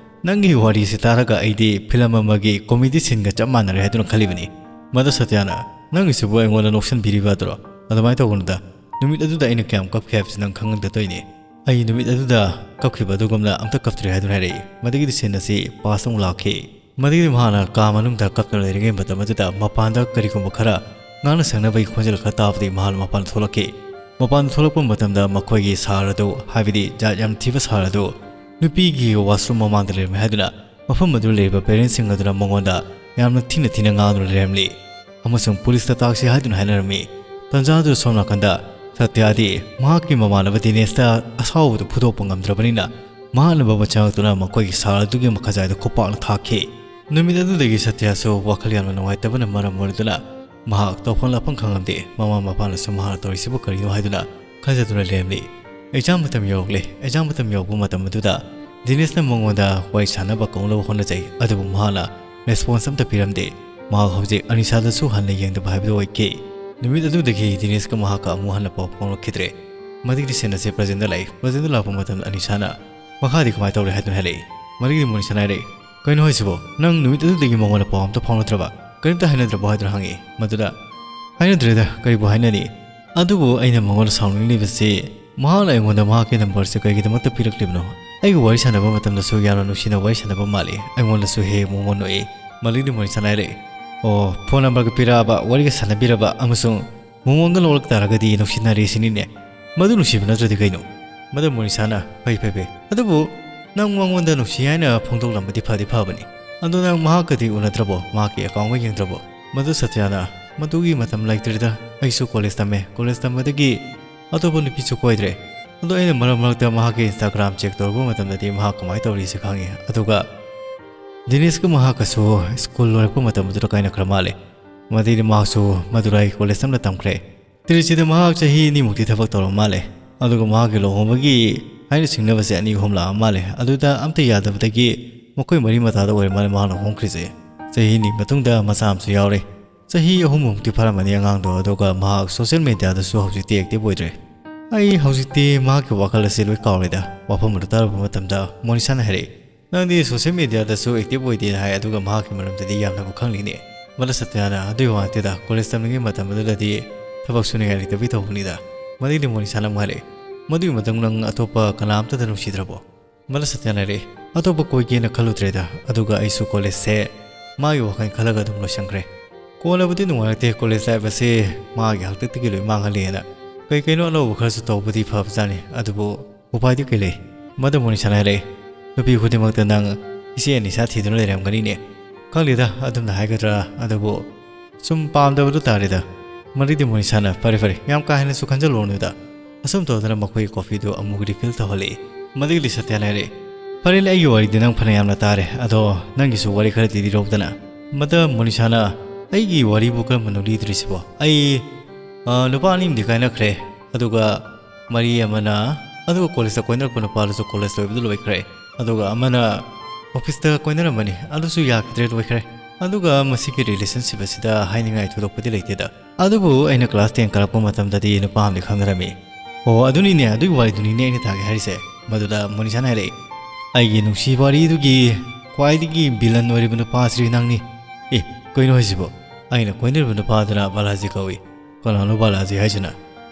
ꯅꯪꯒꯤ ꯋꯥꯔꯤꯁꯤ ꯇꯥꯔꯒ ꯑꯩꯗꯤ ꯐꯤꯂꯝ ꯑꯃꯒꯤ ꯀꯣꯃꯦꯗꯤ ꯁꯤꯟꯒ ꯆꯞ ꯃꯥꯟꯅꯔꯦ ꯍꯥꯏꯗꯨꯅ ꯈꯜꯂꯤꯕꯅꯤ꯫" ꯃꯗꯨ ꯁꯇ꯭ꯌꯥꯅ, "ꯅꯪꯒꯤꯁꯤꯕꯨ ꯑꯩꯉꯣꯟꯗ ꯅꯣꯛꯁꯟꯕꯤꯔꯤꯕ ꯑꯗꯨꯔꯣ? ꯑꯗꯨꯃꯥꯏꯅ ꯇꯧꯒꯅꯨꯗ꯫ ꯅꯨꯃꯤꯠ ꯑꯗꯨꯗ ꯑꯩꯅ ꯀꯌꯥꯝ ꯀꯞꯈꯤ ꯍꯥꯏꯕꯁꯤ ꯅꯪ ꯈꯪꯉꯗ ꯇꯧꯔꯤꯅꯤ꯫ ꯑꯩ ꯅꯨꯃꯤꯠ ꯑꯗꯨꯗ ꯀꯞꯈꯤꯕ ꯑꯗꯨꯒꯨꯝꯅ ꯑꯝꯇ ꯀꯞꯇ꯭ꯔꯤ" ꯍꯥꯏꯗꯨꯅ ꯍꯥꯏꯔꯛꯏ꯫ ꯃꯗꯨꯒꯤꯗꯤ ꯁꯤꯟ ꯑꯁꯤ ꯄꯥꯁ ꯑꯃꯨꯛ ꯂꯥꯛꯈꯤ꯫ ꯃꯗꯨꯒꯤꯗꯤ ꯃꯍꯥꯛꯅ ꯀꯥ ꯃꯅꯨꯡꯗ ꯀꯞꯇꯨꯅ ꯂꯩꯔꯤꯉꯩ ꯃꯇꯝ ꯑꯗꯨꯗ ꯃꯄꯥꯟꯗ ꯀꯔꯤꯒꯨꯝꯕ ꯈꯔ ꯉꯥꯡꯅ ꯁꯛꯅꯕꯒꯤ ꯈꯣꯟꯖꯦꯜ ꯈꯔ ꯇꯥꯕꯗꯒꯤ ꯃꯍꯥꯛ ꯃꯄꯥꯟꯗ ꯊꯣꯛꯂꯛꯈꯤ꯫ ꯃꯄꯥꯟꯗ ꯊꯣꯛꯂꯛꯄ ꯃꯇꯝꯗ ꯃꯈꯣꯏꯒꯤ ꯁꯥꯔ ꯑꯗꯨ, ꯍꯥꯏꯕꯗꯤ ꯖꯥꯠ ꯌꯥꯝ ꯊꯤꯕ ꯁꯥꯔ ꯑꯗꯨ ꯅꯨꯄꯤꯒꯤ ꯋꯥꯁꯔꯨꯝ ꯃꯃꯥꯡꯗ ꯂꯩꯔꯝꯃꯤ ꯍꯥꯏꯗꯨꯅ ꯃꯐꯝ ꯑꯗꯨꯗ ꯂꯩꯔꯤꯕ parents ꯁꯤꯡ ꯑꯗꯨꯅ ꯃꯉꯣꯟꯗ ꯌꯥꯝꯅ ꯊꯤꯅ ꯊꯤꯅ ꯉꯥꯡꯗꯨꯅ ꯂꯩꯔꯝꯂꯤ ꯑꯃꯁꯨꯡ ꯄꯨꯂꯤꯁꯇ ꯇꯥꯛꯁꯤ ꯍꯥꯏꯗꯨꯅ ꯍꯥꯏꯅꯔꯝꯃꯤ꯫ ꯇꯟꯖꯥ ꯑꯗꯨꯗ ꯁꯣꯝ ꯅꯥꯀꯟꯗ ꯁꯇ꯭ꯌꯥꯗꯤ ꯃꯍꯥꯛꯀꯤ ꯃꯃꯥꯟꯅꯕ ꯗꯤꯅꯦꯁꯇ ꯑꯁꯥꯎꯕꯗꯨ ꯐꯨꯗꯣꯛꯄ ꯉꯝꯗ꯭ꯔꯕꯅꯤꯅ ꯃꯍꯥꯛꯅ ꯃꯃ ꯆꯪꯉꯛꯇꯨꯅ ꯃꯈꯣꯏꯒꯤ ꯁꯥꯔ ꯑꯗꯨꯒꯤ ꯃꯈꯥꯖꯥꯏꯗ ꯈꯨꯄꯥꯛꯅ ꯊꯥꯈꯤ꯫ ꯅꯨꯃꯤꯠ ꯑꯗꯨꯗꯒꯤ ꯁꯇ꯭ꯌꯥꯁꯨ ꯋꯥꯈꯜ ꯌꯥꯝꯅ ꯅꯨꯡꯉꯥꯏꯇꯕꯅ ꯃꯔꯝ ꯑꯣꯏꯔꯗꯨꯅ ꯃꯍꯥꯛ ꯇꯧꯐꯝ ꯂꯥꯛꯐꯝ ꯈꯪꯂꯝꯗꯦ꯫ ꯃꯃꯥ ꯃꯄꯥꯅꯁꯨ ꯃꯍꯥꯛꯅ ꯇꯧꯔꯤꯁꯤꯕꯨ ꯀꯔꯤꯅꯣ ꯍꯥꯏꯗꯨꯅ ꯈꯟꯖꯗꯨꯅ ꯂꯩꯔꯝꯂꯤ꯫ Exam ꯃꯇꯝ ꯌꯧꯔꯛꯂꯦ꯫ Exam ꯃꯇꯝ ꯌꯧꯔꯛꯄ ꯃꯇꯝ ꯑꯗꯨꯗ ꯗꯤꯅꯦꯁꯅ ꯃꯉꯣꯟꯗ ꯋꯥꯔꯤ ꯁꯥꯟꯅꯕ ꯀꯧꯅꯕ ꯍꯣꯠꯅꯖꯩ, ꯑꯗꯨꯕꯨ ꯃꯍꯥꯛꯅ response ꯑꯝꯇ ꯄꯤꯔꯝꯗꯦ꯫ ꯃꯍꯥꯛ ꯍꯧꯖꯤꯛ ꯑꯅꯤꯁꯥꯗꯁꯨ ꯍꯟꯅ ꯌꯦꯡꯗꯕ ꯍꯥꯏꯕꯗꯨ ꯑꯣꯏꯈꯤ꯫ ꯅꯨꯃꯤꯠ ꯑꯗꯨꯗꯒꯤ ꯗꯤꯅꯦꯁꯀ ꯃꯍꯥꯛꯀ ꯑꯃꯨꯛ ꯍꯟꯅ ꯄꯥꯎ ꯐꯥꯎꯅꯈꯤꯗ꯭ꯔꯦ꯫ ꯃꯗꯨꯒꯤ scene ꯑꯁꯤ presentꯗ ꯂꯥꯛꯏ꯫ Presentꯗ ꯂꯥꯛꯄ ꯃꯇꯝꯗ ꯑꯅꯤꯁꯥꯅ ꯃꯈꯥꯗꯤ ꯀꯃꯥꯏꯅ ꯇꯧꯔꯦ ꯍꯥꯏꯗꯨꯅ ꯍꯥꯏꯔꯛꯏ꯫ ꯃꯗꯨꯒꯤꯗꯤ ꯃꯣꯅꯤꯁꯥꯅ ꯍꯥꯏꯔꯛꯏ, "ꯀꯩꯅꯣ ꯍꯥꯏꯁꯤꯕꯣ? ꯅꯪ ꯅꯨꯃꯤꯠ ꯑꯗꯨꯗꯒꯤ ꯃꯉꯣꯟꯗ ꯄꯥꯎ ꯑꯝꯇ ꯐꯥꯎꯅꯗ꯭ꯔꯕ? ꯀꯔꯤꯝꯇ ꯍꯥꯏꯅꯗ꯭ꯔꯕꯣ?" ꯍꯥꯏꯗꯨꯅ ꯍꯪꯉꯤ꯫ ꯃꯗꯨꯗ, "ꯍꯥꯏꯅꯗ꯭ꯔꯦꯗ, ꯀꯔꯤꯕꯨ ꯍꯥꯏꯅꯅꯤ? ꯑꯗꯨꯕꯨ ꯑꯩꯅ ꯃꯉꯣꯟꯗ ꯁꯥꯎꯅꯤꯡꯂꯤꯕꯁꯤ ꯃꯍꯥꯛꯅ ꯑꯩꯉꯣꯟꯗ ꯃꯍꯥꯛꯀꯤ numberꯁꯦ ꯀꯩꯒꯤꯗꯃꯛꯇ ꯄꯤꯔꯛꯂꯤꯕꯅꯣ? ꯑꯩꯒ ꯋꯥꯔꯤ ꯁꯥꯟꯅꯕ ꯃꯇꯝꯗꯁꯨ ꯌꯥꯝꯅ ꯅꯨꯡꯁꯤꯅ ꯋꯥꯔꯤ ꯁꯥꯟꯅꯕ ꯃꯥꯜꯂꯤ꯫ ꯑꯩꯉꯣꯟꯗꯁꯨ ꯍꯦꯛ ꯍꯦꯛ ꯃꯉꯣꯟ ꯅꯣꯛꯏ꯫" ꯃꯗꯨꯒꯤꯗꯤ ꯃꯣꯅꯤꯁꯥꯅ ꯍꯥꯏꯔꯛꯏ, "ꯑꯣ, phone numberꯒ ꯄꯤꯔꯛꯑꯕ, ꯋꯥꯔꯤꯒ ꯁꯥꯟꯅꯕꯤꯔꯕ ꯑꯃꯁꯨꯡ ꯃꯉꯣꯟꯒ ꯂꯧꯔꯛ ꯇꯥꯔꯒꯗꯤ ꯅꯨꯡꯁꯤꯅꯔꯦ ꯁꯤꯅꯤꯅꯦ꯫ ꯃꯗꯨ ꯅꯨꯡꯁꯤꯕ ꯅꯠꯇ꯭ꯔꯗꯤ ꯀꯩꯅꯣ?" ꯃꯗꯨ ꯃꯣꯅꯤꯁꯥꯅ, "ꯐꯩ, ꯐꯩ, ꯐꯩ꯫ ꯑꯗꯨꯕꯨ ꯅꯪ ꯃꯉꯣꯟꯗ ꯅꯨꯡꯁꯤ ꯍꯥꯏꯅ ꯐꯣꯡꯗꯣꯛꯂꯝꯕꯗꯤ ꯐꯗꯤ ꯐꯕꯅꯤ꯫ ꯑꯗꯣ ꯅꯪ ꯃꯍꯥꯛꯀꯗꯤ ꯎꯅꯗ꯭ꯔꯕꯣ? ꯃꯍꯥꯛꯀꯤ accountꯒ ꯌꯦꯡꯗ꯭ꯔꯕꯣ?" ꯃꯗꯨ ꯁꯇ꯭ꯌꯥꯅ, "ꯃꯗꯨꯒꯤ ꯃꯇꯝ ꯂꯩꯇ꯭ꯔꯦꯗ꯫ ꯑꯩꯁꯨ college ꯇꯝꯃꯦ꯫ College ꯇꯝꯕꯗꯒꯤ ꯑꯇꯣꯞꯄ ꯅꯨꯄꯤꯁꯨ ꯀꯣꯏꯗ꯭ꯔꯦ꯫ ꯑꯗꯣ ꯑꯩꯅ ꯃꯔꯛ ꯃꯔꯛꯇ ꯃꯍꯥꯛꯀꯤ Instagram check ꯇꯧꯔꯛꯄ ꯃꯇꯝꯗꯗꯤ ꯃꯍꯥꯛ ꯀꯃꯥꯏꯅ ꯇꯧꯔꯤꯁꯦ ꯈꯪꯉꯤ꯫ ꯑꯗꯨꯒ ꯗꯤꯅꯦꯁꯀ ꯃꯍꯥꯛꯀꯁꯨ school ꯂꯣꯏꯔꯛꯄ ꯃꯇꯝ ꯑꯗꯨꯗ ꯀꯥꯏꯅꯈ꯭ꯔ ꯃꯥꯜꯂꯦ꯫ ꯃꯗꯩꯗꯤ ꯃꯍꯥꯛꯁꯨ ꯃꯗꯨꯔꯥꯏ college ꯑꯃꯗ ꯇꯝꯈ꯭ꯔꯦ꯫ ꯇ꯭ꯔꯤꯆꯤꯗ ꯃꯍꯥꯛ ꯆꯍꯤ ꯑꯅꯤꯃꯨꯛꯇꯤ ꯊꯕꯛ ꯇꯧꯔꯝ ꯃꯥꯜꯂꯦ꯫ ꯑꯗꯨꯒ ꯃꯍꯥꯛꯀꯤ ꯂꯨꯍꯣꯡꯕꯒꯤ ꯍꯥꯏꯅ ꯁꯤꯡꯅꯕꯁꯦ ꯑꯅꯤ ꯑꯍꯨꯝ ꯂꯥꯛꯑ ꯃꯥꯜꯂꯦ꯫ ꯑꯗꯨꯗ ꯑꯝꯇ ꯌꯥꯗꯕꯗꯒꯤ ꯃꯈꯣꯏ ꯃꯔꯤ ꯃꯇꯥꯗ ꯑꯣꯏꯔ ꯃꯥꯜꯂꯦ ꯃꯍꯥꯛꯅ ꯍꯣꯡꯈ꯭ꯔꯤꯁꯦ꯫ ꯆꯍꯤ ꯑꯅꯤ ꯃꯇꯨꯡꯗ ꯃꯆꯥ ꯑꯃꯁꯨ ꯌꯥꯎꯔꯦ꯫ ꯆꯍꯤ ꯑꯍꯨꯝꯃꯨꯛꯇꯤ ꯐꯥꯔꯝꯃꯅꯤ ꯑꯉꯥꯡꯗꯣ, ꯑꯗꯨꯒ ꯃꯍꯥꯛ social mediaꯗꯁꯨ ꯍꯧꯖꯤꯛꯇꯤ active ꯑꯣꯏꯗ꯭ꯔꯦ꯫ ꯑꯩ ꯍꯧꯖꯤꯛꯇꯤ ꯃꯍꯥꯛꯀꯤ ꯋꯥꯈꯜ ꯑꯁꯤ ꯂꯣꯏ ꯀꯥꯎꯔꯦꯗ꯫" ꯋꯥꯐꯝ ꯑꯗꯨ ꯇꯥꯔꯨꯕ ꯃꯇꯝꯗ ꯃꯣꯅꯤꯁꯥꯅ ꯍꯥꯏꯔꯛꯏ, "ꯅꯪꯗꯤ social mediaꯗꯁꯨ active ꯑꯣꯏꯗꯦꯅ ꯍꯥꯏ, ꯑꯗꯨꯒ ꯃꯍꯥꯛꯀꯤ ꯃꯔꯝꯗꯗꯤ ꯌꯥꯝꯅꯕꯨ ꯈꯪꯂꯤꯅꯦ?" ꯃꯗꯨ ꯁꯇ꯭ꯌꯥꯅ, "ꯑꯗꯨꯒꯤ ꯋꯥ ꯅꯠꯇꯦꯗ, college ꯇꯝꯂꯤꯉꯩ ꯃꯇꯝ ꯑꯗꯨꯗꯗꯤ ꯊꯕꯛ ꯁꯨꯅꯤꯡꯉꯥꯏ ꯂꯩꯇꯕꯒꯤ ꯇꯧꯕꯅꯤꯗ꯫" ꯃꯗꯨꯒꯤꯗꯤ ꯃꯣꯅꯤꯁꯥꯅ ꯑꯃꯨꯛ ꯍꯥꯏꯔꯛꯏ, "ꯃꯗꯨꯒꯤ ꯃꯇꯨꯡ ꯅꯪ ꯑꯇꯣꯞꯄ ꯀꯅꯥꯝꯇꯗ ꯅꯨꯡꯁꯤꯗ꯭ꯔꯕꯣ?" ꯃꯗꯨ ꯁꯇ꯭ꯌꯥꯅ ꯍꯥꯏꯔꯛꯏ, "ꯑꯇꯣꯞꯄ ꯀꯣꯏꯒꯦꯅ ꯈꯜꯂꯨꯗ꯭ꯔꯦꯗ, ꯑꯗꯨꯒ ꯑꯩꯁꯨ collegeꯁꯦ ꯃꯥꯒꯤ ꯋꯥꯈꯜ ꯈꯜꯂꯒ ꯑꯗꯨꯝ ꯂꯣꯏꯁꯟꯈ꯭ꯔꯦ꯫ ꯀꯣꯟꯅꯕꯨꯗꯤ ꯅꯨꯡꯉꯥꯏꯔꯛꯇꯦ, college life ꯑꯁꯤ ꯃꯥꯒꯤ ꯍꯥꯛꯇꯛꯇꯒꯤ ꯂꯣꯏ ꯃꯥꯡꯍꯜꯂꯦꯅ꯫ ꯀꯩ ꯀꯩꯅꯣ ꯑꯅꯧꯕ ꯈꯔꯁꯨ ꯇꯧꯕꯗꯤ ꯐꯕꯖꯥꯠꯅꯤ, ꯑꯗꯨꯕꯨ ꯎꯄꯥꯏꯗꯤ ꯀꯩ ꯂꯩ?" ꯃꯗꯨ ꯃꯣꯅꯤꯁꯥꯅ ꯍꯥꯏꯔꯛꯏ, "ꯅꯨꯄꯤ ꯈꯨꯗꯤꯡꯃꯛꯇ ꯅꯪ ꯏꯆꯦ ꯑꯅꯤꯁꯥ ꯊꯤꯗꯨꯅ ꯂꯩꯔꯝꯒꯅꯤꯅꯦ꯫ ꯈꯪꯗꯦꯗ, ꯑꯗꯨꯝꯅ ꯍꯥꯏꯒꯗ꯭ꯔꯥ, ꯑꯗꯨꯕꯨ ꯁꯨꯝ ꯄꯥꯝꯗꯕꯗꯨ ꯇꯥꯔꯦꯗ꯫ ꯃꯗꯨꯒꯤꯗꯤ ꯃꯣꯅꯤꯁꯥꯅ, "ꯐꯔꯦ ꯐꯔꯦ, ꯌꯥꯝ ꯀꯥ ꯍꯦꯟꯅꯁꯨ ꯈꯟꯖꯜꯂꯨꯔꯅꯨꯗ"꯫ ꯑꯁꯨꯝ ꯇꯧꯗꯅ ꯃꯈꯣꯏꯒꯤ ꯀꯣꯐꯤꯗꯨ ꯑꯃꯨꯛ ꯔꯤꯐꯤꯜ ꯇꯧꯍꯜꯂꯛꯏ꯫ ꯃꯗꯨꯒꯤꯗꯤ ꯁꯇ꯭ꯌꯥꯅ ꯍꯥꯏꯔꯛꯏ, "ꯐꯔꯦꯅꯦ, ꯑꯩꯒꯤ ꯋꯥꯔꯤꯗꯤ ꯅꯪ ꯐꯅ ꯌꯥꯝꯅ ꯇꯥꯔꯦ, ꯑꯗꯣ ꯅꯪꯒꯤꯁꯨ ꯋꯥꯔꯤ ꯈꯔꯗꯤ ꯂꯤꯔꯧꯗꯅ"꯫ ꯃꯗ ꯃꯣꯅꯤꯁꯥꯅ, "ꯑꯩꯒꯤ ꯋꯥꯔꯤꯕꯨ ꯀꯔꯝꯕꯅꯣ ꯂꯤꯗꯣꯔꯤꯁꯤꯕꯣ? ꯑꯩ, ꯑ, ꯅꯨꯄꯥ ꯑꯅꯤ ꯑꯃꯗꯤ ꯀꯥꯏꯅꯈ꯭ꯔꯦ, ꯑꯗꯨꯒ ꯃꯔꯤ ꯑꯃꯅ, ꯑꯗꯨꯒ ꯀꯣꯂꯦꯖꯇ ꯀꯣꯏꯅꯔꯛꯄ ꯅꯨꯄꯥꯗꯨꯁꯨ ꯀꯣꯂꯦꯖ ꯂꯣꯏꯕꯗ ꯂꯣꯏꯈ꯭ꯔꯦ, ꯑꯗꯨꯒ ꯑꯃꯅ ꯑꯣꯐꯤꯁꯇ ꯀꯣꯏꯅꯔꯝꯕꯅꯤ, ꯑꯗꯨꯁꯨ ꯌꯥꯈꯤꯗ꯭ꯔꯦ, ꯂꯣꯏꯈ꯭ꯔꯦ꯫ ꯑꯗꯨꯒ ꯃꯁꯤꯒꯤ ꯔꯤꯂꯦꯁꯟꯁꯤꯞ ꯑꯁꯤꯗ ꯍꯥꯏꯅꯤꯡꯉꯥꯏ ꯊꯣꯏꯗꯣꯛꯄꯗꯤ ꯂꯩꯇꯦꯗ꯫ ꯑꯗꯨꯕꯨ ꯑꯩꯅ ꯀ꯭ꯂꯥꯁ ꯇꯦꯟ ꯀꯥꯔꯛꯄ ꯃꯇꯝꯗꯗꯤ ꯅꯨꯄꯥ ꯑꯃꯗꯤ ꯈꯪꯅꯔꯝꯃꯤ"꯫ "ꯑꯣ, ꯑꯗꯨꯅꯤꯅꯦ, ꯑꯗꯨꯒꯤ ꯋꯥꯔꯤꯗꯨꯅꯤꯅꯦ ꯑꯩꯅ ꯇꯥꯒꯦ ꯍꯥꯏꯔꯤꯁꯦ"꯫ ꯃꯗꯨꯗ ꯃꯣꯅꯤꯁꯥꯅ ꯍꯥꯏꯔꯛꯏ, "ꯑꯩꯒꯤ ꯅꯨꯡꯁꯤ ꯋꯥꯔꯤꯗꯨꯒꯤ ꯈ꯭ꯋꯥꯏꯗꯒꯤ ꯚꯤꯂꯟ ꯑꯣꯏꯔꯤꯕ ꯅꯨꯄꯥꯁꯤꯗꯤ ꯅꯪꯅꯤ"꯫ "ꯑꯦ, ꯀꯩꯅꯣ ꯍꯥꯏꯁꯤꯕꯣ? ꯑꯩꯅ ꯀꯣꯏꯅꯔꯤꯕ ꯅꯨꯄꯥꯗꯨꯅ ꯕꯥꯂꯥꯖꯤ ꯀꯧꯏ"꯫ "ꯀꯅꯥꯅꯣ ꯕꯥꯂꯥꯖꯤ ꯍꯥꯏꯁꯤꯅ?"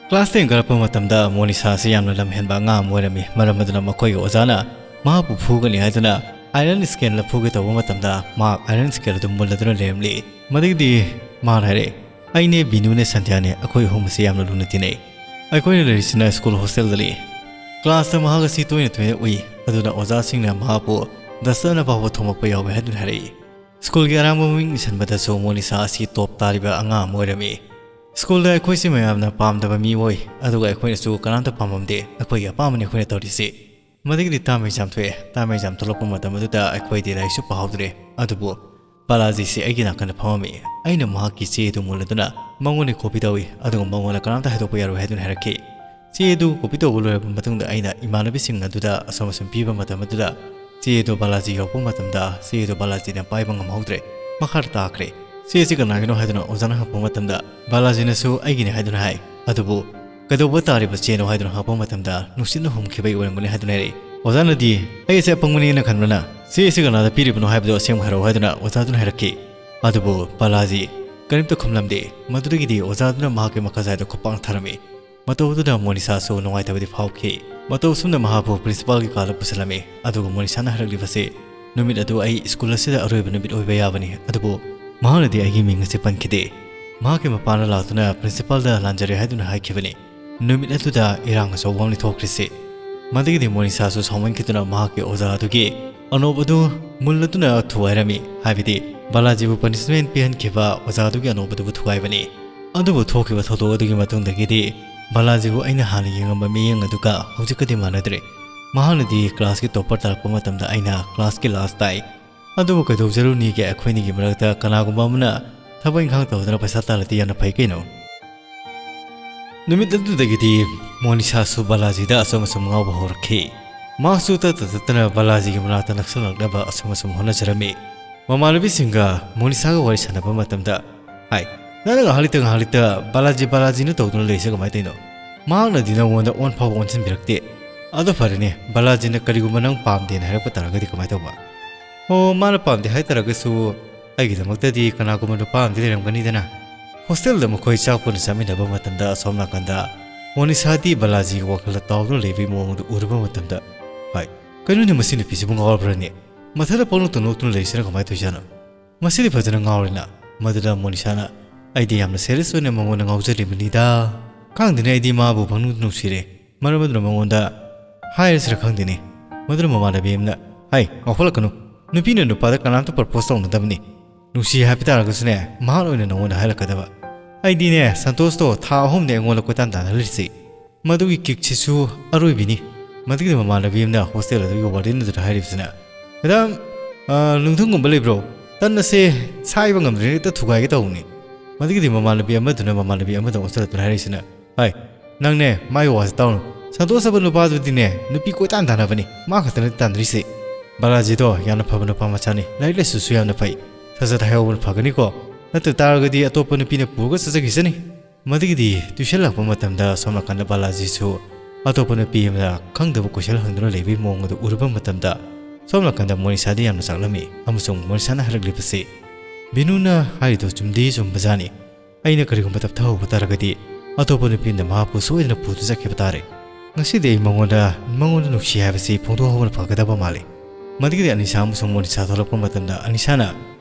ꯀ꯭ꯂꯥꯁ ꯇꯦꯟ ꯀꯥꯔꯛꯄ ꯃꯇꯝꯗ ꯃꯣꯅꯤꯁꯥ ꯑꯁꯤ ꯌꯥꯝꯅ ꯂꯝꯍꯦꯟꯕ ꯑꯉꯥꯡ ꯑꯃ ꯑꯣꯏꯔꯝꯃꯤ꯫ ꯃꯔꯝ ꯑꯗꯨꯅ ꯃꯈꯣꯏꯒꯤ ꯑꯣꯖꯥꯅ ꯃꯍꯥꯛꯄꯨ ꯐꯨꯒꯅꯤ ꯍꯥꯏꯗꯨꯅ ꯑꯥꯏꯔꯟ ꯁ꯭ꯀꯦꯜꯅ ꯐꯨꯒꯦ ꯇꯧꯕ ꯃꯇꯝꯗ ꯃꯍꯥꯛ ꯑꯥꯏꯔꯟ ꯁ꯭ꯀꯦꯜ ꯑꯗꯨ ꯃꯨꯜꯂꯗꯨꯅ ꯂꯩꯔꯝꯂꯤ꯫ ꯃꯗꯒꯤꯗꯤ ꯃꯥꯅ ꯍꯥꯏꯔꯛꯏ, "ꯑꯩꯅꯦ, ꯕꯤꯅꯨꯅꯦ, ꯁꯟꯙ꯭ꯌꯥꯅꯦ, ꯑꯩꯈꯣꯏ ꯑꯍꯨꯝ ꯑꯁꯤ ꯌꯥꯝꯅ ꯂꯨꯅ ꯇꯤꯟꯅꯩ꯫ ꯑꯩꯈꯣꯏꯅ ꯂꯩꯔꯤꯁꯤꯅ ꯁ꯭ꯀꯨꯜ ꯍꯣꯁꯇꯦꯜꯗꯅꯤ꯫ ꯀ꯭ꯂꯥꯁꯇ ꯃꯍꯥꯛ ꯑꯁꯤ ꯇꯣꯏꯅ ꯇꯣꯏꯅ ꯎꯏ, ꯑꯗꯨꯅ ꯑꯣꯖꯥꯁꯤꯡꯅ ꯃꯍꯥꯛꯄꯨ ꯗꯁꯇꯔꯅ ꯐꯥꯎꯕ ꯊꯣꯝꯃꯛꯄ ꯌꯥꯎꯏ" ꯍꯥꯏꯗꯨꯅ ꯍꯥꯏꯔꯛꯏ꯫ ꯁ꯭ꯀꯨꯜꯒꯤ ꯑꯔꯥꯡꯕ ꯃꯃꯤꯡ ꯏꯁꯟꯕꯗꯁꯨ ꯃꯣꯅꯤꯁꯥ ꯑꯁꯤ ꯇꯣꯞ ꯇꯥꯔꯤꯕ ꯑꯉꯥꯡ ꯑꯃ ꯑꯣꯏꯔꯝꯃꯤ꯫ ꯁ꯭ꯀꯨꯜꯗ ꯑꯩꯈꯣꯏꯁꯤ ꯃꯌꯥꯝꯅ ꯄꯥꯝꯗꯕ ꯃꯤ ꯑꯣꯏ, ꯑꯗꯨꯒ ꯑꯩꯈꯣꯏꯅꯁꯨ ꯀꯅꯥꯝꯇ ꯄꯥꯝꯃꯝꯗꯦ꯫ ꯑꯩꯈꯣꯏꯒꯤ ꯑꯄꯥꯝꯕꯅꯤ ꯑꯩꯈꯣꯏꯅ ꯇꯧꯔꯤꯁꯤ꯫ ꯃꯗꯒꯤꯗꯤ ꯇꯥꯝ ꯑꯦꯛꯖꯥꯝ ꯊꯣꯛꯑꯦ꯫ ꯇꯥꯝ ꯑꯦꯛꯖꯥꯝ ꯊꯣꯛꯂꯛꯄ ꯃꯇꯝ ꯑꯗꯨꯗ ꯑꯩꯈꯣꯏꯗꯤ ꯂꯥꯏꯔꯤꯛꯁꯨ ꯄꯥꯍꯧꯗ꯭ꯔꯦ꯫ ꯑꯗꯨꯕꯨ ꯕꯥꯂꯥꯖꯤꯁꯤ ꯑꯩꯒꯤ ꯅꯥꯀꯟꯗ ꯐꯝꯃꯝꯃꯤ꯫ ꯑꯩꯅ ꯃꯍꯥꯛꯀꯤ ꯆꯦ ꯑꯗꯨ ꯃꯨꯜꯂꯗꯨꯅ ꯃꯉꯣꯟꯗ ꯀꯣꯄꯤ ꯇꯧꯏ, ꯑꯗꯨꯒ ꯃꯉꯣꯟꯗ ꯀꯅꯥꯝꯇ ꯍꯥꯏꯗꯣꯛꯄ ꯌꯥꯔꯣꯏ ꯍꯥꯏꯗꯨꯅ ꯍꯥꯏꯔꯛꯈꯤ꯫ ꯆꯦ ꯑꯗꯨ ꯀꯣꯄꯤ ꯇꯧꯕ ꯂꯣꯏꯔꯕ ꯃꯇꯨꯡꯗ ꯑꯩꯅ ꯏꯃꯥꯟꯅꯕꯤꯁꯤꯡ ꯑꯗꯨꯗ ꯑꯁꯨꯝ ꯑꯁꯨꯝ ꯄꯤꯕ ꯃꯇꯝ ꯑꯗꯨꯗ ꯆꯦ ꯑꯗꯨ ꯕꯥꯂꯥꯖꯤ ꯌꯧꯔꯛꯄ ꯃꯇꯝꯗ ꯆꯦ ꯑꯗꯨ ꯕꯥꯂꯥꯖꯤꯅ ꯄꯥꯏꯕ ꯉꯝꯍꯧꯗ꯭ꯔꯦ꯫ ꯃꯈꯥꯗ ꯇꯥꯈ꯭ꯔꯦ꯫ "ꯆꯦ ꯑꯁꯤ ꯀꯅꯥꯒꯤꯅꯣ?" ꯍꯥꯏꯗꯨꯅ ꯑꯣꯖꯥꯅ ꯍꯪꯉꯛꯄ ꯃꯇꯝꯗ ꯕꯥꯂꯥꯖꯤꯅꯁꯨ "ꯑꯩꯒꯤꯅꯤ" ꯍꯥꯏꯗꯨꯅ ꯍꯥꯏ꯫ ꯑꯗꯨꯕꯨ "ꯀꯩꯗꯧꯕ ꯇꯥꯔꯤꯕ ꯆꯦꯅꯣ?" ꯍꯥꯏꯗꯨꯅ ꯍꯪꯉꯛꯄ ꯃꯇꯝꯗ "ꯅꯨꯡꯁꯤꯠꯅ ꯍꯨꯝꯈꯤꯕꯒꯤ ꯑꯣꯏꯔꯝꯒꯅꯤ" ꯍꯥꯏꯗꯨꯅ ꯍꯥꯏꯔꯛꯏ꯫ ꯑꯣꯖꯥꯅꯗꯤ "ꯑꯩ ꯑꯁꯤ ꯑꯄꯪꯕꯅꯦꯅ ꯈꯟꯕ꯭ꯔꯅ? ꯆꯦ ꯑꯁꯤ ꯀꯅꯥꯗ ꯄꯤꯔꯤꯕꯅꯣ ꯍꯥꯏꯕꯗꯨ ꯑꯁꯦꯡꯕ ꯍꯥꯏꯔꯛꯑꯣ" ꯍꯥꯏꯗꯨꯅ ꯑꯣꯖꯥꯗꯨꯅ ꯍꯥꯏꯔꯛꯈꯤ꯫ ꯑꯗꯨꯕꯨ ꯕꯥꯂꯥꯖꯤ ꯀꯔꯤꯝꯇ ꯈꯨꯝꯂꯝꯗꯦ꯫ ꯃꯗꯨꯗꯒꯤꯗꯤ ꯑꯣꯖꯥꯗꯨꯅ ꯃꯍꯥꯛꯀꯤ ꯃꯈꯥꯖꯥꯏꯗ ꯈꯨꯄꯥꯛꯅ ꯊꯥꯔꯝꯃꯤ꯫ ꯃꯇꯧ ꯑꯗꯨꯗ ꯃꯣꯅꯤꯁꯥꯁꯨ ꯅꯨꯡꯉꯥꯏꯇꯕꯗꯤ ꯐꯥꯎꯈꯤ꯫ ꯃꯇꯧ ꯑꯁꯨꯝꯅ ꯃꯍꯥꯛꯄꯨ ꯄ꯭ꯔꯤꯟꯁꯤꯄꯥꯜꯒꯤ ꯀꯥꯗ ꯄꯨꯁꯤꯜꯂꯝꯃꯤ꯫ ꯑꯗꯨꯒ ꯃꯣꯅꯤꯁꯥꯅ ꯍꯥꯏꯔꯛꯂꯤꯕꯁꯤ, "ꯅꯨꯃꯤꯠ ꯑꯗꯨ ꯑꯩ ꯁ꯭ꯀꯨꯜ ꯑꯁꯤꯗ ꯑꯔꯣꯏꯕ ꯅꯨꯃꯤꯠ ꯑꯣꯏꯕ ꯌꯥꯕꯅꯤ, ꯑꯗꯨꯕꯨ ꯃꯍꯥꯛꯅꯗꯤ ꯑꯩꯒꯤ ꯃꯤꯡ ꯑꯁꯤ ꯄꯟꯈꯤꯗꯦ꯫ ꯃꯍꯥꯛꯀꯤ ꯃꯄꯥꯅ ꯂꯥꯛꯇꯨꯅ ꯄ꯭ꯔꯤꯟꯁꯤꯄꯥꯜꯗ ꯂꯥꯟꯖꯔꯦ ꯍꯥꯏꯗꯨꯅ ꯍꯥꯏꯈꯤꯕꯅꯤ"꯫ ꯅꯨꯃꯤꯠ ꯑꯗꯨꯗ ꯏꯔꯥꯡ ꯑꯆꯧꯕ ꯑꯃ ꯊꯣꯛꯈ꯭ꯔꯤꯁꯤ꯫ ꯃꯗꯒꯤꯗꯤ ꯃꯣꯅꯤꯁꯥꯁꯨ ꯁꯥꯎꯃꯟꯈꯤꯗꯨꯅ ꯃꯍꯥꯛꯀꯤ ꯑꯣꯖꯥ ꯑꯗꯨꯒꯤ ꯑꯅꯣꯞ ꯑꯗꯨ ꯃꯨꯜ ꯑꯗꯨꯅ ꯊꯨꯒꯥꯏꯔꯝꯃꯤ, ꯍꯥꯏꯕꯗꯤ ꯕꯥꯂꯥꯖꯤꯕꯨ ꯄꯅꯤꯁꯃꯦꯟ ꯄꯤꯍꯟꯈꯤꯕ ꯑꯣꯖꯥꯗꯨꯒꯤ ꯑꯅꯧꯕꯗꯨꯕꯨ ꯊꯨꯒꯥꯏꯕꯅꯤ꯫ ꯑꯗꯨꯕꯨ ꯊꯣꯛꯈꯤꯕ ꯊꯧꯗꯣꯛ ꯑꯗꯨꯒꯤ ꯃꯇꯨꯡꯗꯒꯤꯗꯤ ꯕꯥꯂꯥꯖꯤꯕꯨ ꯑꯩꯅ ꯍꯥꯟꯅ ꯌꯦꯡꯉꯝꯕ ꯃꯤꯠꯌꯦꯡ ꯑꯗꯨꯒ ꯍꯧꯖꯤꯛꯀꯗꯤ ꯃꯥꯟꯅꯗ꯭ꯔꯦ꯫ ꯃꯍꯥꯛꯅꯗꯤ ꯀ꯭ꯂꯥꯁꯀꯤ ꯇꯣꯞꯄꯔ ꯇꯥꯔꯛꯄ ꯃꯇꯝꯗ ꯑꯩꯅ ꯀ꯭ꯂꯥꯁꯀꯤ ꯂꯥꯁ ꯇꯥꯏ꯫ ꯑꯗꯨꯕꯨ ꯀꯩꯗꯧꯖꯔꯨꯅꯤꯒꯦ, ꯑꯩꯈꯣꯏꯅꯤꯒꯤ ꯃꯔꯛꯇ ꯀꯅꯥꯒꯨꯝꯕ ꯑꯃꯅ ꯊꯕꯛ ꯏꯪꯈꯥꯡ ꯇꯧꯗꯅ ꯄꯩꯁꯥ ꯇꯥꯜꯂꯗꯤ ꯌꯥꯝꯅ ꯐꯩ ꯀꯩꯅꯣ꯫ ꯅꯨꯃꯤꯠ ꯑꯗꯨꯗꯒꯤꯗꯤ ꯃꯣꯅꯤꯁꯥꯁꯨ ꯕꯥꯂꯥꯖꯤꯗ ꯑꯁꯨꯝ ꯑꯁꯨꯝ ꯉꯥꯎꯕ ꯍꯧꯔꯛꯈꯤ꯫ ꯃꯍꯥꯛꯁꯨ ꯇꯠꯇ ꯇꯠꯇꯅ ꯕꯥꯂꯥꯖꯤꯒꯤ ꯃꯅꯥꯛꯇ ꯅꯛꯁꯜꯂꯛꯅꯕ ꯑꯁꯨꯝ ꯑꯁꯨꯝ ꯍꯣꯠꯅꯖꯔꯝꯃꯤ꯫ ꯃꯃꯥꯟꯅꯕꯤꯁꯤꯡꯒ ꯃꯣꯅꯤꯁꯥꯒ ꯋꯥꯔꯤ ꯁꯥꯟꯅꯕ ꯃꯇꯝꯗ, "ꯍꯥꯏ, ꯅꯪꯅ ꯉꯥꯏꯍꯥꯛ ꯂꯩꯇ ꯉꯥꯏꯍꯥꯛ ꯂꯩꯇ ꯕꯥꯂꯥꯖꯤ ꯕꯥꯂꯥꯖꯤꯅ ꯇꯧꯗꯨꯅ ꯂꯩꯔꯤꯁꯦ ꯀꯃꯥꯏꯅ ꯇꯧꯔꯤꯅꯣ? ꯃꯍꯥꯛꯅꯗꯤ ꯅꯪꯉꯣꯟꯗ ꯑꯣꯟ ꯐꯥꯎꯕ ꯑꯣꯟꯁꯤꯟꯕꯤꯔꯛꯇꯦ꯫ ꯑꯗꯣ ꯐꯔꯦꯅꯦ, ꯕꯥꯂꯥꯖꯤꯅ ꯀꯔꯤꯒꯨꯝꯕ ꯅꯪ ꯄꯥꯝꯗꯦꯅ ꯍꯥꯏꯔꯛꯄ ꯇꯥꯔꯒꯗꯤ ꯀꯃꯥꯏꯅ ꯇꯧꯕ?" "ꯑꯣ, ꯃꯥꯅ ꯄꯥꯝꯗꯦ ꯍꯥꯏꯇꯥꯔꯒꯁꯨ ꯑꯩꯒꯤꯗꯃꯛꯇꯗꯤ ꯀꯅꯥꯒꯨꯝꯕ ꯅꯨꯄꯥ ꯑꯃꯗꯤ ꯂꯩꯔꯝꯒꯅꯤꯗꯅ꯫ ꯍꯣꯁꯇꯦꯜꯗ ꯃꯈꯣꯏ ꯆꯥꯛ ꯄꯨꯟꯅ ꯆꯥꯃꯤꯟꯅꯕ ꯃꯇꯝꯗ ꯑꯁꯣꯝ ꯅꯥꯀꯟꯗ ꯃꯣꯅꯤꯁꯥꯗꯤ ꯕꯥꯂꯥꯖꯤꯒꯤ ꯋꯥꯈꯜꯗ ꯇꯥꯎꯗꯨꯅ ꯂꯩꯕꯒꯤ ꯃꯑꯣꯡꯗꯨ ꯎꯔꯨꯕ ꯃꯇꯝꯗ, ꯍꯥꯏ, ꯀꯩꯅꯣꯅꯦ, ꯃꯁꯤ ꯅꯨꯄꯤꯁꯤꯕꯨ ꯉꯥꯎꯔꯕ꯭ꯔꯅꯦ? ꯃꯊꯟꯇ ꯄꯪꯅꯣꯛꯇ ꯅꯣꯛꯇꯨꯅ ꯂꯩꯔꯤꯁꯤꯅ ꯀꯃꯥꯏꯅ ꯇꯧꯔꯤꯖꯥꯠꯅꯣ? ꯃꯁꯤꯗꯤ ꯐꯖꯅ ꯉꯥꯎꯔꯦꯅ꯫" ꯃꯗꯨꯗ ꯃꯣꯅꯤꯁꯥꯅ, "ꯑꯩꯗꯤ ꯌꯥꯝꯅ ꯁꯦꯔꯤꯌꯁ ꯑꯣꯏꯅ ꯃꯉꯣꯟꯗ ꯉꯥꯎꯖꯔꯤꯕꯅꯤꯗ꯫ ꯈꯪꯗꯦꯅꯦ, ꯑꯩꯗꯤ ꯃꯥꯕꯨ ꯄꯪꯅꯨꯡꯗ ꯅꯨꯡꯁꯤꯔꯦ꯫ ꯃꯔꯝ ꯑꯗꯨꯅ ꯃꯉꯣꯟꯗ ꯍꯥꯏꯔꯁꯤꯔ ꯈꯪꯗꯦꯅꯦ꯫" ꯃꯗꯨꯅ ꯃꯃꯥꯟꯅꯕꯤ ꯑꯃꯅ, "ꯍꯥꯏ, ꯉꯥꯎꯈꯠꯂꯛꯀꯅꯨ꯫ ꯅꯨꯄꯤꯅ ꯅꯨꯄꯥꯗ ꯀꯅꯥꯝꯇ ꯄ꯭ꯔꯄꯣꯁ ꯇꯧꯅꯗꯕꯅꯤ꯫ ꯅꯨꯡꯁꯤ ꯍꯥꯏꯕ ꯇꯥꯔꯒꯁꯨꯅꯦ, ꯃꯍꯥꯛꯅ ꯑꯣꯏꯅ ꯅꯉꯣꯟꯗ ꯍꯥꯏꯔꯛꯀꯗꯕ꯫ ꯑꯩꯗꯤꯅꯦ, ꯁꯟꯇꯣꯁꯇꯣ ꯊꯥ ꯑꯍꯨꯝꯅꯦ ꯑꯩꯉꯣꯟꯗ ꯀꯣꯏꯇꯥꯟ ꯇꯥꯟꯅꯔꯤꯁꯤ꯫ ꯃꯗꯨꯒꯤ ꯀꯤꯛꯁꯤꯁꯨ ꯑꯔꯣꯏꯕꯤꯅꯤ꯫" ꯃꯗꯨꯒꯤꯗꯤ ꯃꯃꯥꯟꯅꯕꯤ ꯑꯃꯅ ꯍꯣꯁꯇꯦꯜ ꯑꯗꯨꯒꯤ ꯋꯥꯔꯗꯦꯟ ꯑꯗꯨꯗ ꯍꯥꯏꯔꯤꯕꯁꯤꯅ, "ꯃꯦꯗꯥꯝ, ꯑ, ꯅꯨꯡꯊꯪꯒꯨꯝꯕ ꯂꯩꯕ꯭ꯔꯣ? ꯇꯟ ꯑꯁꯦ ꯁꯥꯏꯕ ꯉꯝꯗ꯭ꯔꯤꯉꯩ ꯍꯦꯛꯇ ꯊꯨꯒꯥꯏꯒꯦ ꯇꯧꯕꯅꯤ꯫" ꯃꯗꯨꯒꯤꯗꯤ ꯃꯃꯥꯟꯅꯕꯤ ꯑꯃꯗꯨꯅ ꯃꯃꯥꯟꯅꯕꯤ ꯑꯃꯗ ꯑꯣꯟꯁꯤꯜꯂꯛꯇꯨꯅ ꯍꯥꯏꯔꯤꯁꯤꯅ, "ꯍꯥꯏ, ꯅꯪꯅꯦ, ꯃꯥꯒꯤ ꯋꯥꯁꯦ ꯇꯥꯎꯅꯨ꯫ ꯁꯟꯇꯣꯁ ꯍꯥꯏꯕ ꯅꯨꯄꯥꯗꯨꯗꯤꯅꯦ, ꯅꯨꯄꯤ ꯀꯣꯏꯇꯥꯟ ꯇꯥꯟꯅꯕꯅꯤ꯫ ꯃꯥ ꯈꯛꯇ ꯅꯠꯇꯦ ꯇꯥꯟꯅꯔꯤꯁꯦ꯫ ꯕꯥꯂꯥꯖꯤꯗꯣ ꯌꯥꯝꯅ ꯐꯕ ꯅꯨꯄꯥ ꯃꯆꯥꯅꯤ꯫ ꯂꯥꯏꯔꯤꯛ ꯂꯥꯏꯁꯨꯁꯨ ꯌꯥꯝꯅ ꯐꯩ꯫ ꯁꯠ ꯁꯠ ꯍꯥꯏꯍꯧꯕꯅ ꯐꯒꯅꯤꯀꯣ꯫ ꯅꯠꯇ ꯇꯥꯔꯒꯗꯤ ꯑꯇꯣꯞꯄ ꯅꯨꯄꯤꯅ ꯄꯨꯔꯒ ꯆꯠꯆꯈꯤꯁꯅꯤ꯫" ꯃꯗꯨꯒꯤꯗꯤ ꯇ꯭ꯌꯨꯁꯟ ꯂꯥꯛꯄ ꯃꯇꯝꯗ ꯁꯣꯝ ꯅꯥꯀꯟꯗ ꯕꯥꯂꯥꯖꯤꯁꯨ ꯑꯇꯣꯞꯄ ꯅꯨꯄꯤ ꯑꯃꯗ ꯈꯪꯗꯕ ꯀꯣꯏꯁꯟ ꯍꯪꯗꯨꯅ ꯂꯩꯕꯒꯤ ꯃꯑꯣꯡ ꯑꯗꯨ ꯎꯔꯨꯕ ꯃꯇꯝꯗ ꯁꯣꯝ ꯅꯥꯀꯟꯗ ꯃꯣꯅꯤꯁꯥꯗꯤ ꯌꯥꯝꯅ ꯆꯥꯛꯂꯝꯃꯤ ꯑꯃꯁꯨꯡ ꯃꯣꯅꯤꯁꯥꯅ ꯍꯥꯏꯔꯛꯂꯤꯕꯁꯤ, "ꯕꯤꯅꯨꯅ ꯍꯥꯏꯔꯤꯗꯣ ꯆꯨꯝꯗꯤ ꯆꯨꯝꯕꯖꯥꯠꯅꯤ꯫ ꯑꯩꯅ ꯀꯔꯤꯒꯨꯝꯕ ꯇꯞꯊꯍꯧꯕ ꯇꯥꯔꯒꯗꯤ ꯑꯇꯣꯞꯄ ꯅꯨꯄꯤ ꯑꯃꯗ ꯃꯍꯥꯛꯄꯨ ꯁꯣꯏꯗꯅ ꯄꯨꯗꯨꯅ ꯆꯠꯈꯤꯕ ꯇꯥꯔꯦ꯫ ꯉꯁꯤꯗꯤ ꯑꯩ ꯃꯉꯣꯟꯗ, ꯃꯉꯣꯟꯗ ꯅꯨꯡꯁꯤ ꯍꯥꯏꯕꯁꯤ ꯐꯣꯡꯗꯣꯛꯍꯧꯕꯅ ꯐꯒꯗꯕ ꯃꯥꯜꯂꯤ꯫" ꯃꯗꯨꯒꯤꯗꯤ ꯑꯅꯤꯁꯥ ꯑꯃꯁꯨꯡ ꯃꯣꯅꯤꯁꯥ ꯊꯣꯛꯂꯛꯄ ꯃꯇꯝꯗ ꯑꯅꯤꯁꯥꯅ,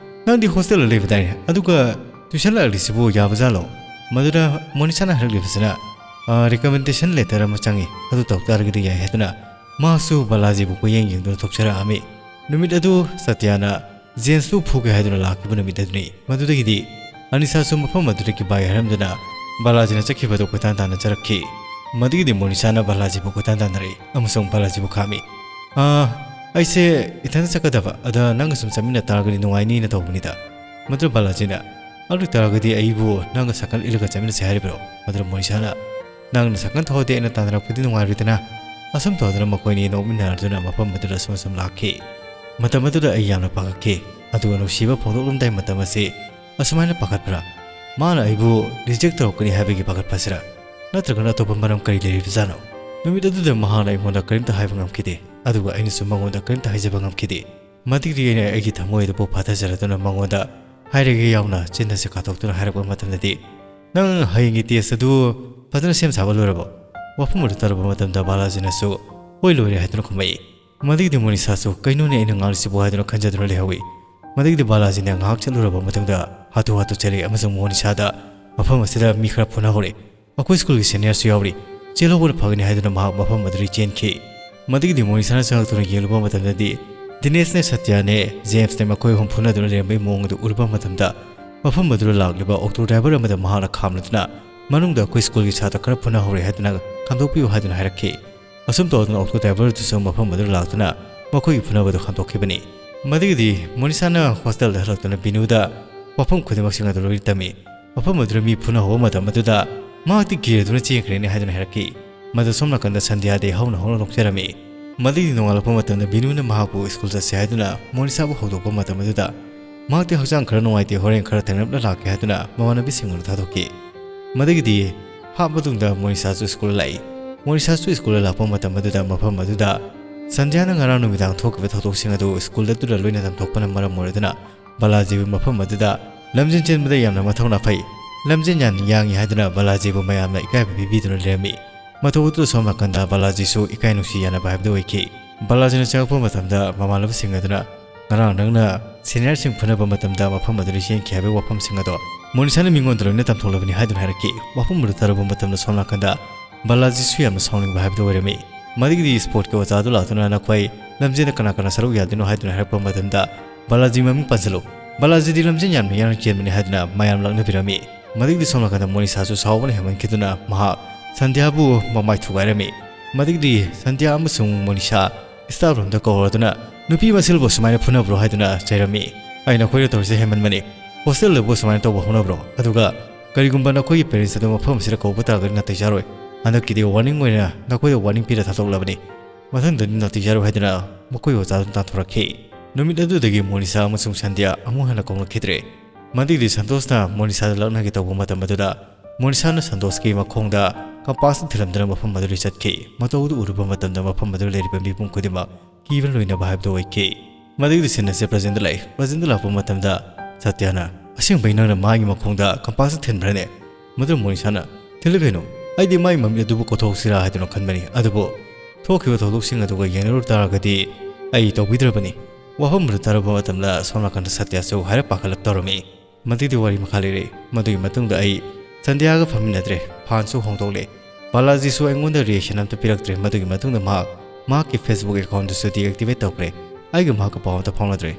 "ꯅꯪꯗꯤ ꯍꯣꯁꯇꯦꯜꯗ ꯂꯩꯕꯗꯥꯏꯅꯦ? ꯑꯗꯨꯒ ꯇ꯭ꯌꯨꯁꯟ ꯂꯥꯛꯂꯤꯁꯤꯕꯨ ꯌꯥꯕꯖꯥꯠꯂꯣ?" ꯃꯗꯨꯗ ꯃꯣꯅꯤꯁꯥꯅ ꯍꯥꯏꯔꯛꯂꯤꯕꯁꯤꯅ, "ꯑ, ꯔꯤꯀꯃꯦꯟꯗꯦꯁꯟ ꯂꯦꯇꯔ ꯑꯃ ꯆꯪꯉꯤ, ꯑꯗꯨ ꯇꯧ ꯇꯥꯔꯒꯗꯤ ꯌꯥꯏ" ꯍꯥꯏꯗꯨꯅ ꯃꯍꯥꯛꯁꯨ ꯕꯥꯂꯥꯖꯤꯕꯨ ꯀꯣꯏꯌꯦꯡ ꯌꯦꯡꯗꯨꯅ ꯊꯣꯛꯆꯔꯛꯑꯝꯃꯤ꯫ ꯅꯨꯃꯤꯠ ꯑꯗꯨ ꯁꯇ꯭ꯌꯥꯅ ꯖꯦꯝꯁꯄꯨ ꯐꯨꯒꯦ ꯍꯥꯏꯗꯨꯅ ꯂꯥꯛꯈꯤꯕ ꯅꯨꯃꯤꯠ ꯑꯗꯨꯅꯤ꯫ ꯃꯗꯨꯗꯒꯤꯗꯤ ꯑꯅꯤꯁꯥꯁꯨ ꯃꯐꯝ ꯑꯗꯨꯗꯒꯤ ꯕꯥꯏ ꯍꯥꯏꯔꯝꯗꯨꯅ ꯕꯥꯂꯥꯖꯤꯅ ꯆꯠꯈꯤꯕꯗꯨ ꯀꯣꯏꯇꯥꯟ ꯇꯥꯟꯅ ꯆꯠꯂꯛꯈꯤ꯫ ꯃꯗꯨꯒꯤꯗꯤ ꯃꯣꯅꯤꯁꯥꯅ ꯕꯥꯂꯥꯖꯤꯕꯨ ꯀꯣꯏꯇꯥꯟ ꯇꯥꯟꯅꯔꯛꯏ ꯑꯃꯁꯨꯡ ꯕꯥꯂꯥꯖꯤꯕꯨ ꯈꯥꯝꯃꯤ꯫ "ꯑꯥ, ꯑꯩꯁꯦ ꯏꯊꯟꯇ ꯆꯠꯀꯗꯕ, ꯑꯗ ꯅꯪꯒ ꯁꯨꯝ ꯆꯠꯃꯤꯟꯅ ꯇꯥꯔꯒꯗꯤ ꯅꯨꯡꯉꯥꯏꯅꯤꯅ ꯇꯧꯕꯅꯤꯗ꯫" ꯃꯗꯨ ꯕꯥꯂꯥꯖꯤꯅ, "ꯑꯗꯨ ꯑꯣꯏꯇꯥꯔꯒꯗꯤ ꯑꯩꯕꯨ ꯅꯪꯒ ꯁꯥꯏꯀꯜ ꯏꯜꯂꯒ ꯆꯠꯃꯤꯟꯅꯁꯦ ꯍꯥꯏꯔꯤꯕ꯭ꯔꯣ?" ꯃꯗꯨꯗ ꯃꯣꯅꯤꯁꯥꯅ, "ꯅꯪꯅ ꯁꯥꯏꯀꯜ ꯊꯧꯔꯗꯤ ꯑꯩꯅ ꯇꯥꯟꯅꯔꯛꯄꯗꯤ ꯅꯨꯡꯉꯥꯏꯔꯣꯏꯗꯅ?" ꯑꯁꯨꯝ ꯇꯧꯗꯨꯅ ꯃꯈꯣꯏꯅꯤ ꯅꯣꯛꯃꯤꯟꯅꯗꯨꯅ ꯃꯐꯝ ꯑꯗꯨꯗ ꯑꯁꯨꯝ ꯑꯁꯨꯝ ꯂꯥꯛꯈꯤ꯫ ꯃꯇꯝ ꯑꯗꯨꯗ ꯑꯩ ꯌꯥꯝꯅ ꯄꯥꯈꯠꯈꯤ꯫ ꯑꯗꯨꯒ ꯅꯨꯡꯁꯤꯕ ꯐꯣꯡꯗꯣꯛꯂꯝꯗꯥꯏ ꯃꯇꯝ ꯑꯁꯤ ꯑꯁꯨꯃꯥꯏꯅ ꯄꯥꯈꯠꯄ꯭ꯔꯥ? ꯃꯥꯅ ꯑꯩꯕꯨ ꯔꯤꯖꯦꯛ ꯇꯧꯔꯛꯀꯅꯤ ꯍꯥꯏꯕꯒꯤ ꯄꯥꯈꯠꯄꯁꯤꯔꯥ? ꯅꯠꯇ꯭ꯔꯒꯅ ꯑꯇꯣꯞꯄ ꯃꯔꯝ ꯀꯔꯤ ꯂꯩꯔꯤꯕꯖꯥꯠꯅꯣ? ꯅꯨꯃꯤꯠ ꯑꯗꯨꯗ ꯃꯍꯥꯛꯅ ꯑꯩꯉꯣꯟꯗ ꯀꯔꯤꯝꯇ ꯍꯥꯏꯕ ꯉꯝꯈꯤꯗꯦ, ꯑꯗꯨꯒ ꯑꯩꯅꯁꯨ ꯃꯉꯣꯟꯗ ꯀꯔꯤꯝꯇ ꯍꯥꯏꯖꯕ ꯉꯝꯈꯤꯗꯦ꯫ ꯃꯗꯨꯗꯒꯤ ꯑꯩꯅ ꯑꯩꯒꯤ ꯊꯃꯣꯏ ꯑꯗꯨꯕꯨ ꯐꯥꯊꯖꯔꯗꯨꯅ ꯃꯉꯣꯟꯗ ꯍꯥꯏꯔꯒꯦ ꯌꯥꯎꯅ ꯆꯤꯟ ꯑꯁꯤ ꯀꯥꯊꯣꯛꯇꯨꯅ ꯍꯥꯏꯔꯛꯄ ꯃꯇꯝꯗꯗꯤ, "ꯅꯪ ꯍꯌꯦꯡꯒꯤ ꯇꯦꯁ ꯑꯗꯨ ꯐꯖꯅ ꯁꯦꯝ ꯁꯥꯕ ꯂꯣꯏꯔꯕꯣ?" ꯋꯥꯐꯝ ꯑꯗꯨ ꯇꯥꯔꯕ ꯃꯇꯝꯗ ꯕꯥꯂꯥꯖꯤꯅꯁꯨ, "ꯍꯣꯏ, ꯂꯣꯏꯔꯦ" ꯍꯥꯏꯗꯨꯅ ꯈꯨꯝꯃꯛꯏ꯫ ꯃꯗꯨꯒꯤꯗꯤ ꯃꯣꯅꯤꯁꯥꯁꯨ, "ꯀꯩꯅꯣꯅꯦ ꯑꯩꯅ ꯉꯥꯡꯂꯤꯁꯤꯕꯨ?" ꯍꯥꯏꯗꯨꯅ ꯈꯟꯖꯗꯨꯅ ꯂꯩꯍꯧꯏ꯫ ꯃꯗꯨꯒꯤꯗꯤ ꯕꯥꯂꯥꯖꯤꯅ ꯉꯥꯏꯍꯥꯛ ꯆꯠꯂꯨꯔꯕ ꯃꯇꯨꯡꯗ ꯍꯥꯊꯨ ꯍꯥꯊꯨ ꯆꯦꯜꯂꯛꯏ ꯑꯃꯁꯨꯡ ꯃꯣꯅꯤꯁꯥꯗ, "ꯃꯐꯝ ꯑꯁꯤꯗ ꯃꯤ ꯈꯔ ꯐꯨꯅꯍꯧꯔꯦ, ꯑꯩꯈꯣꯏ ꯁ꯭ꯀꯨꯜꯒꯤ ꯁꯦꯅꯤꯌꯔꯁꯨ ꯌꯥꯎꯔꯤ, ꯆꯦꯜꯍꯧꯕꯅ ꯐꯒꯅꯤ" ꯍꯥꯏꯗꯨꯅ ꯃꯍꯥꯛ ꯃꯐꯝ ꯑꯗꯨꯗꯒꯤ ꯆꯦꯟꯈꯤ꯫ ꯃꯗꯨꯒꯤꯗꯤ ꯃꯣꯅꯤꯁꯥꯅ ꯆꯪꯂꯛꯇꯨꯅ ꯌꯦꯡꯂꯨꯕ ꯃꯇꯝꯗꯗꯤ ꯗꯤꯅꯦꯁꯅꯦ ꯁꯇ꯭ꯌꯥꯅꯦ ꯖꯦꯝꯁꯅꯦ ꯃꯈꯣꯏ ꯑꯍꯨꯝ ꯐꯨꯅꯗꯨꯅ ꯂꯩꯔꯝꯕꯒꯤ ꯃꯑꯣꯡ ꯑꯗꯨ ꯎꯔꯨꯕ ꯃꯇꯝꯗ ꯃꯐꯝ ꯑꯗꯨꯗ ꯂꯥꯛꯂꯤꯕ ꯑꯣꯛꯇꯣ ꯗ꯭ꯔꯥꯏꯚꯔ ꯑꯃꯗ ꯃꯍꯥꯛꯅ ꯈꯥꯝꯂꯗꯨꯅ, "ꯃꯅꯨꯡꯗ ꯑꯩꯈꯣꯏ ꯁ꯭ꯀꯨꯜꯒꯤ ꯁꯥꯇ꯭ꯔ ꯈꯔ ꯐꯨꯅꯍꯧꯔꯦ ꯍꯥꯏꯗꯨꯅ ꯈꯥꯝꯗꯣꯛꯄꯤꯌꯨ" ꯍꯥꯏꯗꯨꯅ ꯍꯥꯏꯔꯛꯈꯤ꯫ ꯑꯁꯨꯝ ꯇꯧꯗꯨꯅ ꯑꯣꯛꯇꯣ ꯗ꯭ꯔꯥꯏꯚꯔ ꯑꯗꯨꯁꯨ ꯃꯐꯝ ꯑꯗꯨꯗ ꯂꯥꯛꯇꯨꯅ ꯃꯈꯣꯏꯒꯤ ꯐꯨꯅꯕ ꯑꯗꯨ ꯈꯥꯝꯗꯣꯛꯈꯤꯕꯅꯤ꯫ ꯃꯗꯨꯒꯤꯗꯤ ꯃꯣꯅꯤꯁꯥꯅ ꯍꯣꯁꯇꯦꯜꯗ ꯍꯜꯂꯛꯇꯨꯅ ꯕꯤꯅꯨꯗ ꯋꯥꯐꯝ ꯈꯨꯗꯤꯡꯃꯛꯁꯤꯡ ꯑꯗꯨ ꯂꯣꯏꯅ ꯇꯝꯃꯤ꯫ ꯃꯐꯝ ꯑꯗꯨꯗ ꯃꯤ ꯐꯨꯅ ꯍꯧꯕ ꯃꯇꯝ ꯑꯗꯨꯗ ꯃꯍꯥꯛꯇꯤ ꯀꯤꯔꯗꯨꯅ ꯆꯦꯟꯈ꯭ꯔꯦꯅꯦ ꯍꯥꯏꯗꯨꯅ ꯍꯥꯏꯔꯛꯈꯤ꯫ ꯃꯗꯨ ꯁꯣꯝ ꯅꯥꯀꯟꯗ ꯁꯟꯙ꯭ꯌꯥꯗꯤ ꯍꯧꯅ ꯍꯧꯅ ꯅꯣꯛꯆꯔꯝꯃꯤ꯫ ꯃꯗꯨꯒꯤ ꯅꯣꯡꯉꯥꯜꯂꯛꯄ ꯃꯇꯝꯗ ꯕꯤꯅꯨꯅ ꯃꯍꯥꯛꯄꯨ ꯁ꯭ꯀꯨꯜ ꯆꯠꯁꯦ ꯍꯥꯏꯗꯨꯅ ꯃꯣꯅꯤꯁꯥꯕꯨ ꯍꯧꯗꯣꯛꯄ ꯃꯇꯝ ꯑꯗꯨꯗ ꯃꯍꯥꯛꯇꯤ ꯍꯛꯆꯥꯡ ꯈꯔ ꯅꯨꯡꯉꯥꯏꯇꯦ, ꯍꯣꯔꯦꯟ ꯈꯔ ꯊꯦꯡꯂꯞꯅ ꯂꯥꯛꯀꯦ ꯍꯥꯏꯗꯨꯅ ꯃꯃꯥꯟꯅꯕꯤꯁꯤꯡ ꯑꯗꯨ ꯊꯥꯗꯣꯛꯈꯤ꯫ ꯃꯗꯨꯒꯤꯗꯤ ꯍꯥꯞ ꯃꯇꯨꯡꯗ ꯃꯣꯅꯤꯁꯥꯁꯨ ꯁ꯭ꯀꯨꯜꯗ ꯂꯥꯛꯏ꯫ ꯃꯣꯅꯤꯁꯥꯁꯨ ꯁ꯭ꯀꯨꯜꯗ ꯂꯥꯛꯄ ꯃꯇꯝ ꯑꯗꯨꯗ ꯃꯐꯝ ꯑꯗꯨꯗ ꯁꯟꯙ꯭ꯌꯥꯅ ꯉꯔꯥꯡ ꯅꯨꯃꯤꯗꯥꯡ ꯊꯣꯛꯈꯤꯕ ꯊꯧꯗꯣꯛꯁꯤꯡ ꯑꯗꯨ ꯁ꯭ꯀꯨꯜ ꯑꯗꯨꯗ ꯂꯣꯏꯅ ꯇꯝꯊꯣꯛꯄꯅ ꯃꯔꯝ ꯑꯣꯏꯔꯗꯨꯅ ꯕꯥꯂꯥꯖꯤꯕꯨ ꯃꯐꯝ ꯑꯗꯨꯗ ꯂꯝꯖꯦꯟ ꯆꯦꯟꯕꯗ ꯌꯥꯝꯅ ꯃꯊꯧꯅꯥ ꯐꯩ, ꯂꯝꯖꯦꯟ ꯌꯥꯝꯅ ꯌꯥꯡꯏ ꯍꯥꯏꯗꯨꯅ ꯕꯥꯂꯥꯖꯤꯕꯨ ꯃꯌꯥꯝꯅ ꯏꯀꯥꯏꯕ ꯄꯤꯕꯤꯗꯨꯅ ꯂꯩꯔꯝꯃꯤ꯫ ꯃꯇꯧ ꯑꯗꯨꯗ ꯁꯣꯝ ꯅꯥꯀꯟꯗ ꯕꯥꯂꯥꯖꯤꯁꯨ ꯏꯀꯥꯏ ꯅꯨꯡꯁꯤ ꯌꯥꯅꯕ ꯍꯥꯏꯕꯗꯨ ꯑꯣꯏꯈꯤ꯫ ꯕꯥꯂꯥꯖꯤꯅ ꯆꯪꯉꯛꯄ ꯃꯇꯝꯗ ꯃꯃꯥꯟꯅꯕꯁꯤꯡ ꯑꯗꯨꯅ ꯉꯔꯥꯡ ꯅꯪꯅ ꯁꯦꯅꯤꯌꯔꯁꯤꯡ ꯐꯨꯅꯕ ꯃꯇꯝꯗ ꯃꯐꯝ ꯑꯗꯨꯗ ꯆꯦꯟꯈꯤ ꯍꯥꯏꯕꯒꯤ ꯋꯥꯐꯝꯁꯤꯡ ꯑꯗꯣ ꯃꯣꯅꯤꯁꯥꯅ ꯃꯤꯉꯣꯟꯗ ꯂꯣꯏꯅ ꯇꯝꯊꯣꯛꯂꯕꯅꯤ ꯍꯥꯏꯗꯨꯅ ꯍꯥꯏꯔꯛꯈꯤ꯫ ꯋꯥꯐꯝ ꯑꯗꯨ ꯇꯥꯔꯨꯕ ꯃꯇꯝꯗ ꯁꯣꯝ ꯅꯥꯀꯟꯗ ꯕꯥꯂꯥꯖꯤꯁꯨ ꯌꯥꯝꯅ ꯁꯥꯎꯅꯤꯡꯕ ꯍꯥꯏꯕꯗꯨ ꯑꯣꯏꯔꯝꯃꯤ꯫ ꯃꯗꯨꯒꯤꯗꯤ ꯁ꯭ꯄꯣꯔꯠꯀꯤ ꯑꯣꯖꯥꯗꯨ ꯂꯥꯛꯇꯨꯅ "ꯅꯈꯣꯏ ꯂꯝꯖꯦꯟꯗ ꯀꯅꯥ ꯀꯅꯥ ꯁꯔꯨꯛ ꯌꯥꯗꯣꯏꯅꯣ?" ꯍꯥꯏꯗꯨꯅ ꯍꯥꯏꯔꯛꯄ ꯃꯇꯝꯗ, "ꯕꯥꯂꯥꯖꯤ ꯃꯃꯤꯡ ꯄꯟꯁꯤꯜꯂꯨ, ꯕꯥꯂꯥꯖꯤꯗꯤ ꯂꯝꯖꯦꯟ ꯌꯥꯝꯅ ꯌꯥꯡꯅ ꯆꯦꯟꯕꯅꯤ" ꯍꯥꯏꯗꯨꯅ ꯃꯌꯥꯝ ꯂꯛꯅꯕꯤꯔꯝꯃꯤ꯫ ꯃꯗꯨꯒꯤꯗꯤ ꯁꯣꯝ ꯅꯥꯀꯟꯗ ꯃꯣꯅꯤꯁꯥꯁꯨ ꯁꯥꯎꯕꯅ ꯍꯦꯟꯃꯟꯈꯤꯗꯨꯅ ꯃꯍꯥꯛ ꯁꯟꯙ꯭ꯌꯥꯕꯨ ꯃꯃꯥꯏ ꯊꯨꯒꯥꯏꯔꯝꯃꯤ꯫ ꯃꯗꯨꯒꯤꯗꯤ ꯁꯟꯙ꯭ꯌꯥ ꯑꯃꯁꯨꯡ ꯃꯣꯅꯤꯁꯥ staff roomꯗ ꯀꯧꯔꯗꯨꯅ, "ꯅꯨꯄꯤ ꯃꯁꯦꯜꯕꯨ ꯁꯨꯃꯥꯏꯅ ꯐꯨꯅꯕ꯭ꯔꯣ?" ꯍꯥꯏꯗꯨꯅ ꯆꯩꯔꯝꯃꯤ꯫ "ꯑꯩ ꯅꯈꯣꯏꯅ ꯇꯧꯔꯤꯁꯦ ꯍꯦꯟꯃꯟꯕꯅꯤ꯫ ꯍꯣꯁꯇꯦꯜꯗꯕꯨ ꯁꯨꯃꯥꯏꯅ ꯇꯧꯕ ꯍꯧꯅꯕ꯭ꯔꯣ? ꯑꯗꯨꯒ ꯀꯔꯤꯒꯨꯝꯕ ꯅꯈꯣꯏꯒꯤ parents ꯑꯗꯨ ꯃꯐꯝ ꯑꯁꯤꯗ ꯀꯧꯕ ꯇꯥꯔꯒꯗꯤ ꯅꯥꯇꯩ ꯆꯥꯔꯣꯏ꯫ ꯍꯟꯗꯛꯀꯤꯗꯤ warning ꯑꯣꯏꯅ ꯅꯈꯣꯏꯗ warning ꯄꯤꯔ ꯊꯥꯗꯣꯛꯂꯕꯅꯤ꯫ ꯃꯊꯪꯗꯗꯤ ꯅꯥꯇꯩ ꯆꯥꯔꯣꯏ" ꯍꯥꯏꯗꯨꯅ ꯃꯈꯣꯏ ꯑꯣꯖꯥꯗꯨꯅ ꯇꯥꯟꯊꯣꯔꯛꯈꯤ꯫ ꯅꯨꯃꯤꯠ ꯑꯗꯨꯗꯒꯤ ꯃꯣꯅꯤꯁꯥ ꯑꯃꯁꯨꯡ ꯁꯟꯙ꯭ꯌꯥ ꯑꯃꯨꯛ ꯍꯟꯅ ꯀꯧꯅꯈꯤꯗ꯭ꯔꯦ꯫ ꯃꯗꯨꯒꯤꯗꯤ ꯁꯟꯇꯣꯁꯅ ꯃꯣꯅꯤꯁꯥꯗ ꯂꯛꯅꯒꯦ ꯇꯧꯕ ꯃꯇꯝ ꯑꯗꯨꯗ, ꯃꯣꯅꯤꯁꯥꯅ ꯁꯟꯇꯣꯁꯀꯤ ꯃꯈꯣꯡꯗ compassꯇꯨ ꯊꯤꯜꯂꯝꯗꯨꯅ ꯃꯐꯝ ꯑꯗꯨꯗ ꯆꯠꯈꯤ꯫ ꯃꯇꯧ ꯑꯗꯨ ꯎꯔꯨꯕ ꯃꯇꯝꯗ ꯃꯐꯝ ꯑꯗꯨꯗ ꯂꯩꯔꯤꯕ ꯃꯤꯄꯨꯝ ꯈꯨꯗꯤꯡꯃꯛ ꯀꯤꯕ ꯂꯣꯏꯅꯕ ꯍꯥꯏꯕꯗꯨ ꯑꯣꯏꯈꯤ꯫ ꯃꯗꯨꯒꯤꯗꯤ scene ꯑꯁꯤ presentꯗ ꯂꯥꯛꯏ꯫ Presentꯗ ꯂꯥꯛꯄ ꯃꯇꯝꯗ ꯁꯇ꯭ꯌꯥꯅ, "ꯑꯁꯦꯡꯕꯩ ꯅꯪꯅ ꯃꯥꯒꯤ ꯃꯈꯣꯡꯗ compassꯇꯨ ꯊꯤꯟꯕ꯭ꯔꯅꯦ?" ꯃꯗꯨ ꯃꯣꯅꯤꯁꯥꯅ, "ꯊꯤꯜꯂꯤ ꯀꯩꯅꯣ, ꯑꯩꯗꯤ ꯃꯥꯒꯤ ꯃꯃꯤꯠ ꯑꯗꯨꯕꯨ ꯀꯣꯊꯣꯛꯁꯤꯔꯥ ꯍꯥꯏꯗꯨꯅ ꯈꯟꯕꯅꯤ, ꯑꯗꯨꯕꯨ ꯊꯣꯛꯈꯤꯕ ꯊꯧꯗꯣꯛꯁꯤꯡ ꯑꯗꯨꯒ ꯌꯦꯡꯅꯔꯨ ꯇꯥꯔꯒꯗꯤ ꯑꯩ ꯇꯧꯕꯤꯗ꯭ꯔꯕꯅꯤ꯫" ꯋꯥꯐꯝ ꯑꯗꯨ ꯇꯥꯔꯨꯕ ꯃꯇꯝꯗ ꯁꯣꯝ ꯅꯥꯀꯟꯗ ꯁꯇ꯭ꯌꯥꯁꯨ ꯍꯥꯏꯔꯞ ꯄꯥꯈꯠꯂꯛꯇꯧꯔꯝꯃꯤ꯫ ꯃꯗꯨꯒꯤ ꯋꯥꯔꯤ ꯃꯈꯥ ꯂꯩꯔꯦ꯫ ꯃꯗꯨꯒꯤ ꯃꯇꯨꯡꯗ ꯑꯩ ꯁꯟꯙ꯭ꯌꯥꯒ ꯐꯝꯃꯤꯟꯅꯗ꯭ꯔꯦ, ꯐꯥꯟꯁꯨ ꯍꯣꯡꯗꯣꯛꯂꯦ꯫ ꯕꯥꯂꯥꯖꯤꯁꯨ ꯑꯩꯉꯣꯟꯗ reaction ꯑꯝꯇ ꯄꯤꯔꯛꯇ꯭ꯔꯦ꯫ ꯃꯗꯨꯒꯤ ꯃꯇꯨꯡꯗ ꯃꯍꯥꯛ ꯃꯍꯥꯛꯀꯤ Facebook accountꯗꯨꯁꯨ deactivate ꯇꯧꯈ꯭ꯔꯦ꯫ ꯑꯩꯒ ꯃꯍꯥꯛꯀ ꯄꯥꯎ ꯑꯝꯇ ꯐꯥꯎꯅꯗ꯭ꯔꯦ꯫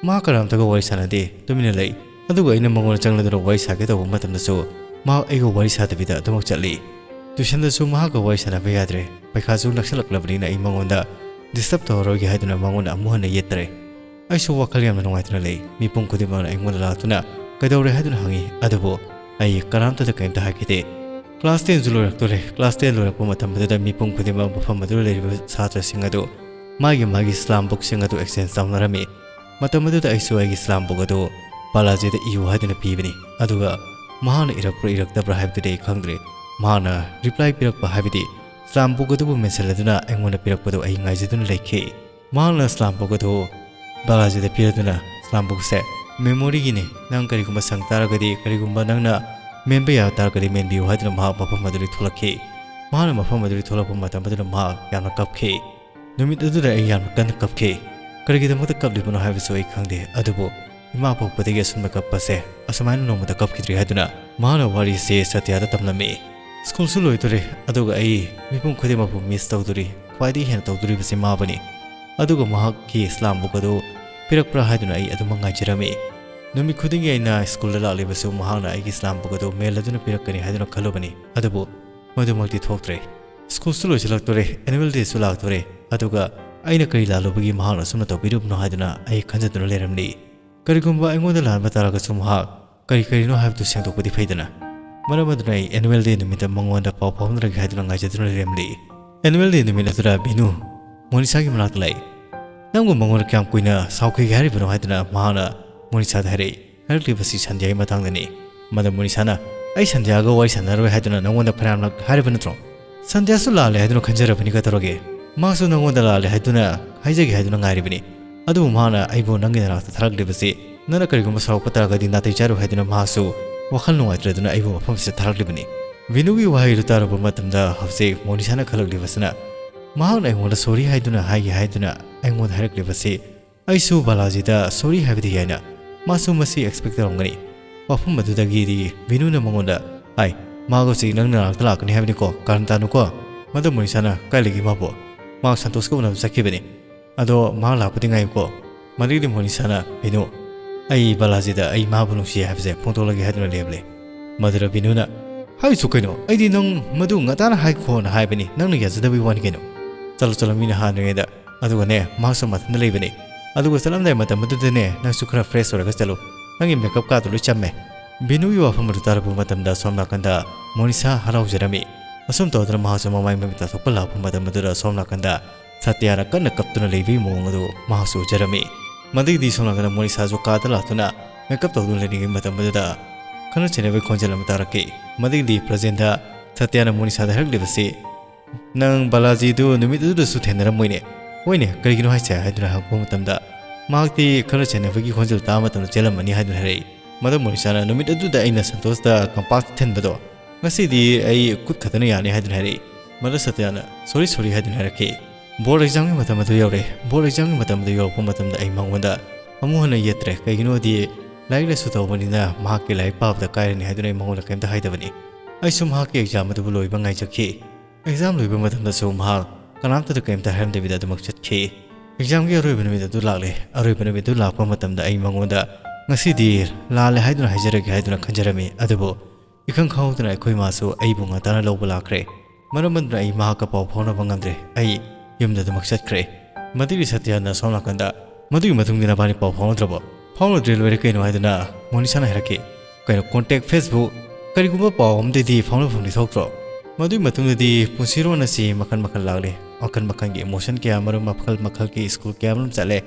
ꯃꯍꯥꯛ ꯀꯅꯥꯝꯇꯒ ꯋꯥꯔꯤ ꯁꯥꯟꯅꯗꯦ, ꯇꯨꯃꯤꯟꯅ ꯂꯩ꯫ ꯑꯗꯨꯒ ꯑꯩꯅ ꯃꯉꯣꯟꯗ ꯆꯪꯂꯗꯨꯅ ꯋꯥꯔꯤ ꯁꯥꯒꯦ ꯇꯧꯕ ꯃꯇꯝꯗꯁꯨ ꯃꯍꯥꯛ ꯑꯩꯒ ꯋꯥꯔꯤ ꯁꯥꯗꯕꯤꯗ ꯑꯗꯨꯃꯛ ꯆꯠꯂꯤ꯫ Tuitionꯗꯁꯨ ꯃꯍꯥꯛꯀ ꯋꯥꯔꯤ ꯁꯥꯟꯅꯕ ꯌꯥꯗ꯭ꯔꯦ꯫ ꯄꯩꯈꯥꯁꯨ ꯅꯛꯁꯜꯂꯛꯂꯕꯅꯤꯅ ꯑꯩ ꯃꯉꯣꯟꯗ disturb ꯇꯧꯔꯔꯣꯏꯒꯦ ꯍꯥꯏꯗꯨꯅ ꯃꯉꯣꯟꯗ ꯑꯃꯨꯛ ꯍꯟꯅ ꯌꯦꯠꯇꯔꯦ꯫ ꯑꯩꯁꯨ ꯋꯥꯈꯜ ꯌꯥꯝꯅ ꯅꯨꯡꯉꯥꯏꯇꯅ ꯂꯩ꯫ ꯃꯤꯄꯨꯝ ꯈꯨꯗꯤꯡꯃꯛꯅ ꯑꯩꯉꯣꯟꯗ ꯂꯥꯛꯇꯨꯅ "ꯀꯩꯗꯧꯔꯦ?" ꯍꯥꯏꯗꯨꯅ ꯍꯪꯉꯤ, ꯑꯗꯨꯕꯨ ꯑꯩ ꯀꯅꯥꯝꯇꯗ ꯀꯔꯤꯝꯇ ꯍꯥꯏꯈꯤꯗꯦ꯫ Class tenꯁꯨ ꯂꯣꯏꯔꯛꯇꯣꯔꯦ꯫ Class ten ꯂꯣꯏꯔꯛꯄ ꯃꯇꯝ ꯑꯗꯨꯗ ꯃꯤꯄꯨꯝ ꯈꯨꯗꯤꯡꯃꯛ ꯃꯐꯝ ꯑꯗꯨꯗ ꯂꯩꯔꯤꯕ ꯁꯥꯇ꯭ꯔꯁꯤꯡ ꯑꯗꯨ ꯃꯥꯒꯤ ꯃꯥꯒꯤ slam bookꯁꯤꯡ ꯑꯗꯨ exchange ꯇꯧꯅꯔꯝꯃꯤ꯫ ꯃꯇꯝ ꯑꯗꯨꯗ ꯑꯩꯁꯨ ꯑꯩꯒꯤ slam book ꯑꯗꯨ ꯕꯥꯂꯥꯖꯤꯗ ꯏꯌꯨ ꯍꯥꯏꯗꯨꯅ ꯄꯤꯕꯅꯤ꯫ ꯑꯗꯨꯒ ꯃꯍꯥꯛꯅ ꯏꯔꯛꯄ꯭ꯔꯥ ꯏꯔꯛꯇꯕ꯭ꯔꯥ ꯍꯥꯏꯕꯗꯨꯗꯤ ꯑꯩ ꯈꯪꯗ꯭ꯔꯦ꯫ ꯃꯍꯥꯛꯅ reply ꯄꯤꯔꯛꯄ, ꯍꯥꯏꯕꯗꯤ slam book ꯑꯗꯨꯕꯨ ꯃꯦꯟꯁꯤꯜꯂꯗꯨꯅ ꯑꯩꯉꯣꯟꯗ ꯄꯤꯔꯛꯄꯗꯨ ꯑꯩ ꯉꯥꯏꯖꯗꯨꯅ ꯂꯩꯈꯤ꯫ ꯃꯍꯥꯛꯅ slam book ꯑꯗꯨ ꯕꯥꯂꯥꯖꯤꯗ ꯄꯤꯔꯗꯨꯅ, "Slam bookꯁꯦ memoryꯒꯤꯅꯤ, ꯅꯪ ꯀꯔꯤꯒꯨꯝꯕ ꯁꯪ ꯇꯥꯔꯒꯗꯤ, ꯀꯔꯤꯒꯨꯝꯕ ꯅꯪꯅ ꯃꯦꯟꯕ ꯌꯥ ꯇꯥꯔꯒꯗꯤ ꯃꯦꯟꯕꯤꯌꯨ" ꯍꯥꯏꯗꯨꯅ ꯃꯍꯥꯛ ꯃꯐꯝ ꯑꯗꯨꯗꯒꯤ ꯊꯣꯛꯂꯛꯈꯤ꯫ ꯃꯍꯥꯛꯅ ꯃꯐꯝ ꯑꯗꯨꯗꯒꯤ ꯊꯣꯛꯂꯛꯄ ꯃꯇꯝ ꯑꯗꯨꯗ ꯃꯍꯥꯛ ꯌꯥꯝꯅ ꯀꯞꯈꯤ꯫ ꯅꯨꯃꯤꯠ ꯑꯗꯨꯗ ꯑꯩ ꯌꯥꯝꯅ ꯀꯟꯅ ꯀꯞꯈꯤ꯫ ꯀꯔꯤꯒꯤꯗꯃꯛꯇ ꯀꯞꯂꯤꯕꯅꯣ ꯍꯥꯏꯕꯁꯨ ꯑꯩ ꯈꯪꯗꯦ, ꯑꯗꯨꯕꯨ ꯏꯃꯥ ꯄꯣꯛꯄꯗꯒꯤ ꯑꯁꯨꯝꯅ ꯀꯞꯄꯁꯦ ꯑꯁꯨꯃꯥꯏꯅ ꯅꯣꯡꯃꯇ ꯀꯞꯈꯤꯗ꯭ꯔꯤ ꯍꯥꯏꯗꯨꯅ ꯃꯍꯥꯛꯅ ꯋꯥꯔꯤꯁꯦ ꯁꯇ꯭ꯌꯥꯗ ꯇꯝꯂꯝꯃꯤ꯫ Schoolꯁꯨ ꯂꯣꯏꯗꯣꯔꯦ, ꯑꯗꯨꯒ ꯑꯩ ꯃꯤꯄꯨꯝ ꯈꯨꯗꯤꯡꯃꯛꯄꯨ miss ꯇꯧꯗꯣꯔꯤ꯫ ꯈ꯭ꯋꯥꯏꯗꯒꯤ ꯍꯦꯟꯅ ꯇꯧꯗꯣꯔꯤꯕꯁꯤ ꯃꯥꯕꯨꯅꯤ꯫ ꯑꯗꯨꯒ ꯃꯍꯥꯛꯀꯤ slam book ꯑꯗꯨ ꯄꯤꯔꯛꯄ꯭ꯔꯥ ꯍꯥꯏꯗꯨꯅ ꯑꯩ ꯑꯗꯨꯃꯛ ꯉꯥꯏꯖꯔꯝꯃꯤ꯫ ꯅꯨꯃꯤꯠ ꯈꯨꯗꯤꯡꯒꯤ ꯑꯩꯅ ꯁ꯭ꯀꯨꯜꯗ ꯂꯥꯛꯂꯤꯕꯁꯨ ꯃꯍꯥꯛꯅ ꯑꯩꯒꯤ slam book ꯑꯗꯨ ꯃꯦꯜ ꯑꯗꯨꯅ ꯄꯤꯔꯛꯀꯅꯤ ꯍꯥꯏꯗꯨꯅ ꯈꯜꯂꯨꯕꯅꯤ꯫ ꯑꯗꯨꯕꯨ ꯃꯗꯨꯃꯛꯇꯤ ꯊꯣꯛꯇ꯭ꯔꯦ꯫ ꯁ꯭ꯀꯨꯜꯁꯨ ꯂꯣꯏꯁꯤꯜꯂꯛꯇꯣꯔꯦ, annual dayꯁꯨ ꯂꯥꯛꯇꯣꯔꯦ, ꯑꯗꯨꯒ ꯑꯩꯅ ꯀꯔꯤ ꯂꯥꯜꯂꯨꯕꯒꯤ ꯃꯍꯥꯛꯅ ꯑꯁꯨꯝꯅ ꯇꯧꯕꯤꯔꯤꯕꯅꯣ ꯍꯥꯏꯗꯨꯅ ꯑꯩ ꯈꯟꯖꯗꯨꯅ ꯂꯩꯔꯝꯂꯤ꯫ ꯀꯔꯤꯒꯨꯝꯕ ꯑꯩꯉꯣꯟꯗ ꯂꯥꯟꯕ ꯇꯥꯔꯒꯁꯨ ꯃꯍꯥꯛ ꯀꯔꯤ ꯀꯔꯤꯅꯣ ꯍꯥꯏꯕꯗꯨ ꯁꯦꯡꯗꯣꯛꯄꯗꯤ ꯐꯩꯗꯅ꯫ ꯃꯔꯝ ꯑꯗꯨꯅ ꯑꯩ annual day ꯅꯨꯃꯤꯠꯇ ꯃꯉꯣꯟꯗ ꯄꯥꯎ ꯐꯥꯎꯅꯔꯒꯦ ꯍꯥꯏꯗꯨꯅ ꯉꯥꯏꯖꯗꯨꯅ ꯂꯩꯔꯝꯂꯤ꯫ Annual day ꯅꯨꯃꯤꯠ ꯑꯗꯨꯗ ꯕꯤꯅꯨ ꯃꯣꯅꯤꯁꯥꯒꯤ ꯃꯅꯥꯛꯇ ꯂꯥꯛꯏ꯫ "ꯅꯪꯕꯨ ꯃꯉꯣꯟꯗ ꯀꯌꯥꯝ ꯀꯨꯏꯅ ꯁꯥꯎꯈꯤꯒꯦ ꯍꯥꯏꯔꯤꯕꯅꯣ?" ꯍꯥꯏꯗꯨꯅ ꯃꯍꯥꯛꯅ ꯃꯣꯅꯤꯁꯥꯗ ꯍꯥꯏꯔꯛꯏ꯫ ꯍꯥꯏꯔꯛꯂꯤꯕꯁꯤ ꯁꯟꯙ꯭ꯌꯥꯒꯤ ꯃꯇꯥꯡꯗꯅꯤ꯫ ꯃꯗꯨ ꯃꯣꯅꯤꯁꯥꯅ, "ꯑꯩ ꯁꯟꯙ꯭ꯌꯥꯒ ꯋꯥꯔꯤ ꯁꯥꯟꯅꯔꯣꯏ ꯍꯥꯏꯗꯨꯅ ꯅꯉꯣꯟꯗ ꯐꯅꯌꯥꯝꯂꯛ ꯍꯥꯏꯔꯕ ꯅꯠꯇ꯭ꯔꯣ? ꯁꯟꯙ꯭ꯌꯥꯁꯨ ꯂꯥꯜꯂꯦ ꯍꯥꯏꯗꯨꯅ ꯈꯟꯖꯔꯕꯅꯤ, ꯀꯩꯗꯧꯔꯒꯦ? ꯃꯍꯥꯛꯁꯨ ꯅꯉꯣꯟꯗ ꯂꯥꯜꯂꯦ ꯍꯥꯏꯗꯨꯅ ꯍꯥꯏꯖꯒꯦ ꯍꯥꯏꯗꯨꯅ ꯉꯥꯏꯔꯤꯕꯅꯤ꯫ ꯑꯗꯨꯕꯨ ꯃꯍꯥꯛꯅ ꯑꯩꯕꯨ ꯅꯪꯒꯤ ꯅꯅꯥꯛꯇ ꯊꯥꯔꯛꯂꯤꯕꯁꯤ, ꯅꯪꯅ ꯀꯔꯤꯒꯨꯝꯕ ꯁꯥꯎꯔꯛꯄ ꯇꯥꯔꯒꯗꯤ ꯅꯥꯇꯩ ꯆꯥꯔꯣꯏ ꯍꯥꯏꯗꯨꯅ ꯃꯍꯥꯛꯁꯨ ꯋꯥꯈꯜ ꯅꯨꯡꯉꯥꯏꯇ꯭ꯔꯗꯨꯅ ꯑꯩꯕꯨ ꯃꯐꯝꯁꯤꯗ ꯊꯥꯔꯛꯂꯤꯕꯅꯤ꯫" ꯕꯤꯅꯨꯒꯤ ꯋꯥꯍꯩꯗꯨ ꯇꯥꯔꯨꯕ ꯃꯇꯝꯗ ꯍꯧꯖꯤꯛ ꯃꯣꯅꯤꯁꯥꯅ ꯈꯜꯂꯛꯂꯤꯕꯁꯤꯅ, ꯃꯍꯥꯛꯅ ꯑꯩꯉꯣꯟꯗ sorry ꯍꯥꯏꯗꯨꯅ ꯍꯥꯏꯒꯦ ꯍꯥꯏꯗꯨꯅ ꯑꯩꯉꯣꯟꯗ ꯍꯥꯏꯔꯛꯂꯤꯕꯁꯤ, ꯑꯩꯁꯨ ꯕꯥꯂꯥꯖꯤꯗ sorry ꯍꯥꯏꯕꯗꯤ ꯌꯥꯏꯅ ꯃꯥꯁꯨ ꯃꯁꯤ expect ꯇꯧꯔꯝꯒꯅꯤ꯫ ꯋꯥꯐꯝ ꯑꯗꯨꯗꯒꯤꯗꯤ ꯕꯤꯅꯨꯅ ꯃꯉꯣꯟꯗ, "ꯑꯥꯏ, ꯃꯥꯒ ꯍꯧꯖꯤꯛ ꯅꯪ ꯅꯅꯥꯛꯇ ꯂꯥꯛꯀꯅꯤ ꯍꯥꯏꯕꯅꯤꯀꯣ, ꯀꯥꯔꯟ ꯇꯥꯅꯨꯀꯣ꯫" ꯃꯗꯨ ꯃꯣꯅꯤꯁꯥꯅ, "ꯀꯥꯏ ꯂꯩꯒꯦ ꯃꯥꯕꯨ? ꯃꯥ ꯁꯟꯇꯣꯁꯀ ꯎꯅꯕ ꯆꯠꯈꯤꯕꯅꯤ꯫ ꯑꯗꯣ ꯃꯍꯥꯛ ꯂꯥꯛꯄꯗꯤ ꯉꯥꯏꯌꯨꯀꯣ꯫" ꯃꯗꯨꯒꯤꯗꯤ ꯃꯣꯅꯤꯁꯥꯅ, "ꯕꯤꯅꯨ, ꯑꯩ ꯕꯥꯂꯥꯖꯤꯗ ꯑꯩ ꯃꯥꯕꯨ ꯅꯨꯡꯁꯤ ꯍꯥꯏꯕꯁꯦ ꯐꯣꯡꯗꯣꯛꯂꯒꯦ ꯍꯥꯏꯗꯨꯅ ꯂꯦꯞꯂꯦ꯫" ꯃꯗꯨꯗ ꯕꯤꯅꯨꯅ, "ꯍꯥꯏꯁꯨ ꯀꯩꯅꯣ? ꯑꯩꯗꯤ ꯅꯪ ꯃꯗꯨ ꯉꯇꯥꯅ ꯍꯥꯏꯈꯣꯅ ꯍꯥꯏꯕꯅꯤ, ꯅꯪꯅ ꯌꯥꯖꯗꯕꯒꯤ ꯋꯥꯅꯤ ꯀꯩꯅꯣ꯫ ꯆꯠꯂꯣ, ꯆꯠꯂꯣ, ꯃꯤꯅ ꯍꯥꯟꯗ꯭ꯔꯤꯉꯩꯗ꯫ ꯑꯗꯨꯒꯅꯦ, ꯃꯍꯥꯛꯁꯨ ꯃꯊꯟꯇ ꯂꯩꯕꯅꯤ꯫ ꯑꯗꯨꯒ ꯆꯠꯂꯝꯗꯥꯏ ꯃꯇꯝ ꯑꯗꯨꯗꯅꯦ, ꯅꯪꯁꯨ ꯈꯔ fresh ꯑꯣꯏꯔꯒ ꯆꯠꯂꯨ꯫ ꯅꯪꯒꯤ makeup ꯀꯥꯗꯣ ꯂꯣꯏ ꯆꯝꯃꯦ꯫" ꯕꯤꯅꯨꯒꯤ ꯋꯥꯐꯝ ꯑꯗꯨ ꯇꯥꯔꯛꯄ ꯃꯇꯝꯗ ꯁꯣꯝ ꯅꯥꯀꯟꯗ ꯃꯣꯅꯤꯁꯥ ꯍꯔꯥꯎꯖꯔꯝꯃꯤ꯫ ꯑꯁꯨꯝ ꯇꯧꯗꯨꯅ ꯃꯍꯥꯛꯁꯨ ꯃꯃꯥꯏ ꯃꯃꯤꯠ ꯇꯥꯊꯣꯛꯄ ꯂꯥꯛꯄ ꯃꯇꯝ ꯑꯗꯨꯗ ꯁꯣꯝ ꯅꯥꯀꯟꯗ ꯁꯇ꯭ꯌꯥꯅ ꯀꯟꯅ ꯀꯞꯇꯨꯅ ꯂꯩꯕꯒꯤ ꯃꯑꯣꯡ ꯑꯗꯨ ꯃꯍꯥꯛꯁꯨ ꯎꯖꯔꯝꯃꯤ꯫ ꯃꯗꯨꯒꯤꯗꯤ ꯁꯣꯝ ꯅꯥꯀꯟꯗ ꯃꯣꯅꯤꯁꯥꯁꯨ ꯀꯥꯗ ꯂꯥꯛꯇꯨꯅ makeup ꯇꯧꯗꯨꯅ ꯂꯩꯔꯤꯉꯩ ꯃꯇꯝ ꯑꯗꯨꯗ ꯈꯠꯅ ꯆꯩꯅꯕꯒꯤ ꯈꯣꯟꯖꯦꯜ ꯑꯃ ꯇꯥꯔꯛꯈꯤ꯫ ꯃꯗꯨꯒꯤꯗꯤ ꯄ꯭ꯔꯖꯦꯟꯗ ꯁꯇ꯭ꯌꯥꯅ ꯃꯣꯅꯤꯁꯥꯗ ꯍꯥꯏꯔꯛꯂꯤꯕꯁꯤ, "ꯅꯪ ꯕꯥꯂꯥꯖꯤꯗꯨ ꯅꯨꯃꯤꯠ ꯑꯗꯨꯗꯁꯨ ꯊꯦꯡꯅꯔꯝꯃꯣꯏꯅꯦ꯫ ꯍꯣꯏꯅꯦ, ꯀꯔꯤꯒꯤꯅꯣ ꯍꯥꯏꯁꯦ?" ꯍꯥꯏꯗꯨꯅ ꯍꯪꯉꯛꯄ ꯃꯇꯝꯗ, "ꯃꯍꯥꯛꯇꯤ ꯈꯠꯅ ꯆꯩꯅꯕꯒꯤ ꯈꯣꯟꯖꯦꯜ ꯇꯥꯕ ꯃꯇꯝꯗ ꯆꯦꯜꯂꯝꯃꯅꯤ" ꯍꯥꯏꯗꯨꯅ ꯍꯥꯏꯔꯛꯏ꯫ ꯃꯗꯨ ꯃꯣꯅꯤꯁꯥꯅ, "ꯅꯨꯃꯤꯠ ꯑꯗꯨꯗ ꯑꯩꯅ ꯁꯟꯇꯣꯁꯇ ꯀꯝꯄꯥꯁ ꯊꯤꯟꯕꯗꯣ, ꯉꯁꯤꯗꯤ ꯑꯩ ꯈꯨꯠ ꯈꯛꯇꯅ ꯌꯥꯅꯤ" ꯍꯥꯏꯗꯨꯅ ꯍꯥꯏꯔꯛꯏ꯫ ꯃꯗꯨ ꯁꯇ꯭ꯌꯥꯅ, "Sorry, sorry" ꯍꯥꯏꯗꯨꯅ ꯍꯥꯏꯔꯛꯈꯤ꯫ Board examꯒꯤ ꯃꯇꯝ ꯑꯗꯨ ꯌꯧꯔꯦ꯫ Board examꯒꯤ ꯃꯇꯝ ꯑꯗꯨ ꯌꯧꯔꯛꯄ ꯃꯇꯝꯗ ꯑꯩ ꯃꯉꯣꯟꯗ ꯑꯃꯨꯛ ꯍꯟꯅ ꯌꯦꯠꯇ꯭ꯔꯦ꯫ ꯀꯩꯒꯤꯅꯣꯗꯤ ꯂꯥꯏꯔꯤꯛ ꯂꯥꯏꯁꯨ ꯇꯧꯕꯅꯤꯅ ꯃꯍꯥꯛꯀꯤ ꯂꯥꯏꯔꯤꯛ ꯄꯥꯕꯗ ꯀꯥꯏꯔꯅꯤ ꯍꯥꯏꯗꯨꯅ ꯑꯩ ꯃꯉꯣꯟꯗ ꯀꯩꯝꯇ ꯍꯥꯏꯗꯕꯅꯤ꯫ ꯑꯩꯁꯨ ꯃꯍꯥꯛꯀꯤ exam ꯑꯗꯨꯕꯨ ꯂꯣꯏꯕ ꯉꯥꯏꯖꯈꯤ꯫ Exam ꯂꯣꯏꯕ ꯃꯇꯝꯗꯁꯨ ꯃꯍꯥꯛ ꯀꯅꯥꯝꯇꯗ ꯀꯔꯤꯝꯇ ꯍꯥꯏꯔꯝꯗꯕꯤꯗ ꯑꯗꯨꯃꯛ ꯆꯠꯈꯤ꯫ ꯑꯦꯛꯖꯥꯝꯒꯤ ꯑꯔꯣꯏꯕ ꯅꯨꯃꯤꯠ ꯑꯗꯨ ꯂꯥꯛꯂꯦ꯫ ꯑꯔꯣꯏꯕ ꯅꯨꯃꯤꯠ ꯑꯗꯨ ꯂꯥꯛꯄ ꯃꯇꯝꯗ ꯑꯩ ꯃꯉꯣꯟꯗ ꯉꯁꯤꯗꯤ ꯂꯥꯜꯂꯦ ꯍꯥꯏꯗꯨꯅ ꯍꯥꯏꯖꯔꯒꯦ ꯍꯥꯏꯗꯨꯅ ꯈꯟꯖꯔꯝꯃꯤ꯫ ꯑꯗꯨꯕꯨ ꯏꯈꯪ ꯈꯪꯍꯧꯗꯅ ꯑꯩꯈꯣꯏ ꯃꯥꯁꯨ ꯑꯩꯕꯨ ꯉꯟꯇꯥꯅ ꯂꯧꯕ ꯂꯥꯛꯈ꯭ꯔꯦ꯫ ꯃꯔꯝ ꯑꯗꯨꯅ ꯑꯩ ꯃꯍꯥꯛꯀ ꯄꯥꯎ ꯐꯥꯎꯅꯕ ꯉꯝꯗ꯭ꯔꯦ꯫ ꯑꯩ ꯌꯨꯝꯗ ꯑꯗꯨꯃꯛ ꯆꯠꯈ꯭ꯔꯦ꯫ ꯃꯗꯨꯒꯤ ꯁꯇ꯭ꯌꯥꯅ ꯁꯣꯝ ꯅꯥꯀꯟꯗ, "ꯃꯗꯨꯒꯤ ꯃꯇꯨꯡꯗ ꯅꯕꯥꯅꯤ ꯄꯥꯎ ꯐꯥꯎꯅꯗ꯭ꯔꯕꯣ?" "ꯐꯥꯎꯅꯗ꯭ꯔꯦ ꯂꯣꯏꯔꯦ ꯀꯩꯅꯣ" ꯍꯥꯏꯗꯨꯅ ꯃꯣꯅꯤꯁꯥꯅ ꯍꯥꯏꯔꯛꯈꯤ꯫ "ꯀꯩꯅꯣ, ꯀꯣꯟꯇꯦꯛ, ꯐꯦꯁꯕꯨꯛ, ꯀꯔꯤꯒꯨꯝꯕ ꯄꯥꯎ ꯑꯃꯗꯩꯗꯤ ꯐꯥꯎꯅꯐꯝꯗꯤ ꯊꯣꯛꯇ꯭ꯔꯣ?" ꯃꯗꯨꯒꯤ ꯃꯇꯨꯡꯗꯗꯤ ꯄꯨꯟꯁꯤꯔꯣꯟ ꯑꯁꯤ ꯃꯈꯜ ꯃꯈꯜ ꯂꯥꯛꯂꯦ꯫ ꯃꯈꯜ ꯃꯈꯜꯒꯤ ꯏꯃꯣꯁꯟ ꯀꯌꯥ ꯑꯃꯔꯣꯝ, ꯃꯈꯜ ꯃꯈꯜꯒꯤ ꯁ꯭ꯀꯨꯜ ꯀꯌꯥ ꯑꯃꯔꯣꯝ ꯆꯠꯂꯦ꯫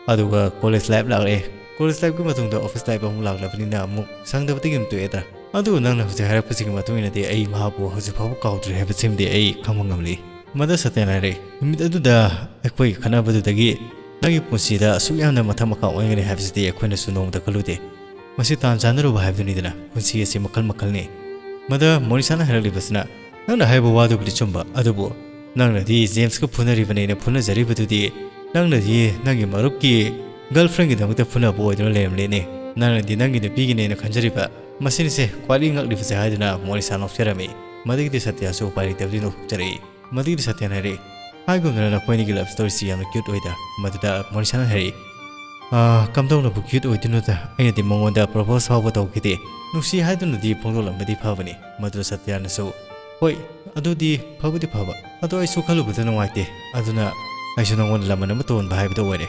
ꯑꯗꯨꯒ ꯀꯣꯂꯦꯖ ꯂꯥꯏꯐ ꯂꯥꯛꯂꯦ꯫ ꯀꯣꯂꯦꯖ ꯂꯥꯏꯐꯀꯤ ꯃꯇꯨꯡꯗ ꯑꯣꯐꯤꯁ ꯂꯥꯏꯐ ꯑꯃꯨꯛ ꯂꯥꯛꯂꯕꯅꯤꯅ ꯑꯃꯨꯛ ꯁꯪꯗꯕꯗꯒꯤ ꯑꯗꯨꯝ ꯇꯣꯛꯑꯦꯗꯅ꯫ ꯑꯗꯨꯕꯨ ꯅꯪꯅ ꯍꯧꯖꯤꯛ ꯍꯥꯏꯔꯛꯄꯁꯤꯒꯤ ꯃꯇꯨꯡ ꯏꯟꯅꯗꯤ ꯑꯩ ꯃꯍꯥꯛꯄꯨ ꯍꯧꯖꯤꯛ ꯐꯥꯎꯕ ꯀꯥꯎꯗ꯭ꯔꯤ ꯍꯥꯏꯕꯁꯤꯃꯗꯤ ꯑꯩ ꯈꯪꯕ ꯉꯝꯂꯤ꯫ ꯃꯗꯨ ꯁꯇ꯭ꯌꯅ ꯍꯥꯏꯔꯦ, "ꯅꯨꯃꯤꯠ ꯑꯗꯨꯗ ꯑꯩꯈꯣꯏꯒꯤ ꯈꯠꯅꯕꯗꯨꯗꯒꯤ ꯅꯪꯒꯤ ꯄꯨꯟꯁꯤꯗ ꯑꯁꯨꯛ ꯌꯥꯝꯅ ꯃꯊꯛ ꯃꯈꯥ ꯑꯣꯟꯒꯅꯤ ꯍꯥꯏꯕꯁꯤꯗꯤ ꯑꯩꯈꯣꯏꯅꯁꯨ ꯅꯣꯡꯃꯗ ꯈꯜꯂꯨꯗꯦ꯫ ꯃꯁꯤ ꯇꯥꯟ ꯆꯥꯟꯅꯔꯨꯕ ꯍꯥꯏꯕꯗꯨꯅꯤꯗꯅ, ꯄꯨꯟꯁꯤ ꯑꯁꯤ ꯃꯈꯜ ꯃꯈꯜꯅꯤ꯫" ꯃꯗ ꯃꯣꯅꯤꯁꯥꯅ ꯍꯥꯏꯔꯛꯂꯤꯕꯁꯤꯅ, "ꯅꯪꯅ ꯍꯥꯏꯕ ꯋꯥꯗꯨꯕꯨꯗꯤ ꯆꯨꯝꯕ, ꯑꯗꯨꯕꯨ ꯅꯪꯅꯗꯤ ꯖꯦꯝꯁꯀ ꯐꯨꯅꯔꯤꯕꯅꯦꯅ ꯐꯨꯅꯖꯔꯤꯕꯗꯨꯗꯤ ꯅꯪꯅꯗꯤ ꯅꯪꯒꯤ ꯃꯔꯨꯞꯀꯤ ꯒꯔꯜꯐ꯭ꯔꯦꯟꯒꯤꯗꯃꯛꯇ ꯐꯨꯅꯕ ꯑꯣꯏꯗꯨꯅ ꯂꯩꯔꯝꯂꯦꯅꯦ꯫ ꯅꯪꯅꯗꯤ ꯅꯪꯒꯤ ꯅꯨꯄꯤꯒꯤꯅꯦꯅ ꯈꯟꯖꯔꯤꯕ꯫ ꯃꯁꯤꯅꯤꯁꯦ ꯈ꯭ꯋꯥꯏꯗꯒꯤ ꯉꯛꯂꯤꯕꯁꯦ" ꯍꯥꯏꯗꯨꯅ ꯃꯣꯅꯤꯁꯥ ꯅꯣꯛꯆꯔꯝꯃꯤ꯫ ꯃꯗꯒꯤꯗꯤ ꯁꯇ꯭ꯌꯥꯁꯨ ꯎꯄꯥꯏ ꯂꯩꯇꯕꯗꯤ ꯅꯣꯛꯊꯣꯛꯆꯔꯛꯏ꯫ ꯃꯗꯒꯤꯗꯤ ꯁꯇ꯭ꯌꯅ ꯍꯥꯏꯔꯛꯏ, "ꯍꯥꯏꯒꯨꯝꯗꯅ ꯅꯈꯣꯏ ꯑꯅꯤꯒꯤ ꯂꯚ ꯁ꯭ꯇꯣꯔꯤꯁꯤ ꯌꯥꯝꯅ ꯀ꯭ꯌꯨꯠ ꯑꯣꯏꯗ꯫" ꯃꯗꯨꯗ ꯃꯣꯅꯤꯁꯥꯅ ꯍꯥꯏꯔꯛꯏ, "ꯑꯥ, ꯀꯝꯗꯧꯅꯕꯨ ꯀ꯭ꯌꯨꯠ ꯑꯣꯏꯗꯣꯏꯅꯣꯗ? ꯑꯩꯅꯗꯤ ꯃꯉꯣꯟꯗ ꯄ꯭ꯔꯣꯄꯣꯁ ꯐꯥꯎꯕ ꯇꯧꯈꯤꯗꯦ꯫ ꯅꯨꯡꯁꯤ ꯍꯥꯏꯗꯨꯅꯗꯤ ꯐꯣꯡꯗꯣꯛꯂꯝꯕꯗꯤ ꯐꯕꯅꯤ꯫" ꯃꯗꯨꯗ ꯁꯇ꯭ꯌꯅꯁꯨ, "ꯍꯣꯏ, ꯑꯗꯨꯗꯤ ꯐꯕꯨꯗꯤ ꯐꯕ, ꯑꯗꯣ ꯑꯩꯁꯨ ꯈꯜꯂꯨꯕꯗ ꯅꯨꯡꯉꯥꯏꯇꯦ꯫ ꯑꯗꯨꯅ ꯑꯩꯁꯨ ꯅꯉꯣꯟꯗ ꯂꯃꯟ ꯑꯃ ꯇꯣꯟꯕ ꯍꯥꯏꯕꯗꯣ ꯑꯣꯏꯔꯦ꯫"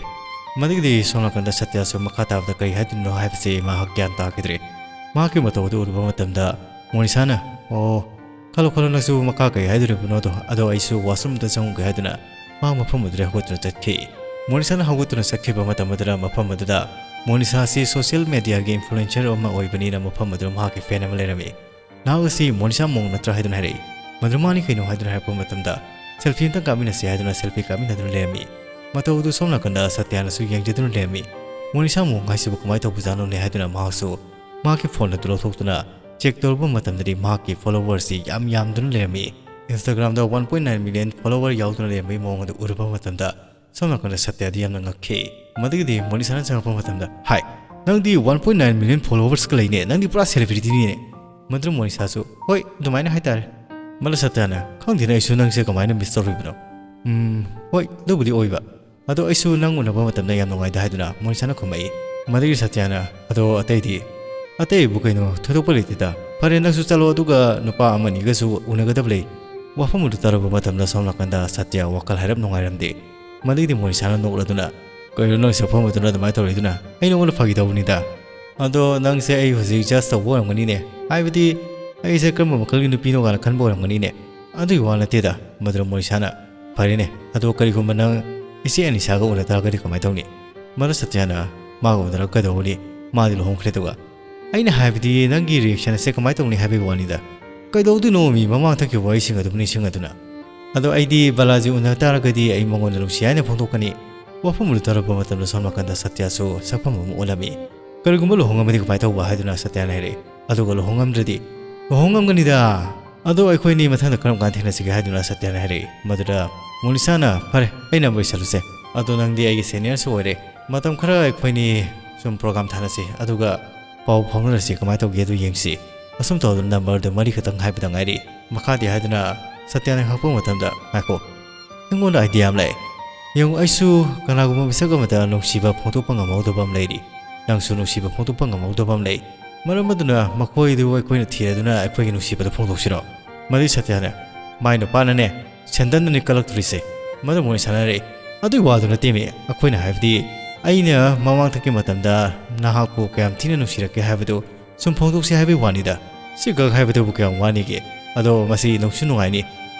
ꯃꯗꯒꯤꯗꯤ ꯁꯣꯝ ꯅꯥꯀꯟꯗ ꯁꯇ꯭ꯌꯁꯨ ꯃꯈꯥ ꯇꯥꯕꯗ ꯀꯔꯤ ꯍꯥꯏꯗꯣꯏꯅꯣ ꯍꯥꯏꯕꯁꯤ ꯃꯍꯥꯛ ꯒ꯭ꯌꯥꯟ ꯇꯥꯈꯤꯗ꯭ꯔꯦ꯫ ꯃꯍꯥꯛꯀꯤ ꯃꯇꯧ ꯑꯗꯨ ꯎꯔꯨꯕ ꯃꯇꯝꯗ ꯃꯣꯅꯤꯁꯥꯅ, "ꯑꯣ, ꯈꯜꯂꯣ ꯈꯜꯂꯣ, ꯅꯪꯁꯨ ꯃꯈꯥ ꯀꯔꯤ ꯍꯥꯏꯗꯣꯔꯤꯕꯅꯣꯗꯣ, ꯑꯗꯣ ꯑꯩꯁꯨ ꯋꯥꯁꯔꯨꯝꯗ ꯆꯪꯉꯨꯒꯦ" ꯍꯥꯏꯗꯨꯅ ꯃꯍꯥꯛ ꯃꯐꯝ ꯑꯗꯨꯗ ꯍꯧꯒꯠꯇꯨꯅ ꯆꯠꯈꯤ꯫ ꯃꯣꯅꯤꯁꯥꯅ ꯍꯧꯒꯠꯇꯨꯅ ꯆꯠꯈꯤꯕ ꯃꯇꯝ ꯑꯗꯨꯗ ꯃꯐꯝ ꯑꯗꯨꯗ ꯃꯣꯅꯤꯁꯥ ꯑꯁꯤ ꯁꯣꯁꯤꯌꯦꯜ ꯃꯦꯗꯤꯌꯥꯒꯤ ꯏꯟꯐ꯭ꯂꯨꯑꯦꯟꯁꯔ ꯑꯃ ꯑꯣꯏꯕꯅꯤꯅ ꯃꯐꯝ ꯑꯗꯨꯗ ꯃꯍꯥꯛꯀꯤ ꯐꯦꯟ ꯑꯃ ꯂꯩꯔꯝꯃꯤ꯫ "ꯅꯍꯥꯛ ꯑꯁꯤ ꯃꯣꯅꯤꯁꯥ ꯃꯣꯡ ꯅꯠꯇ꯭ꯔꯥ?" ꯍꯥꯏꯗꯨꯅ ꯍꯥꯏꯔꯛꯏ꯫ ꯃꯗꯨ ꯃꯥꯅꯤ ꯀꯩꯅꯣ ꯍꯥꯏꯗꯨꯅ ꯍꯥꯏꯔꯛꯄ ꯃꯇꯝꯗ, "ꯁꯦꯜꯐꯤ ꯑꯝꯇꯪ ꯀꯥꯞꯃꯤꯟꯅꯁꯤ" ꯍꯥꯏꯗꯨꯅ ꯁꯦꯜꯐꯤ ꯀꯥꯞꯃꯤꯟꯅꯗꯨꯅ ꯂꯩꯔꯝꯃꯤ꯫ ꯃꯇꯧ ꯑꯗꯨ ꯁꯣꯝ ꯅꯥꯀꯟꯗ ꯁꯇ꯭ꯌꯅꯁꯨ ꯌꯦꯡꯖꯗꯨꯅ ꯂꯩꯔꯝꯃꯤ꯫ "ꯃꯣꯅꯤꯁꯥ ꯃꯣꯡ ꯍꯥꯏꯁꯤꯕꯨ ꯀꯃꯥꯏꯅ ꯇꯧꯕꯖꯥꯠꯅꯣꯅꯦ?" ꯍꯥꯏꯗꯨꯅ ꯃꯍꯥꯛꯁꯨ ꯃꯍꯥꯛꯀꯤ ꯐꯣꯟ ꯑꯗꯨ ꯂꯧꯊꯣꯛꯇꯨꯅ ꯆꯦꯛ ꯇꯧꯔꯨꯕ ꯃꯇꯝꯗꯗꯤ ꯃꯍꯥꯛꯀꯤ ꯐꯣꯂꯣꯋꯔꯁꯤ ꯌꯥꯝ ꯌꯥꯝꯗꯨꯅ ꯂꯩꯔꯝꯃꯤ꯫ ꯏꯟꯁꯇꯥꯒ꯭ꯔꯥꯝꯗ one point nine million follower ꯌꯥꯎꯗꯨꯅ ꯂꯩꯔꯝꯕꯒꯤ ꯃꯑꯣꯡ ꯑꯗꯨ ꯎꯔꯨꯕ ꯃꯇꯝꯗ ꯁꯣꯝ ꯅꯥꯀꯟꯗ ꯁꯇ꯭ꯌꯗꯤ ꯌꯥꯝꯅ ꯉꯛꯈꯤ꯫ ꯃꯗꯨꯒꯤꯗꯤ ꯃꯣꯅꯤꯁꯥꯅ ꯆꯪꯉꯛꯄ ꯃꯇꯝꯗ, "ꯍꯥꯏ, ꯅꯪꯗꯤ ꯋꯥꯟ ꯄꯣꯏꯟ ꯅꯥꯏꯟ ꯃꯤꯂꯤꯌꯟ ꯐꯣꯂꯣꯋꯔꯁꯀ ꯂꯩꯅꯦ, ꯅꯪꯗꯤ ꯄꯨꯔꯥ ꯁꯦꯂꯦꯕ꯭ꯔꯤꯇꯤꯅꯤꯅꯦ꯫" ꯃꯗꯨꯗ ꯃꯣꯅꯤꯁꯥꯁꯨ, "ꯍꯣꯏ, ꯑꯗꯨꯃꯥꯏꯅ ꯍꯥꯏꯇꯥꯔꯦ꯫" ꯃꯗ ꯁꯇ꯭ꯌꯅ, "ꯈꯪꯗꯦꯅꯦ, ꯑꯩꯁꯨ ꯅꯪꯁꯦ ꯀꯃꯥꯏꯅ ꯃꯤꯁ ꯇꯧꯔꯨꯏꯕꯅꯣ?" "ꯎꯝ, ꯍꯣꯏ, ꯑꯗꯨꯕꯨꯗꯤ ꯑꯣꯏꯕ꯫ ꯑꯗꯣ ꯑꯩꯁꯨ ꯅꯪ ꯎꯅꯕ ꯃꯇꯝꯗ ꯌꯥꯝ ꯅꯨꯡꯉꯥꯏꯗ" ꯍꯥꯏꯗꯨꯅ ꯃꯣꯅꯤꯁꯥꯅ ꯈꯨꯝꯃꯛꯏ꯫ ꯃꯗꯨꯒꯤ ꯁꯇ꯭ꯌꯥꯅ, "ꯑꯗꯣ ꯑꯇꯩꯗꯤ?" "ꯑꯇꯩꯕꯨ ꯀꯩꯅꯣ, ꯊꯣꯏꯗꯣꯛꯄ ꯂꯩꯇꯦꯗ꯫ ꯐꯔꯦ, ꯅꯪꯁꯨ ꯆꯠꯂꯣ, ꯑꯗꯨꯒ ꯅꯨꯄꯥ ꯑꯃꯅꯤꯒꯁꯨ ꯎꯅꯒꯗꯕ ꯂꯩ꯫" ꯋꯥꯐꯝ ꯑꯗꯨ ꯇꯥꯔꯨꯕ ꯃꯇꯝꯗ ꯁꯣꯝ ꯅꯥꯀꯟꯗ ꯁꯇ꯭ꯌ ꯋꯥꯈꯜ ꯍꯥꯏꯔꯞ ꯅꯨꯡꯉꯥꯏꯔꯝꯗꯦ꯫ ꯃꯗꯨꯒꯤꯗꯤ ꯃꯣꯅꯤꯁꯥꯅ ꯅꯣꯛꯂꯗꯨꯅ, "ꯀꯩꯅꯣ ꯅꯪ ꯁꯛꯐꯝ ꯑꯗꯨꯅ ꯑꯗꯨꯃꯥꯏꯅ ꯇꯧꯔꯤꯗꯨꯅ? ꯑꯩ ꯅꯉꯣꯟꯗ ꯐꯥꯒꯤ ꯇꯧꯕꯅꯤꯗ꯫ ꯑꯗꯣ ꯅꯪꯁꯦ ꯑꯩ ꯍꯧꯖꯤꯛ ꯖꯁ ꯇꯧꯕ ꯑꯣꯏꯔꯝꯒꯅꯤꯅꯦ, ꯍꯥꯏꯕꯗꯤ ꯑꯩꯁꯦ ꯀꯔꯝꯕ ꯃꯈꯜꯒꯤ ꯅꯨꯄꯤꯅꯣ ꯀꯥꯏꯅ ꯈꯟꯕ ꯑꯣꯏꯔꯝꯒꯅꯤꯅꯦ?" "ꯑꯗꯨꯒꯤ ꯋꯥ ꯅꯠꯇꯦꯗ꯫" ꯃꯗꯨꯗ ꯃꯣꯅꯤꯁꯥꯅ, "ꯐꯔꯦꯅꯦ, ꯑꯗꯣ ꯀꯔꯤꯒꯨꯝꯕ ꯅꯪ ꯏꯆꯦ ꯑꯅꯤꯁꯥꯒ ꯎꯅ ꯇꯥꯔꯒꯗꯤ ꯀꯃꯥꯏꯅ ꯇꯧꯅꯤ?" ꯃꯗꯨ ꯁꯇ꯭ꯌꯅ, "ꯃꯥꯒ ꯎꯅꯔꯒ ꯀꯩꯗꯧꯒꯅꯤ? ꯃꯥꯗꯤ ꯂꯨꯍꯣꯡꯈ꯭ꯔꯦ꯫ ꯑꯗꯨꯒ ꯑꯩꯅ ꯍꯥꯏꯕꯗꯤ ꯅꯪꯒꯤ ꯔꯤꯌꯦꯛꯁꯟ ꯑꯁꯦ ꯀꯃꯥꯏꯅ ꯇꯧꯅꯤ ꯍꯥꯏꯕꯒꯤ ꯋꯥꯅꯤꯗ꯫ ꯀꯩꯗꯧꯗꯣꯏꯅꯣ ꯃꯤ ꯃꯃꯥꯡ ꯊꯛꯈꯤꯕ ꯋꯥꯔꯤꯁꯤꯡ ꯑꯗꯨꯝ ꯅꯤꯡꯁꯤꯡꯉꯗꯨꯅ? ꯑꯗꯣ ꯑꯩꯗꯤ ꯕꯂꯥꯖꯤ ꯎꯅ ꯇꯥꯔꯒꯗꯤ ꯑꯩ ꯃꯉꯣꯟꯗ ꯅꯨꯡꯁꯤ ꯍꯥꯏꯅ ꯐꯣꯡꯗꯣꯛꯀꯅꯤ꯫" ꯋꯥꯐꯝ ꯑꯗꯨ ꯇꯥꯔꯛꯄ ꯃꯇꯝꯗ ꯁꯣꯝ ꯅꯥꯀꯟꯗ ꯁꯇ꯭ꯌꯁꯨ ꯁꯛꯐꯝ ꯑꯃ ꯑꯣꯜꯂꯝꯃꯤ꯫ "ꯀꯔꯤꯒꯨꯝꯕ ꯂꯨꯍꯣꯡꯉꯝꯃꯗꯤ ꯀꯃꯥꯏꯅ ꯇꯧꯕ?" ꯍꯥꯏꯗꯨꯅ ꯁꯇ꯭ꯌꯅ ꯍꯥꯏꯔꯛꯏ꯫ "ꯑꯗꯨꯒ ꯂꯨꯍꯣꯡꯉꯝꯗ꯭ꯔꯗꯤ?" "ꯂꯨꯍꯣꯡꯉꯝꯒꯅꯤꯗ꯫ ꯑꯗꯣ ꯑꯩꯈꯣꯏꯅꯤ ꯃꯊꯪꯗ ꯀꯔꯝ ꯀꯥꯟꯗ ꯊꯦꯡꯅꯁꯤꯒꯦ?" ꯍꯥꯏꯗꯨꯅ ꯁꯇ꯭ꯌꯅ ꯍꯥꯏꯔꯛꯏ꯫ ꯃꯗꯨꯗ ꯃꯣꯅꯤꯁꯥꯅ, "ꯐꯔꯦ, ꯑꯩ ꯅꯝꯕꯔ ꯏꯁꯜꯂꯨꯁꯦ꯫ ꯑꯗꯣ ꯅꯪꯗꯤ ꯑꯩꯒꯤ ꯁꯦꯅꯤꯌꯔꯁꯨ ꯑꯣꯏꯔꯦ꯫ ꯃꯇꯝ ꯈꯔ ꯑꯩꯈꯣꯏꯅꯤ ꯁꯨꯝ ꯄ꯭ꯔꯣꯒ꯭ꯔꯥꯝ ꯊꯥꯅꯁꯤ, ꯑꯗꯨꯒ ꯄꯥꯎ ꯐꯥꯎꯅꯔꯁꯤ, ꯀꯃꯥꯏꯅ ꯇꯧꯒꯦ ꯑꯗꯨ ꯌꯦꯡꯁꯤ꯫" ꯑꯁꯨꯝ ꯇꯧꯗꯨꯅ ꯅꯝꯕꯔꯗꯨ ꯃꯔꯤꯈꯛꯇꯪ ꯍꯥꯏꯕꯗ ꯉꯥꯏꯔꯤ꯫ ꯃꯈꯥꯗꯤ ꯍꯥꯏꯗꯨꯅ ꯁꯇ꯭ꯌꯅ ꯍꯥꯏꯔꯛꯄ ꯃꯇꯝꯗ, "ꯉꯥꯏꯈꯣ, ꯑꯩꯉꯣꯟꯗ ꯑꯥꯏꯗꯤꯌꯥ ꯑꯃ ꯂꯥꯛꯑꯦ꯫ ꯌꯦꯡꯉꯨ, ꯑꯩꯁꯨ ꯀꯅꯥꯒꯨꯝꯕ ꯃꯤꯁꯛ ꯑꯃꯗ ꯅꯨꯡꯁꯤꯕ ꯐꯣꯡꯗꯣꯛꯄ ꯉꯝꯍꯧꯗꯕ ꯑꯃ ꯂꯩꯔꯤ꯫ ꯅꯪꯁꯨ ꯅꯨꯡꯁꯤꯕ ꯐꯣꯡꯗꯣꯛꯄ ꯉꯝꯍꯧꯗꯕ ꯑꯃ ꯂꯩ꯫ ꯃꯔꯝ ꯑꯗꯨꯅ ꯃꯈꯣꯏꯗꯨ ꯑꯩꯈꯣꯏꯅ ꯊꯤꯔꯗꯨꯅ ꯑꯩꯈꯣꯏꯒꯤ ꯅꯨꯡꯁꯤꯕꯗꯨ ꯐꯣꯡꯗꯣꯛꯁꯤꯔꯣ?" ꯃꯗꯨꯒꯤ ꯁꯇ꯭ꯌꯅ, "ꯃꯥꯏ ꯅꯨꯄꯥꯅꯅꯦ, ꯁꯦꯟꯗꯟꯗꯅꯤ ꯀꯜꯂꯛꯇꯣꯔꯤꯁꯦ꯫" ꯃꯗꯨ ꯃꯣꯅꯤꯁꯥꯅ ꯍꯥꯏꯔꯛꯏ꯫ "ꯑꯗꯨꯒꯤ ꯋꯥꯗꯨ ꯅꯠꯇꯦꯃꯤ, ꯑꯩꯈꯣꯏꯅ ꯍꯥꯏꯕꯗꯤ ꯑꯩꯅ ꯃꯃꯥꯡꯊꯛꯀꯤ ꯃꯇꯝꯗ ꯅꯍꯥꯛꯄꯨ ꯀꯌꯥꯝ ꯊꯤꯅ ꯅꯨꯡꯁꯤꯔꯛꯀꯦ ꯍꯥꯏꯕꯗꯨ ꯁꯨꯝ ꯐꯣꯡꯗꯣꯛꯁꯤ ꯍꯥꯏꯕꯒꯤ ꯋꯥꯅꯤꯗ꯫ ꯁꯤ ꯈꯛ ꯍꯥꯏꯕꯗꯕꯨ ꯀꯌꯥꯝ ꯋꯥꯅꯤꯒꯦ? ꯑꯗꯣ ꯃꯁꯤ ꯅꯨꯡꯁꯨ ꯅꯨꯡꯉꯥꯏꯅꯤ꯫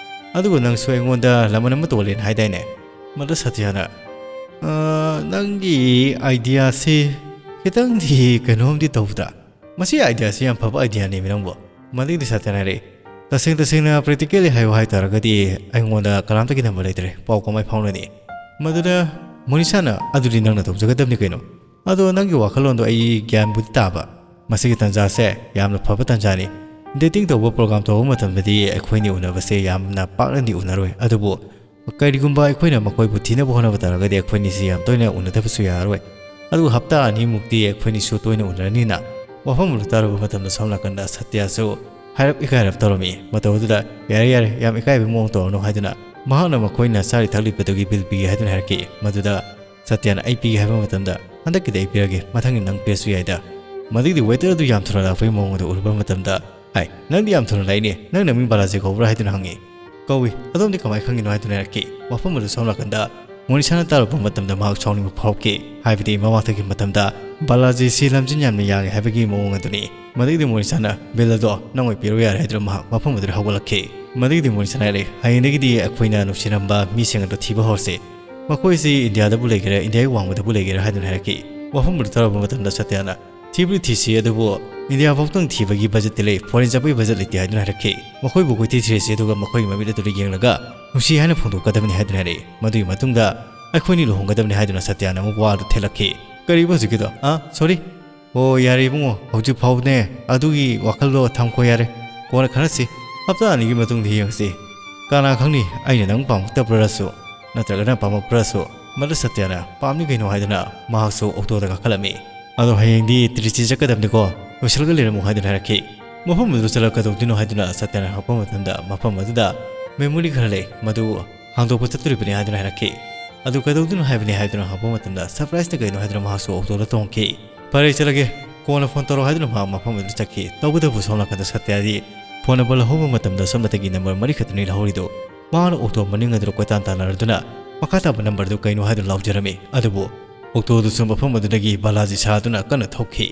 ꯑꯗꯨꯒ ꯅꯪꯁꯨ ꯑꯩꯉꯣꯟꯗ ꯂꯃꯟ ꯑꯃ ꯇꯣꯜꯂꯦꯅ ꯍꯥꯏꯗꯥꯏꯅꯦ?" ꯃꯗꯨ ꯁꯇ꯭ꯌꯅ, "ꯑ, ꯅꯪꯒꯤ ꯑꯥꯏꯗꯤꯌꯥꯁꯤ ꯈꯤꯇꯪꯗꯤ ꯀꯩꯅꯣꯝꯗꯤ ꯇꯧꯗ꯭ꯔꯥ? ꯃꯁꯤ ꯑꯥꯏꯗꯤꯌꯥꯁꯤ ꯌꯥꯝ ꯐꯕ ꯑꯥꯏꯗꯤꯌꯥꯅꯦꯃꯤ ꯅꯪꯕꯨ꯫" ꯃꯗꯨꯒꯤꯗꯤ ꯁꯇ꯭ꯌꯅ ꯍꯥꯏꯔꯛꯏ, "ꯇꯁꯦꯡ ꯇꯁꯦꯡꯅ ꯄ꯭ꯔꯦꯛꯇꯤꯀꯦꯜꯂꯤ ꯍꯥꯏꯌꯨ ꯍꯥꯏ ꯇꯥꯔꯒꯗꯤ ꯑꯩꯉꯣꯟꯗ ꯀꯅꯥꯝꯇꯒꯤ ꯅꯝꯕꯔ ꯂꯩꯇ꯭ꯔꯦ, ꯄꯥꯎ ꯀꯃꯥꯏ ꯐꯥꯎꯅꯅꯤ?" ꯃꯗꯨꯗ ꯃꯣꯅꯤꯁꯥꯅ, "ꯑꯗꯨꯗꯤ ꯅꯪꯅ ꯇꯧꯖꯒꯗꯕꯅꯤ ꯀꯩꯅꯣ꯫ ꯑꯗꯣ ꯅꯪꯒꯤ ꯋꯥꯈꯜꯂꯣꯟꯗꯣ ꯑꯩ ꯒ꯭ꯌꯥꯟꯕꯨꯗꯤ ꯇꯥꯕ, ꯃꯁꯤꯒꯤ ꯇꯥꯟꯖꯥꯁꯦ ꯌꯥꯝꯅ ꯐꯕ ꯇꯥꯟꯖꯥꯅꯤ꯫ ꯗꯦꯇꯤꯡ ꯇꯧꯕ ꯄ꯭ꯔꯣꯒ꯭ꯔꯥꯝ ꯇꯧꯕ ꯃꯇꯝꯗꯗꯤ ꯑꯩꯈꯣꯏꯅꯤ ꯎꯅꯕꯁꯦ ꯌꯥꯝꯅ ꯄꯥꯛꯅꯗꯤ ꯎꯅꯔꯣꯏ, ꯑꯗꯨꯕꯨ ꯀꯔꯤꯒꯨꯝꯕ ꯑꯩꯈꯣꯏꯅ ꯃꯈꯣꯏꯕꯨ ꯊꯤꯅꯕ ꯍꯣꯠꯅꯕ ꯇꯥꯔꯒꯗꯤ ꯑꯩꯈꯣꯏꯅꯤꯁꯤ ꯌꯥꯝ ꯇꯣꯏꯅ ꯎꯅꯗꯕꯁꯨ ꯌꯥꯔꯔꯣꯏ꯫ ꯑꯗꯨꯕꯨ ꯍꯞꯇꯥ ꯑꯅꯤꯃꯨꯛꯇꯤ ꯑꯩꯈꯣꯏꯅꯤꯁꯨ ꯇꯣꯏꯅ ꯎꯅꯔꯅꯤꯅ" ꯋꯥꯐꯝ ꯑꯗꯨ ꯇꯥꯔꯨꯕ ꯃꯇꯝꯗ ꯁꯣꯝ ꯅꯥꯀꯟꯗ ꯁꯇ꯭ꯌꯁꯨ ꯍꯥꯏꯔꯞ ꯏꯀꯥꯏꯔꯞ ꯇꯧꯔꯝꯃꯤ꯫ ꯃꯇꯧ ꯑꯗꯨꯗ, "ꯌꯥꯔꯦ, ꯌꯥꯔꯦ, ꯌꯥꯝ ꯏꯀꯥꯏꯕ ꯃꯑꯣꯡ ꯇꯧꯔꯅꯨ" ꯍꯥꯏꯗꯨꯅ ꯃꯍꯥꯛꯅ ꯃꯈꯣꯏꯅ ꯆꯥꯔꯤ ꯊꯛꯂꯤꯕꯗꯨꯒꯤ ꯕꯤꯜ ꯄꯤꯒꯦ ꯍꯥꯏꯗꯨꯅ ꯍꯥꯏꯔꯛꯈꯤ꯫ ꯃꯗꯨꯗ ꯁꯇ꯭ꯌꯅ "ꯑꯩ ꯄꯤꯒꯦ" ꯍꯥꯏꯕ ꯃꯇꯝꯗ, "ꯍꯟꯗꯛꯀꯤꯗꯤ ꯑꯩ ꯄꯤꯔꯒꯦ, ꯃꯊꯪꯒꯤ ꯅꯪ ꯄꯤꯔꯁꯨ ꯌꯥꯏꯗ"꯫ ꯃꯗꯨꯒꯤꯗꯤ ꯋꯦꯇꯔ ꯑꯗꯨ ꯌꯥꯝ ꯊꯨꯅ ꯂꯥꯛꯄꯒꯤ ꯃꯑꯣꯡ ꯑꯗꯨ ꯎꯔꯨꯕ ꯃꯇꯝꯗ, "ꯍꯥꯏ, ꯅꯪꯗꯤ ꯌꯥꯝ ꯊꯨꯅ ꯂꯥꯛꯏꯅꯦ, ꯅꯪ ꯅꯃꯤꯡ ꯕꯥꯂꯥꯖꯤ ꯀꯧꯕ꯭ꯔꯥ?" ꯍꯥꯏꯗꯨꯅ ꯍꯪꯉꯤ꯫ "ꯀꯧꯏ, ꯑꯗꯣꯝꯗꯤ ꯀꯃꯥꯏꯅ ꯈꯪꯉꯤꯅꯣ?" ꯍꯥꯏꯗꯨꯅ ꯍꯥꯏꯔꯛꯈꯤ꯫ ꯃꯐꯝ ꯑꯗꯨ ꯁꯣꯝ ꯅꯥꯀꯟꯗ ꯃꯣꯅꯤꯁꯥꯅ ꯇꯥꯔꯨꯕ ꯃꯇꯝꯗ ꯃꯍꯥꯛ ꯁꯥꯎꯅꯤꯡꯕ ꯐꯥꯎꯈꯤ꯫ ꯍꯥꯏꯕꯗꯤ ꯃꯃꯥꯡꯊꯛꯀꯤ ꯃꯇꯝꯗ ꯕꯥꯂꯥꯖꯤꯁꯤ ꯂꯝꯖꯤꯟ ꯌꯥꯝꯅ ꯌꯥꯡꯉꯤ ꯍꯥꯏꯕꯒꯤ ꯃꯑꯣꯡ ꯑꯗꯨꯅꯤ꯫ ꯃꯗꯨꯒꯤꯗꯤ ꯃꯣꯅꯤꯁꯥꯅ "ꯕꯤꯜ ꯑꯗꯣ ꯅꯪ ꯑꯣꯏ ꯄꯤꯔꯣ ꯌꯥꯔꯦ" ꯍꯥꯏꯗꯨꯅ ꯃꯍꯥꯛ ꯃꯐꯝ ꯑꯗꯨꯗ ꯍꯧꯒꯠꯂꯛꯈꯤ꯫ ꯃꯗꯨꯒꯤꯗꯤ ꯃꯣꯅꯤꯁꯥꯅ ꯍꯥꯏꯔꯦ, "ꯍꯌꯦꯡꯗꯒꯤꯗꯤ ꯑꯩꯈꯣꯏꯅ ꯅꯨꯡꯁꯤꯔꯝꯕ ꯃꯤꯁꯤꯡ ꯑꯗꯨ ꯊꯤꯕ ꯍꯧꯔꯁꯤ꯫ ꯃꯈꯣꯏꯁꯤ ꯏꯟꯗꯤꯌꯥꯗꯕꯨ ꯂꯩꯒꯦꯔꯥ, ꯏꯟꯗꯤꯌꯥꯒꯤ ꯋꯥꯡꯃꯗꯕꯨ ꯂꯩꯒꯦꯔꯥ" ꯍꯥꯏꯗꯨꯅ ꯍꯥꯏꯔꯛꯈꯤ꯫ ꯋꯥꯐꯝ ꯑꯗꯨ ꯇꯥꯔꯨꯕ ꯃꯇꯝꯗ ꯁꯇ꯭ꯌꯅ, "ꯊꯤꯕꯨꯗꯤ ꯊꯤꯁꯤ, ꯑꯗꯨꯕꯨ ꯏꯟꯗꯤꯌꯥ ꯐꯥꯎꯇꯪ ꯊꯤꯕꯒꯤ ꯕꯖꯦꯠꯇꯤ ꯂꯩ, ꯐꯣꯔꯦꯟ ꯆꯠꯄꯒꯤ ꯕꯖꯦꯠ ꯂꯩꯇꯦ" ꯍꯥꯏꯗꯨꯅ ꯍꯥꯏꯔꯛꯈꯤ꯫ "ꯃꯈꯣꯏꯕꯨ ꯀꯣꯏꯊꯤ ꯊꯤꯔꯁꯤ, ꯑꯗꯨꯒ ꯃꯈꯣꯏꯒꯤ ꯃꯃꯤꯠ ꯑꯗꯨꯗ ꯌꯦꯡꯂꯒ ꯅꯨꯡꯁꯤ ꯍꯥꯏꯅ ꯐꯣꯡꯗꯣꯛꯀꯗꯕꯅꯤ" ꯍꯥꯏꯗꯨꯅ ꯍꯥꯏꯔꯛꯏ꯫ ꯃꯗꯨꯒꯤ ꯃꯇꯨꯡꯗ "ꯑꯩꯈꯣꯏꯅꯤ ꯂꯨꯍꯣꯡꯒꯗꯕꯅꯤ" ꯍꯥꯏꯗꯨꯅ ꯁꯇ꯭ꯌꯅ ꯑꯃꯨꯛ ꯋꯥ ꯑꯗꯨ ꯊꯦꯠꯂꯛꯈꯤ꯫ "ꯀꯔꯤꯕ ꯍꯧꯖꯤꯛꯀꯤꯗꯣ? ꯑ, ꯁꯣꯔꯤ꯫ ꯑꯣ, ꯌꯥꯔꯦ ꯏꯕꯨꯡꯉꯣ, ꯍꯧꯖꯤꯛ ꯐꯥꯎꯕꯅꯦ ꯑꯗꯨꯒꯤ ꯋꯥꯈꯜꯗꯣ ꯊꯝꯈꯣ ꯌꯥꯔꯦ꯫ ꯀꯣꯟꯅ ꯈꯟꯅꯁꯤ꯫ ꯍꯞꯇꯥ ꯑꯅꯤꯒꯤ ꯃꯇꯨꯡꯗ ꯌꯦꯡꯉꯁꯤ꯫ ꯀꯅꯥ ꯈꯪꯅꯤ, ꯑꯩꯅ ꯅꯪ ꯄꯥꯝꯃꯛꯇꯕ꯭ꯔꯁꯨ, ꯅꯠꯇ꯭ꯔꯒꯅ ꯄꯥꯝꯃꯛꯄ꯭ꯔꯁꯨ"꯫ ꯃꯗꯨ ꯁꯇ꯭ꯌꯅ "ꯄꯥꯝꯃꯤ ꯀꯩꯅꯣ" ꯍꯥꯏꯗꯨꯅ ꯃꯍꯥꯛꯁꯨ ꯑꯣꯛꯇꯣꯗ ꯀꯥꯈꯠꯂꯝꯃꯤ꯫ "ꯑꯗꯣ ꯍꯌꯦꯡꯗꯤ ꯇ꯭ꯔꯤꯆꯤ ꯆꯠꯀꯗꯕꯅꯤꯀꯣ, ꯂꯣꯏꯁꯤꯜꯂꯒ ꯂꯩꯔꯝꯃꯨ" ꯍꯥꯏꯗꯨꯅ ꯍꯥꯏꯔꯛꯈꯤ꯫ ꯃꯐꯝ ꯑꯗꯨ ꯆꯠꯂꯒ ꯀꯩꯗꯧꯗꯣꯏꯅꯣ ꯍꯥꯏꯗꯨꯅ ꯁꯇ꯭ꯌꯅ ꯍꯪꯉꯛꯄ ꯃꯇꯝꯗ, ꯃꯐꯝ ꯑꯗꯨꯗ ꯃꯦꯃꯣꯔꯤ ꯈꯔ ꯂꯩ, ꯃꯗꯨ ꯍꯥꯡꯗꯣꯛꯄ ꯆꯠꯇꯣꯔꯤꯕꯅꯤ ꯍꯥꯏꯗꯨꯅ ꯍꯥꯏꯔꯛꯈꯤ꯫ "ꯑꯗꯨ ꯀꯩꯗꯧꯗꯣꯏꯅꯣ ꯍꯥꯏꯕꯅꯤ" ꯍꯥꯏꯗꯨꯅ ꯍꯪꯉꯛꯄ ꯃꯇꯝꯗ, "ꯁꯔꯄ꯭ꯔꯥꯏꯖꯅ ꯀꯩꯅꯣ" ꯍꯥꯏꯗꯨꯅ ꯃꯍꯥꯛꯁꯨ ꯑꯣꯛꯇꯣꯗ ꯇꯣꯡꯈꯤ꯫ "ꯐꯔꯦ, ꯆꯠꯂꯒꯦ, ꯀꯣꯟꯅ ꯐꯣꯟ ꯇꯧꯔꯛꯑꯣ" ꯍꯥꯏꯗꯨꯅ ꯃꯍꯥꯛ ꯃꯐꯝ ꯑꯗꯨ ꯆꯠꯈꯤ꯫ ꯇꯧꯕꯇꯕꯨ ꯁꯣꯝ ꯅꯥꯀꯟꯗ ꯁꯇ꯭ꯌꯗꯤ ꯐꯣꯟ ꯅꯝꯕꯔ ꯂꯧꯍꯧꯕ ꯃꯇꯝꯗ ꯁꯣꯝꯗꯒꯤ ꯅꯝꯕꯔ ꯃꯔꯤ ꯈꯛꯇꯅꯤ ꯂꯧꯍꯧꯔꯤꯗꯨ꯫ ꯃꯍꯥꯛꯅ ꯑꯣꯛꯇꯣ ꯃꯅꯤꯡ ꯑꯗꯨꯗ ꯀꯣꯏꯇꯥꯟ ꯇꯥꯟꯅꯔꯗꯨꯅ ꯃꯈꯥ ꯇꯥꯕ ꯅꯝꯕꯔꯗꯨ ꯀꯩꯅꯣ ꯍꯥꯏꯗꯨꯅ ꯂꯥꯎꯖꯔꯝꯃꯤ꯫ ꯑꯗꯨꯕꯨ ꯑꯣꯛꯇꯣꯗꯨꯁꯨ ꯃꯐꯝ ꯑꯗꯨꯗꯒꯤ ꯕꯥꯂꯥꯖꯤ ꯁꯥꯗꯨꯅ ꯀꯟꯅ ꯊꯧꯈꯤ꯫